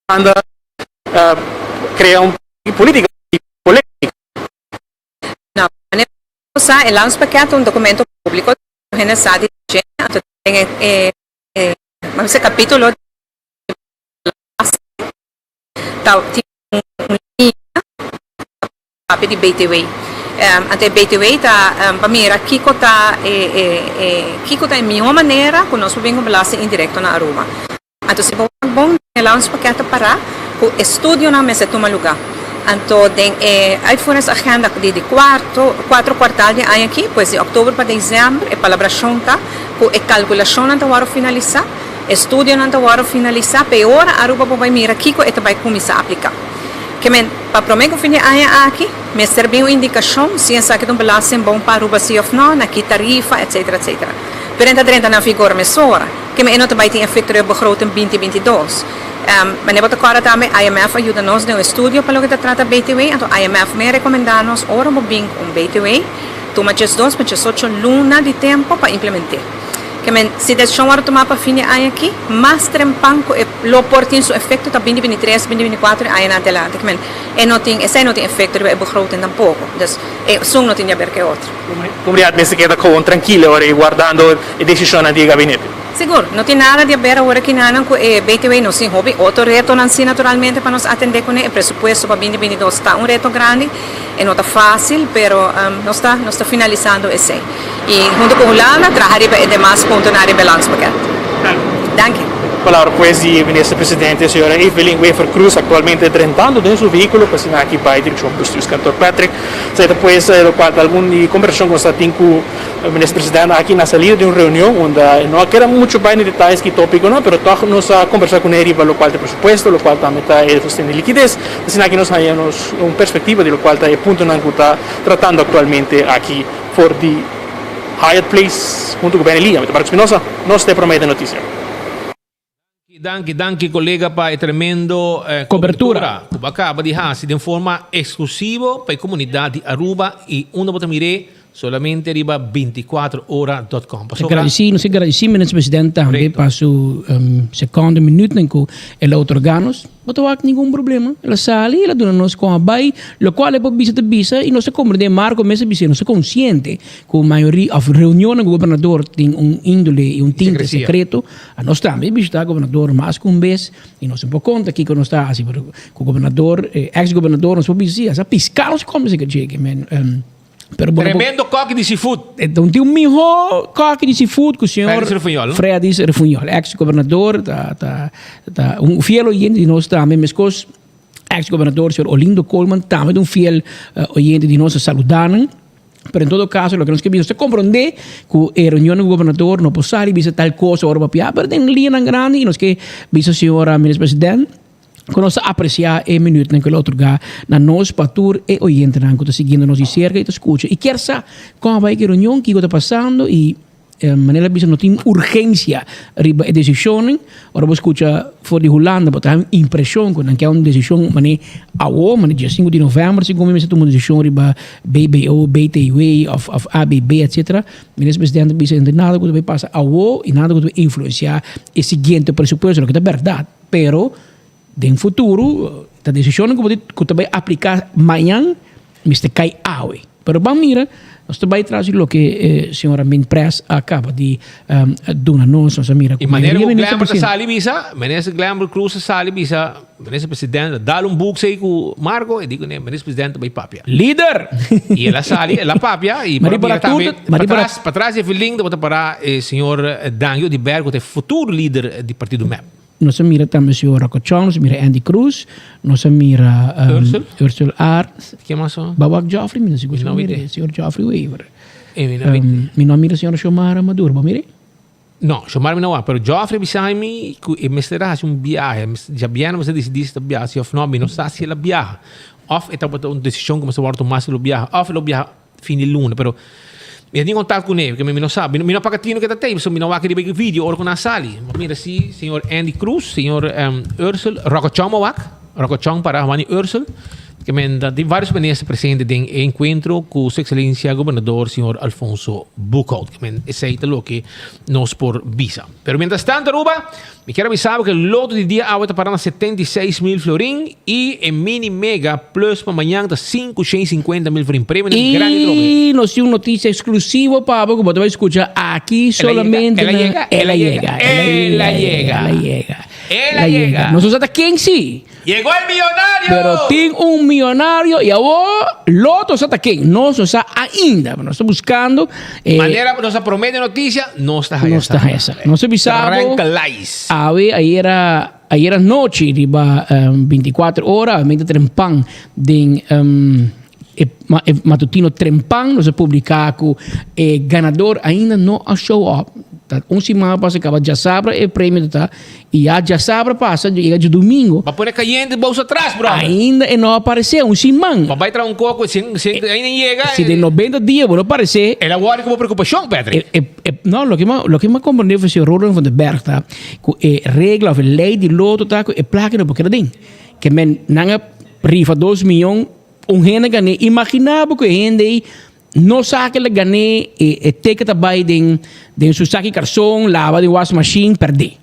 Speaker 2: anda crea un politica di polemica.
Speaker 10: No, manera cu sa e landspakket ta un documento publico, tur hende sa di dje, anto den e e e capitulo di belasting ta tin un liña papia di BTW. Anto e BTW ta pa mira kico ta e e kico ta e miho manera cu nos por bin cu belasting indirecto na Aruba. Anto si bo wak bon den e landspakket ta pará ku estudionan mester tuma lugá. Anto den e uitvoeringsagenda di di kuarto kuatro kuartal di aña aki, pues di òktober pa desèmber, e palabrashon ta ku e kalkulashonnan ta wòrdu finalisá, estudionan ta wòrdu finalisá, p'e ora Aruba por bai mira kiko e ta bai kuminsá apliká. Ke men, pa promé ku fin di aña aki, mester bin un indikashon si esaki ta un belasting bon pa Aruba si òf nò, na ki tarifa, etsetera, etsetera. Pero e ta drenta na vigor mesora. Ke men e no ta bai tin efekto riba begroting binti 22. Manera bo ta kòrda tambe, IMF a yuda nos den un estudio pa loke ta trata BTW, anto IMF me rekomendá nos ora bo bin ku un BTW, tuma 12 pa 18 luna di tempu pa implement'é. Ke men, si desishon wòrdu tumá pa fin di aña akí, mas trempan ku e lo por tin su efekto ta binti 23, binti 24 e añanan adelante. Ke men, e no tin, esei no tin efekto riba e begroting tampoko. Dus, e esun no tin di aber ku e otro.
Speaker 2: Komunidat mester keda gewoon trankil ora i wardando e desishonnan di e gabinete.
Speaker 10: Sigur, no tin nada di aber awor aki nanan ku e BTW. Nos tin hopi otro retonan si naturalmente pa nos atendé kuné. E presupuesto pa binti 22 ta un reto grandi. E no ta fásil, pero nos ta nos ta finalisando esei. I huntu ku Hulanda traha riba e demas puntonan riba e landspakket. Danki.
Speaker 2: Palabra pues di Minister Presidente señora Evelyn Wever-Croes actualmente drentando den su vehiculo pa asina aki bay direccion Bestuurskantoor Patrick. Esey ta pues locual ta algun di conversacion cu nos ta tin cu Minister Presidente aki na salida di un reunion unda e no a keda mucho bay na detalles ki topiconan pero toch nos a conversa cune riba locual ta e presupuesto, locual tambe ta e sosten di likides. Asina aki nos haya nos un perspectiva di locual ta e puntonan cu ta tratando actualmente aki for di Hyatt Place hunto cu Benny Lee. Ami ta Marco Espinosa, nos ta e prome den noticia.
Speaker 8: Danki, danki colega pa e tremendo cobertura cu bo a caba di haci den forma exclusivo pa e comunidad di Aruba y unda bo ta mir'é solamente riba 24 ora dot com. Pasobra.
Speaker 22: Gradisí, nos a gradisí Minister President tambe pa su secondo minuutnan cu el a otorga nos. No ta wak ningun problema. El a sali, el a duna nos kon a bai, lokual e por bisa ta bisa i nos ta komprendé, Marco mes a bisa, nos ta konsiente ku mayoria òf reunionnan ku gobernador tin un índole i un tinte sekreto. Anos tambe a bishitá gobernador mas ku un bes i nos no por konta kiko nos ta hasi, pero ku gobernador, eks gobernador nos por bisa si, a piska nos kòmbe seka djeke men.
Speaker 8: Pero bo no por- Tremendo koki di seafood.
Speaker 22: Enton tin un miho koki di seafood ku señor
Speaker 8: Fredis Refunjol, no?
Speaker 22: Fredis Refunjol, ex gobernador, ta ta ta un fiel oyente di nos tambe, meskos ex gobernador señor Olindo Koolman tambe ta un fiel oyente di nos, a saluda nan. Pero en todo caso loke nos ke bisa, nos ta komprondé ku e reunion ku gobernador no por sali bisa tal cosa ora papia, pero den liñanan grandi i nos ke bisa señora minister president, Ku nos ta apresiá e minütnan ku el a otorgá na nos pa tur e oyentenan ku ta siguiendo nos di serka i ta skucha i kier sa kon a bai ku e reunion, kiko ta pasando i manera el a bisa no tin urgensia riba e desishonnan. Ora bo skucha for di Hulanda bo ta haña un impreshon ku nan ke un desishon manera awo, manera dia sinku di novèmber segun mi mester tuma un desishon riba BBO, BTW òf ABB etcetera. Minister Presidente a bisa no tin nada ku ta bai pasa awo i nada ku ta bai influensiá e siguiente presupuesto, loke ta bèrdat. Pero den futuro ta decisionnan cu bo cu ta bay aplica mañan mester cay awe. Pero ban mira, nos ta bay tras di loke e señora Min Press a caba di duna nos. Nos a mira
Speaker 8: cu
Speaker 22: mayoria
Speaker 8: Y manera cu
Speaker 22: minister
Speaker 8: Glenbert a
Speaker 22: presidente.
Speaker 8: sali bisa, Minister Glenbert Croes a sali bisa, Minister President a dal un boek sei cu Marco, e di cu ne Minister President ta bay papia.
Speaker 22: Lider!
Speaker 8: Y el a sali, el a papia y
Speaker 22: Mari
Speaker 8: por a mira
Speaker 22: para tur
Speaker 8: tambe
Speaker 22: ta, mari para
Speaker 8: patras, patras di e feeling tabata para e señor Dangio di Berg cu ta e futuro leader di partido mep.
Speaker 22: Nos a mira tambe señor Rocco Chong, nos a mira Andy Cruz, nos a mira
Speaker 8: Ursel?
Speaker 22: Ursel Arts.
Speaker 8: Ken mas so?
Speaker 22: Bawak Geoffrey, mi no sigur si
Speaker 8: Mi no
Speaker 22: bo mira
Speaker 8: mira.
Speaker 22: señor Geoffrey Wever.
Speaker 8: Eh, mi no mira.
Speaker 22: Mi no a mira señora Xiomara Maduro, bo a mira?
Speaker 8: No, Xiomara mi no wak, pero Geoffrey a bisa mi ku e mester a hasi un biahe, djabièrnè mester disidí si ta biaha si òf no, mi no sa si el a biaha òf e tabata un desishon ku mester wòrdu tumá si lo biaha òf e lo biaha fin di luna, pero mi a tin kontak kuné, porque mi no sa, mi no paga tino ke ta tei, pasobra mi no wak riba e video ora ku nan a sali. Mi a mira si señor Andy Cruz, señor Ursel, Rocco Chong a wak, Rocco Chong para Juan y Ursel, ke men ta tin varios minister presente den e enkuentro ku su ekselencia gobernador señor Alfonso Boekhoudt. Ke men esei ta loke nos por bisa. Pero mientras tanto Aruba, Mi kier a bisa bo ku e loto di dia awe ta para na 76 mil florin i e mini mega plus pa mañan ta 550 mil florin. Premionan grandi trobe.
Speaker 22: I nos tin un notisia eksklusivo pa bo ku bo ta bai skucha aki solamente
Speaker 8: El a
Speaker 22: na
Speaker 8: yega,
Speaker 22: El a yega,
Speaker 8: el a yega,
Speaker 22: el a yega,
Speaker 8: el a yega.
Speaker 22: Nos no sa ta ken si.
Speaker 8: Llegó el millonario!
Speaker 22: Pero tin un millonario y awor Lotto sa ta ken. Nos no sa ainda, pero nos ta buscando.
Speaker 8: Eh, Manera nos a promete noticia, nos ta haya
Speaker 22: Nos ta haya sa. Nos a bisa bo.
Speaker 8: Tranquilize.
Speaker 22: Awe ayera ayera nochi riba um, 24 ora, mente trempan den um, e, ma, e matutino trempan nos a publica cu e ganador ainda no a show up. Ta un siman a pasa kaba djasabra e premio ta i ya djasabra pasa yega djadumingo.
Speaker 8: Ba pone kayente bous atras brother.
Speaker 22: Ainda e no a aparesé un siman.
Speaker 8: Ba bai traha un koko sin sin ainda yega.
Speaker 22: Si den 90 dia bo no aparesé.
Speaker 8: El a wòrdu komo preokupashon Patrick.
Speaker 22: E e no loke mi loke mi a komprendé for señor Roland van der Berg ta ku e regla òf e lei di loto ta ku e plaka no por keda den. Ke men nan a rifa dos miyon un hende gané imaginá bo ku e hende ei No sa ke la gané e e ticket a bai den den su saki karson laba den wasmashin pèrdé.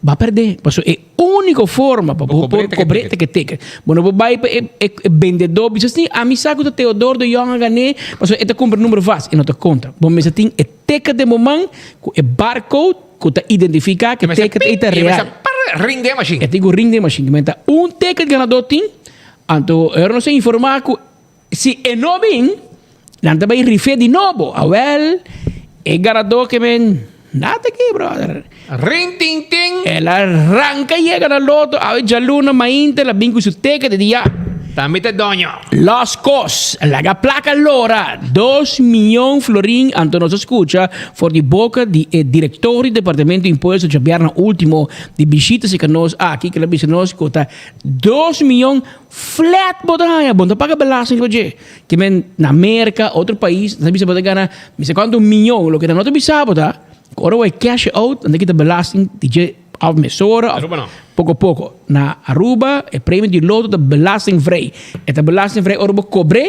Speaker 22: Ba pèrdé pasobra e úniko forma pa bo por kobr'é ta ku e ticket. Bo no por bai pa e e bendedó bisa si ami sa ku ta Theodor de Jong a gané pasobra e ta kumpra numero vast. E no ta konta. Bo mester tin e ticket den bo man ku e barcode ku ta identifiká ku e ticket ei ta real.
Speaker 8: Ring den e mashin.
Speaker 22: E tin ku ring den e mashin. Ta un ticket ganadó tin anto ora nos a informá ku Si e no bin, nan ta bai rif'é di nobo. Awel, e ganadó ke men nada ke, brother.
Speaker 8: Rin tin tin.
Speaker 22: El a ranka yega na loto, awe djaluna mainta el a bin ku su teket e di ya.
Speaker 8: Tambe ta doño.
Speaker 22: Los kos, laga plaka lora, dos miyon florin, anto nos a skucha for di boka di e direktor di departamento di impuesto djabièrnè ultimo di bishita serka nos aki, ku el a bisa nos ku ta dos miyon Flat bo ta haña, bo no ta paga belasting riba dje. Ke men na Merka, otro pais, nan ta bisa bo ta gana mi sa kuantu miyon, loke nan no ta bisa bo ta ku ora bo a cash out nan ta kita belasting di dje òf mesora òf
Speaker 8: Aruba no.
Speaker 22: poko poko. Na Aruba e premio di loto ta belastingvrij. E ta belastingvrij ora bo kobr'é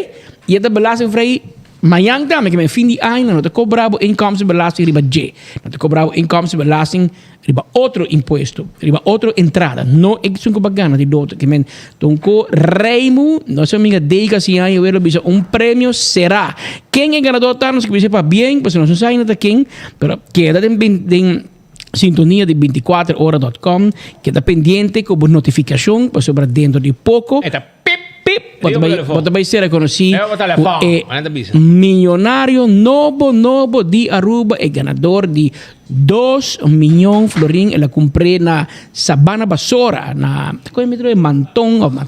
Speaker 22: i e ta belastingvrij mañan tambe, ke men fin di aña nan no ta kobra bo inkomstenbelasting riba dje. Nan ta kobra bo inkomstenbelasting Riba otro impuesto, riba otro entrada, no esun ku bo a gana di loto. Ke men tonko Reimu, nos amiga Deika si aña welo bisa un premio será. Ken e ganador ta nos ke bisa pabien, pasobra nos no sa ainda ta ken, pero keda den den sintonia di bintikuater ora dot com, keda pendiente ku bo notifikashon pasobra dentro di poko.
Speaker 8: E ta pip
Speaker 22: pip bo ta bai bo ta bai ser rekonosí
Speaker 8: Leva bo
Speaker 22: ku
Speaker 8: telefòn,
Speaker 22: e
Speaker 8: manera ta bisa.
Speaker 22: miyonario nobo nobo di Aruba, e ganador di Dos miyon florin el a kumpr'é na Sabana Basora, na kon e metro e Manton of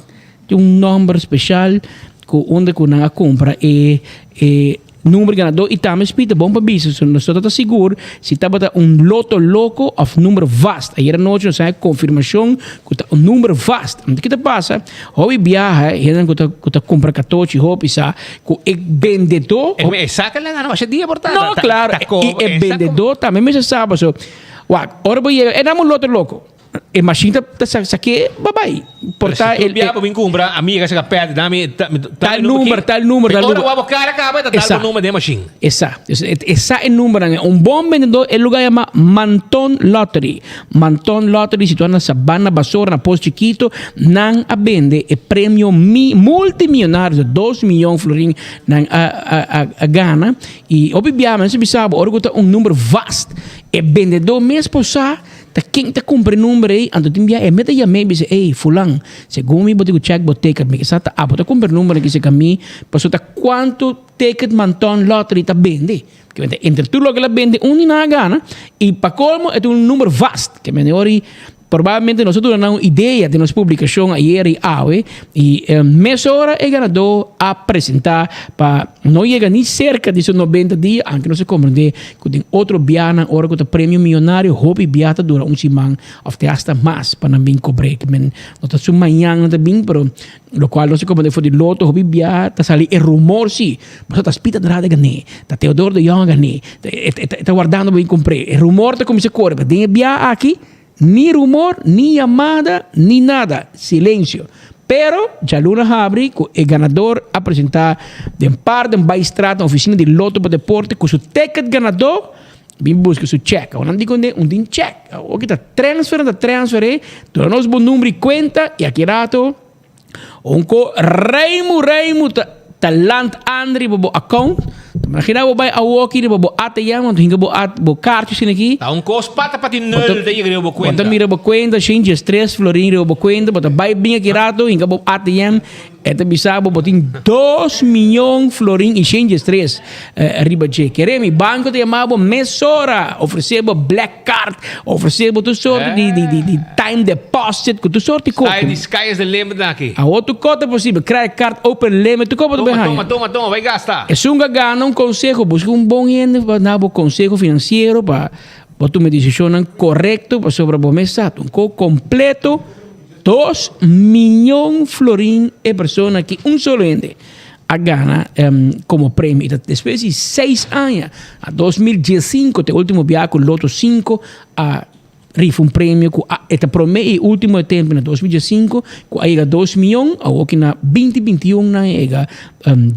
Speaker 22: tin un nomber special ku unda ku nan a kumpra e e number ganadó i tambe spita bon pa bisa so nos no ta sigur si tabata un loto loko of number vast. Ayer anochi nos a haña konfirmashon ku ta un number vast. Anto ki ta pasa? Hopi biaha hendenan ku ta ku ta kumpra katochi hopi sa Ku e bendedó.
Speaker 8: E sa ke la gana masha dia por ta.
Speaker 22: No, klaro. I e bendedó tambe mester sa paso. Wak, ora bo yega, e dame un lote loko. E mashin ta ta sak'é babai.
Speaker 8: Por ta el. Si tu bin kumpra, ami yega saka pèt, dame
Speaker 22: tal number, tal number, tal number.
Speaker 8: Ora bo kara kaba, ta dal bo number den e mashin.
Speaker 22: Esa. Esa e numbernan. Un bon bendedó, e lugar yama Manton Lottery. Manton Lottery situá na Sabana Basora na Pos Chikito, nan a bende e premio mi multimillonario di dos miyon florin nan a a a gana y hopi biaha men sa bisa bo ora ku ta un number vast e bendedó mes por sa ta ken ta kumpra e number ei anto tin biaha e mes ta yam'é bisa ey fulan segun mi bo tin ku check bo ticket mi kisa ta abo ta kumpra e number aki serka mi pasobra ta kuantu ticket Manton Lottery ta bende. Ke men ta entre tur loke el a bende un di nan a gana i pa kolmo e ta un number vast. Ke men e ora i probablemente nos a duna nan un idea den nos publikashon ayer i awe i mesora e ganadó a presentá pa no yega ni serka di su nobenta dia anke nos a komprendé ku den otro bianan ora ku ta premio miyonario hopi bia ta dura un siman òf te asta mas pa nan bin kobr'é. Ke men no ta su mañan nan ta bin pero Locual nos a comprende for di loto hopi bia ta sali e rumor si, pasobra ta Speed Andrade a gané, ta Theodoro de Jong a gané, e ta wardando pa bin compr'é. E rumor ta cuminsa core, pero den e bia aki ni rumor, ni yamada, ni nada, silencio. Pero djaluna habri cu e ganador a presenta den Paardenbaaistraat na oficina di Lotto pa Deporte cu su ticket ganador, Bin buska su check. Awor nan di kuné un tin check. Awor ki ta transfer, nan ta transfer e. Duna nos bo number di kuenta i aki rato un ko reimu reimu ta ta land an riba bo account. Ta imagina bo bai awoki riba bo ATM anto hinka bo at bo kaartje asina aki.
Speaker 8: Ta un kos pata pa tin nul ta yega riba bo
Speaker 22: Bo ta
Speaker 8: kuenta.
Speaker 22: mira bo kuenta shin djes tres florin riba bo kuenta bo ta bai bin aki rato hinka bo ATM E ta bisa bo, bo tin dos miyon florin i shen diestres riba dje. Kere mi banko ta yama bo mesora, ofresé bo black card, ofresé bo tur sorti di, di, di, di time deposit, ku tur sorti kos.
Speaker 8: Sky, di sky is the limit na aki.
Speaker 22: Awor tur kos ta posibel, credit card open limit, tur kos bo ta
Speaker 8: Toma,
Speaker 22: haña.
Speaker 8: toma, toma, toma, bai gasta.
Speaker 22: Esun ku a gana un konseho, buska un bon hende pa duna bo konseho finansiero pa. Bo tuma e desishonnan korekto pasobra bo mes sa un ko kompleto dos miyon florin e persona aki un solo hende a gana komo premio. I ta despues di seis aña, na 2015 ta e ultimo biaha ku Lotto sinku a rifa un premio ku a e ta prome i ultimo e tempo na 2015 ku a yega dos miyon, awoki na 2021 nan a yega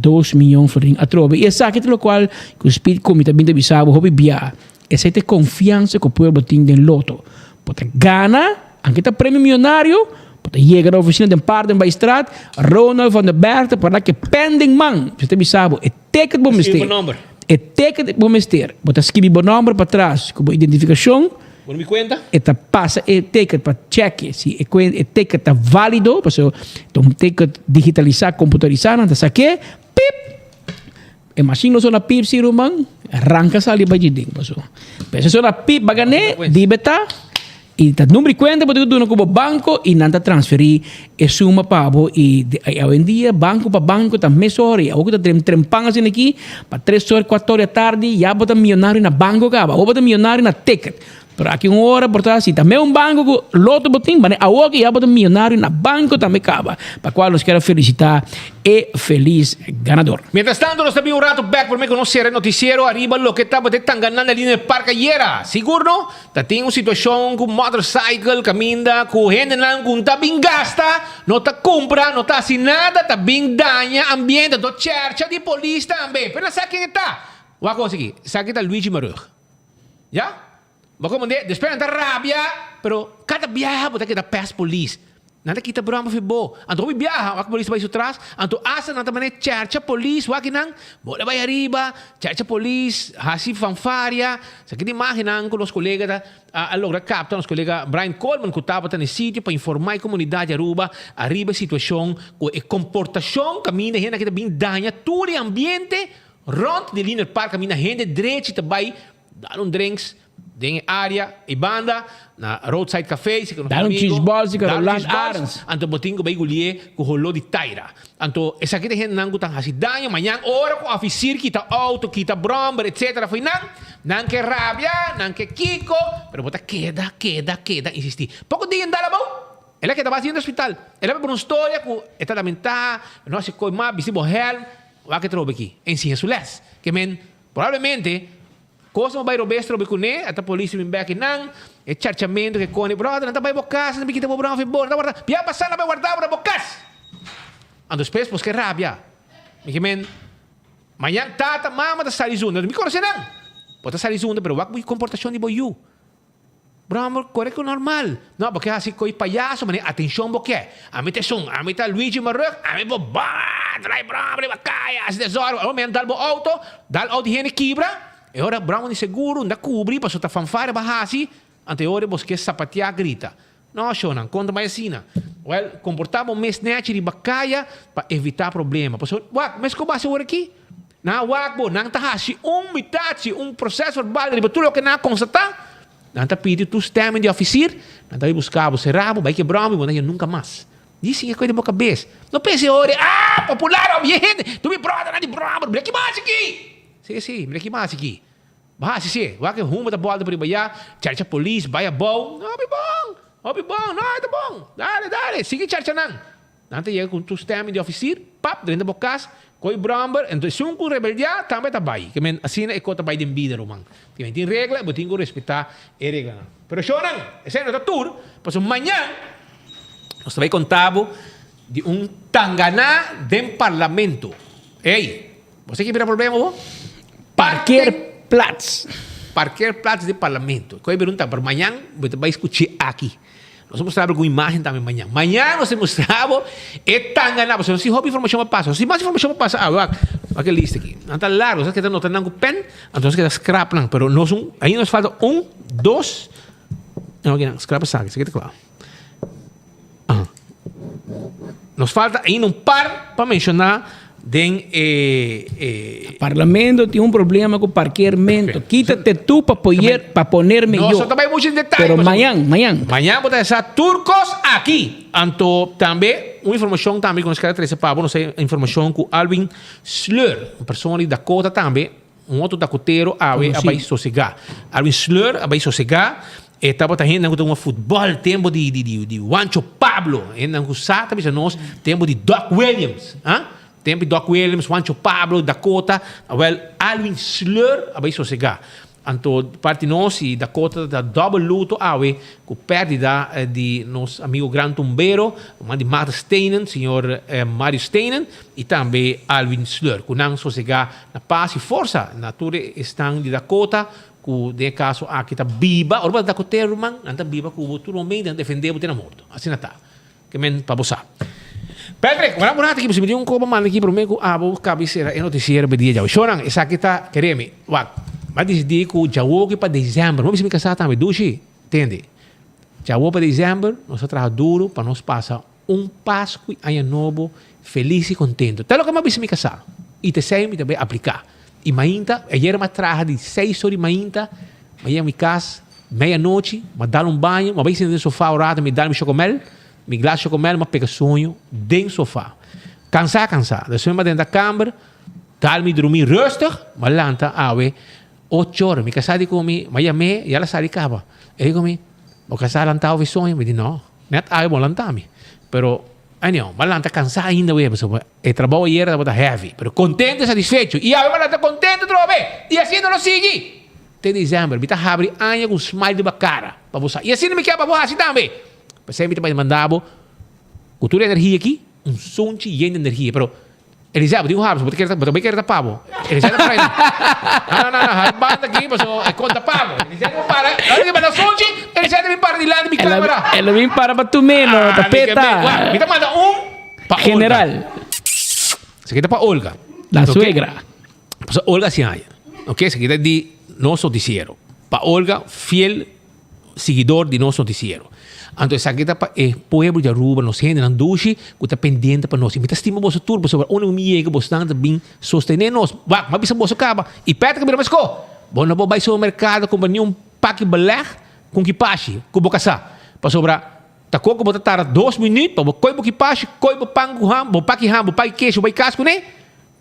Speaker 22: dos miyon florin atrobe. I esaki ta lokual ku Speed ku mi ta bin ta bisa bo hopi biaha. Esei ta e konfiansa ku pueblo tin den Lotto. Bo ta gana, anke ta premio miyonario, bo ta yega na ofisina den Paardenbaaistraat, Ronald van der Berg ta para ke pen den man. Esei ta bisa bo, e ticket bo mester. E ticket bo mester. Bo ta skibi bo nomber patras ku bo identifikashon.
Speaker 8: Bo no mi kuenta?
Speaker 22: E ta pasa e ticket pa cheke si e e ticket ta valido, pasobra ta un ticket digitalisá, komputarisá, nan ta sak'é, pip! E mashin lo sona pip si ruman, ranka sali bai dje den paso. Pero si sona pip ba gané, di beta i ta number di kuenta bo tin ku duna ku bo banko i nan ta transferí e suma pa bo i awendia banko pa banko ta mes ora i awor ku ta trempan asina aki pa tres ora kuater ora di atardi ya bo ta miyonario na banko kaba awor bo ta miyonario na ticket. Pero aki un ora por ta si tambe un banco cu loto bo tin, mane awor ki ya bo ta millonario na banco tambe caba, pa cual nos kier a felicita e feliz ganador.
Speaker 8: Mientras tanto nos ta bin un rato bek prome cu nos cera e noticiero ariba loke tabata e tanganan na lina di park ayera. Sigur no ta tin un situacion cu motorcycle caminda cu hendenan cu ta bin gasta, no ta cumpra, no ta haci nada, ta bin daña ambiente, anto chercha di polis tambe. Pero nan sa ken e ta. Wak cos aki, esaki ta Luigi Marugg. Ya? Bo komand'é, despues nan ta rabia, pero kada biaha bo ta keda pes polis. Nan ta kita broma fi bo. Anto hopi biaha, wak polis ta bai su tras, anto asta nan ta manera chercha polis, wak nan, bo ta bai ariba, chercha polis, hasi fanfaria. Esaki ta imagennan ku nos kolega ta a logra kapta, nos kolega Brian Coleman ku tabata na e sitio pa informá e komunidat di Aruba ariba e situashon ku e komportashon kaminda hende aki ta bin daña tur e ambiente Rond di Linear Park kaminda hende drechi ta bai dal un drinks den e area e banda na Roadside Cafe si ku nos
Speaker 22: Dal un
Speaker 8: amigo
Speaker 22: cheeseball si ku
Speaker 8: dal un
Speaker 22: Roland
Speaker 8: cheeseballs
Speaker 22: Arends.
Speaker 8: anto bo tin ku bai gulié ku holó di taira anto esaki ta hendenan ku ta hasi daño mañan ora ku ofisir kita outo kita bromber etcetera fo'i nan nan ke rabia nan ke kiko pero bo ta keda keda keda insisti poko dia dal abou el a keda bas yendo hospital el a papia un storia ku e ta lamentá no hasi koi mas bisti bo helm. Wak e trobe aki, e nsiña su les. Ke men, probablemente, kos no bai robes trobe kuné, ata polis bin bek i nan, e charchamentu ke kone, brother, nan ta bai bo kas, nan ta bin kita bo brònfe bo, nan ta warda, bia pasá nan bai warda bo na bo kas! Anto despues bos ke rabia. Mi ke men, mañan tata, mama ta sali zunda, mi konosé nan! Bo ta sali zunda, pero wak bo komportashon di bo yu. Brommer kore ku normal. No, bo ke hasi koi payaso, manera atenshon bo ke. Ami ta esun, ami ta Luigi Marugg, ami bo ba drai brommer riba kaya, hasi desòrdu. Awor mi a dal bo outo, dal outo di hende kibra, e ora brommer di seguro no ta kubri pasobra ta fanfare bo a hasi, anto e ora bo ke sapatia grita. No, shownan, konta bai asina. Wèl, komportá bo mes nèchi riba kaya pa evitá problema. Pasobra, wak, mes ku bo hasi awor aki, nan a wak bo, nan ta hasi un mitachi, un proces verbal riba tur loke nan a konstatá, nan ta pidi tur stèmen di òfisir, nan ta bai buska bo, será bo, bai kebra bo i bo no ta haña nunka mas. Disi e kos den bo kabes. No pensa e ora, ah, popular, òf hende, tur mi bròdernan di bròmer, mira ki bo hasi aki! Sí, sí, mira ki bo hasi aki. Bo hasi si, wak e huma ta bolta por riba ya, charcha polis, bai abou, hopi bon, hopi bon, no e ta bon, dale, dale, sigui charcha nan. Nan ta yega ku tur stemming di ofisir, pap, drenta bo kas, koi bromber, enton esun ku rebeldiá tambe ta bai. Ke men asina e kos ta bai den bida, ruman. Tin men tin regla i bo tin ku respetá e reglanan. Pero shownan, esei no ta tur, pasobra mañan nos ta bai konta bo di un tanganá den parlamento. Ey! Bo sa ki bira problema bo?
Speaker 22: Parkeerplaats.
Speaker 8: Parkeerplaats di parlamento. Koe bira un ta, pero mañan bo ta bai skuch'é aki. Nos a mustra bo algun imagen tambe mañan. Mañan nos ta mustra bo e tangana, pasobra si hopi informashon a pasa. Si mas informashon a pasa, ah, wak, wak e lista aki. Nan ta largo, nos a keda nota nan ku pen, anto nos a keda skrap nan. Pero nos un, ainda nos falta un, dos, no, aki nan, skrap esaki, esaki ta kla. Aha. Nos falta ainda un par pa menshoná den e e.
Speaker 22: Parlamento tin un problema ku parkeermento. Kítate tú pa poyer pa ponerme
Speaker 8: Nos
Speaker 22: yo.
Speaker 8: no ta bai mucho en detaye.
Speaker 22: Pero mañan, mañan.
Speaker 8: Mañan bo ta hesa tur kos aki. Anto tambe un informashon tambe ku nos kere trese pa bo, nos a informashon ku Alwin Sleur, un persona di Dakota tambe. Un otro Dakotero awe a bai sosegá. Alwin Sleur a bai sosegá. E tabata hendenan ku ta hunga futbòl tempu di di di di Wancho Pablo. Hendenan ku sa ta bisa nos tempu di Doc Williams. Ah? Tempu di Doc Williams, Wancho Pablo, Dakota. Awèl Alwin Sleur a bai sosegá. Anto di parti nos i Dakota ta dòbel luto awe ku pèrdida di nos amigo gran tumbero, ruman di Martha Steenen, señor Mario Steenen i tambe Alwin Sleur. Ku nan sosegá na pas i forsa na tur esnan di Dakota ku den e kaso aki ta biba. Ora bo ta Dakotero ruman, nan ta biba ku bo tur momento, nan ta defendé bo te na morto. Asina ta. Ke men pa bo sa. Patrick, wak un rato aki, mi tin un kopa manda aki prome ku abo kabi sera e notisiero pa dia djawe. Shownan, esaki ta, kere mi, wak, mi a disidí ku djawoki pa desèmber, mi a bisa mi kasá tambe, Dushi, tende, djawo pa desèmber nos a traha duru pa nos pasa un Pasku i Aña Nobo felis i kontentu. Ta loke mi a bisa mi kasá i ta esei mi ta bai apliká. I mainta, ayer mi a traha di seis or di mainta, mi a yega mi kas, Mei anochi, m'a dal un baño, m'a bai sinta den sofá un rato, mi dal mi chocomel, mi glas chocomel, m'a pega soño den sofá. Cansá, cansá. Despues m'a drenta camber, dal mi drumí rustig, m'a lanta awe ocho ora. Mi casá di cu mi, m'a yam'é, ya el a sali caba. El di cu mi, Bo casá a lanta awe soño? Mi di, No, net awe bo a lanta mi. Pero, anyhow, m'a lanta cansá ainda wea, pasobra e trabou ayera tabata heavy. Pero contento y satisfecho. Y awe m'a lanta contento atrobe! Y asina lo sigui! Te december mi ta habri aña cu un smile riba cara pa bo sa. Y asina mi kier pa bo haci tambe. P'esey mi ta bay manda bo cu tur e energia aki, un sunchi yen di energia. Pero Eliseo, bo tin cu habri, bo ta kere, bo ta bay kere ta pa bo. Eliseo ta para ayi. No, no, no, no, habri banda aki paso e con ta pa bo. Eliseo ta para, ora ki manda sunchi, Eliseo ta bin para dilanti mi camera.
Speaker 22: El a bin para pa tum'é no, ta peta.
Speaker 8: Wak, mi ta manda un pa Olga.
Speaker 22: General.
Speaker 8: Esaki ta pa Olga.
Speaker 22: La suegra.
Speaker 8: Pasobra Olga hasi aña. Ok, esaki ta di nos noticiero. Pa Olga, fiel siguidor di nos noticiero. Anto esaki ta pa e pueblo di Aruba, nos hendenan dushi ku ta pendiente pa nos. I mi ta stima boso tur pasobra unda ku mi yega bosnan ta bin sostene nos. Wak, mi a bisa boso kaba. I Patrick a bira mesko. Bo no por bai supermerkado kumpra ni un paki beleg ku un kipashi ku bo kasá. Pasobra ta koko bo ta tarda dos minüt pa bo koi bo kipashi, koi bo pan ku ham, bo paki ham, bo paki keshi, bo bai kas kuné.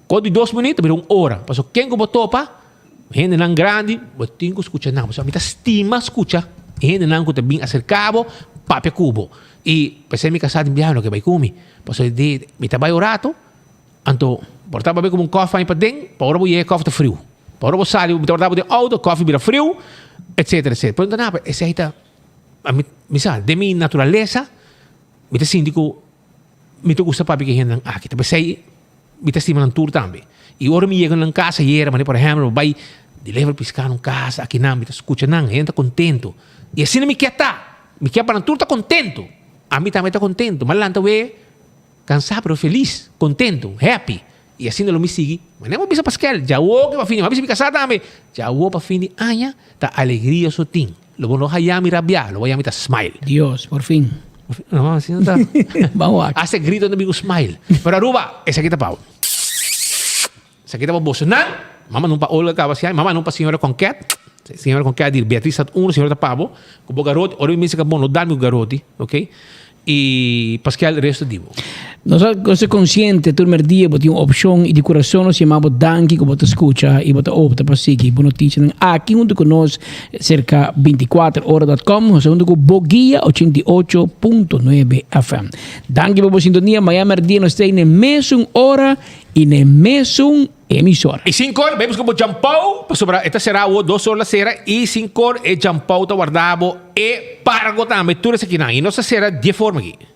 Speaker 8: Ko di dos minüt ta bira un ora. Pasobra ken ku bo topa, hendenan grandi, bo tin ku skucha nan. Pasobra mi ta stima skucha hendenan ku ta bin aserká bo, papia ku bo. I p'esei mi kasá tin biaha no ke bai ku mi. Pasobra di mi ta bai un rato, anto por ta babia komo un kòfi pa mi paden, pa ora bo yega e kòfi ta friu. Pa ora bo sali, mi ta wardá bo den outo, kòfi bira friu, etsetera, etsetera. Pero no ta nada, esei ta, ami, mi sa, den mi naturalesa, mi ta sinti ku Mi ta gusta papia ku e hendenan aki. Ta p'esei mi ta stima nan tur tambe. I ora mi yega nan kas ayera, manera por ehèmpel, mi bai deliver piská nan kas, akinan, mi ta skucha nan, hende ta kontentu. I asina mi ke ta. Mi ke pa nan tur ta kontentu. Ami tambe ta kontentu. Mi a lanta wee kansá pero felis, kontentu, happy. I asina lo mi sigui. Manera mi a bisa Paskel, djawo ke pa fin di, mi a bisa mi kasá tambe, djawo pa fin di aña ta alegria so tin. Lo bo no haya mi rabiá, lo bo haya mi ta smile.
Speaker 22: Dios, por fin.
Speaker 8: No, asina ta.
Speaker 22: Ban wak.
Speaker 8: Hasta grito no bin ku smile. Pero Aruba, esaki ta pa bo. Esaki ta pa bosonan. Mama no pa Olga kaba si ay. Mama no pa señora Conquet. Señora Conquet di Beatriz stat uno, señora ta pa bo. Ku bo garoti, ora mi mester ka bon, no dal mi ku garoti, ok? I Pascal resto di bo.
Speaker 22: Nos a nos ta konsiente tur merdia bo tin un opshon i di kurason nos yama bo danki ku bo ta skucha i bo ta opta pa sigui bo notisianan aki huntu ku nos serka 24 ora dot com nos ta huntu ku Boguia 88.9 FM. Danki pa bo sintonia mañana merdia nos ta ei na e mesun ora i na e mesun emisora.
Speaker 8: I sinkor bai buska bo djampou, pasobra e ta sera awo dos or la sera, i sinkor e djampou ta warda bo e pargo tambe, tur esakinan. I nos ta sera di e forma aki.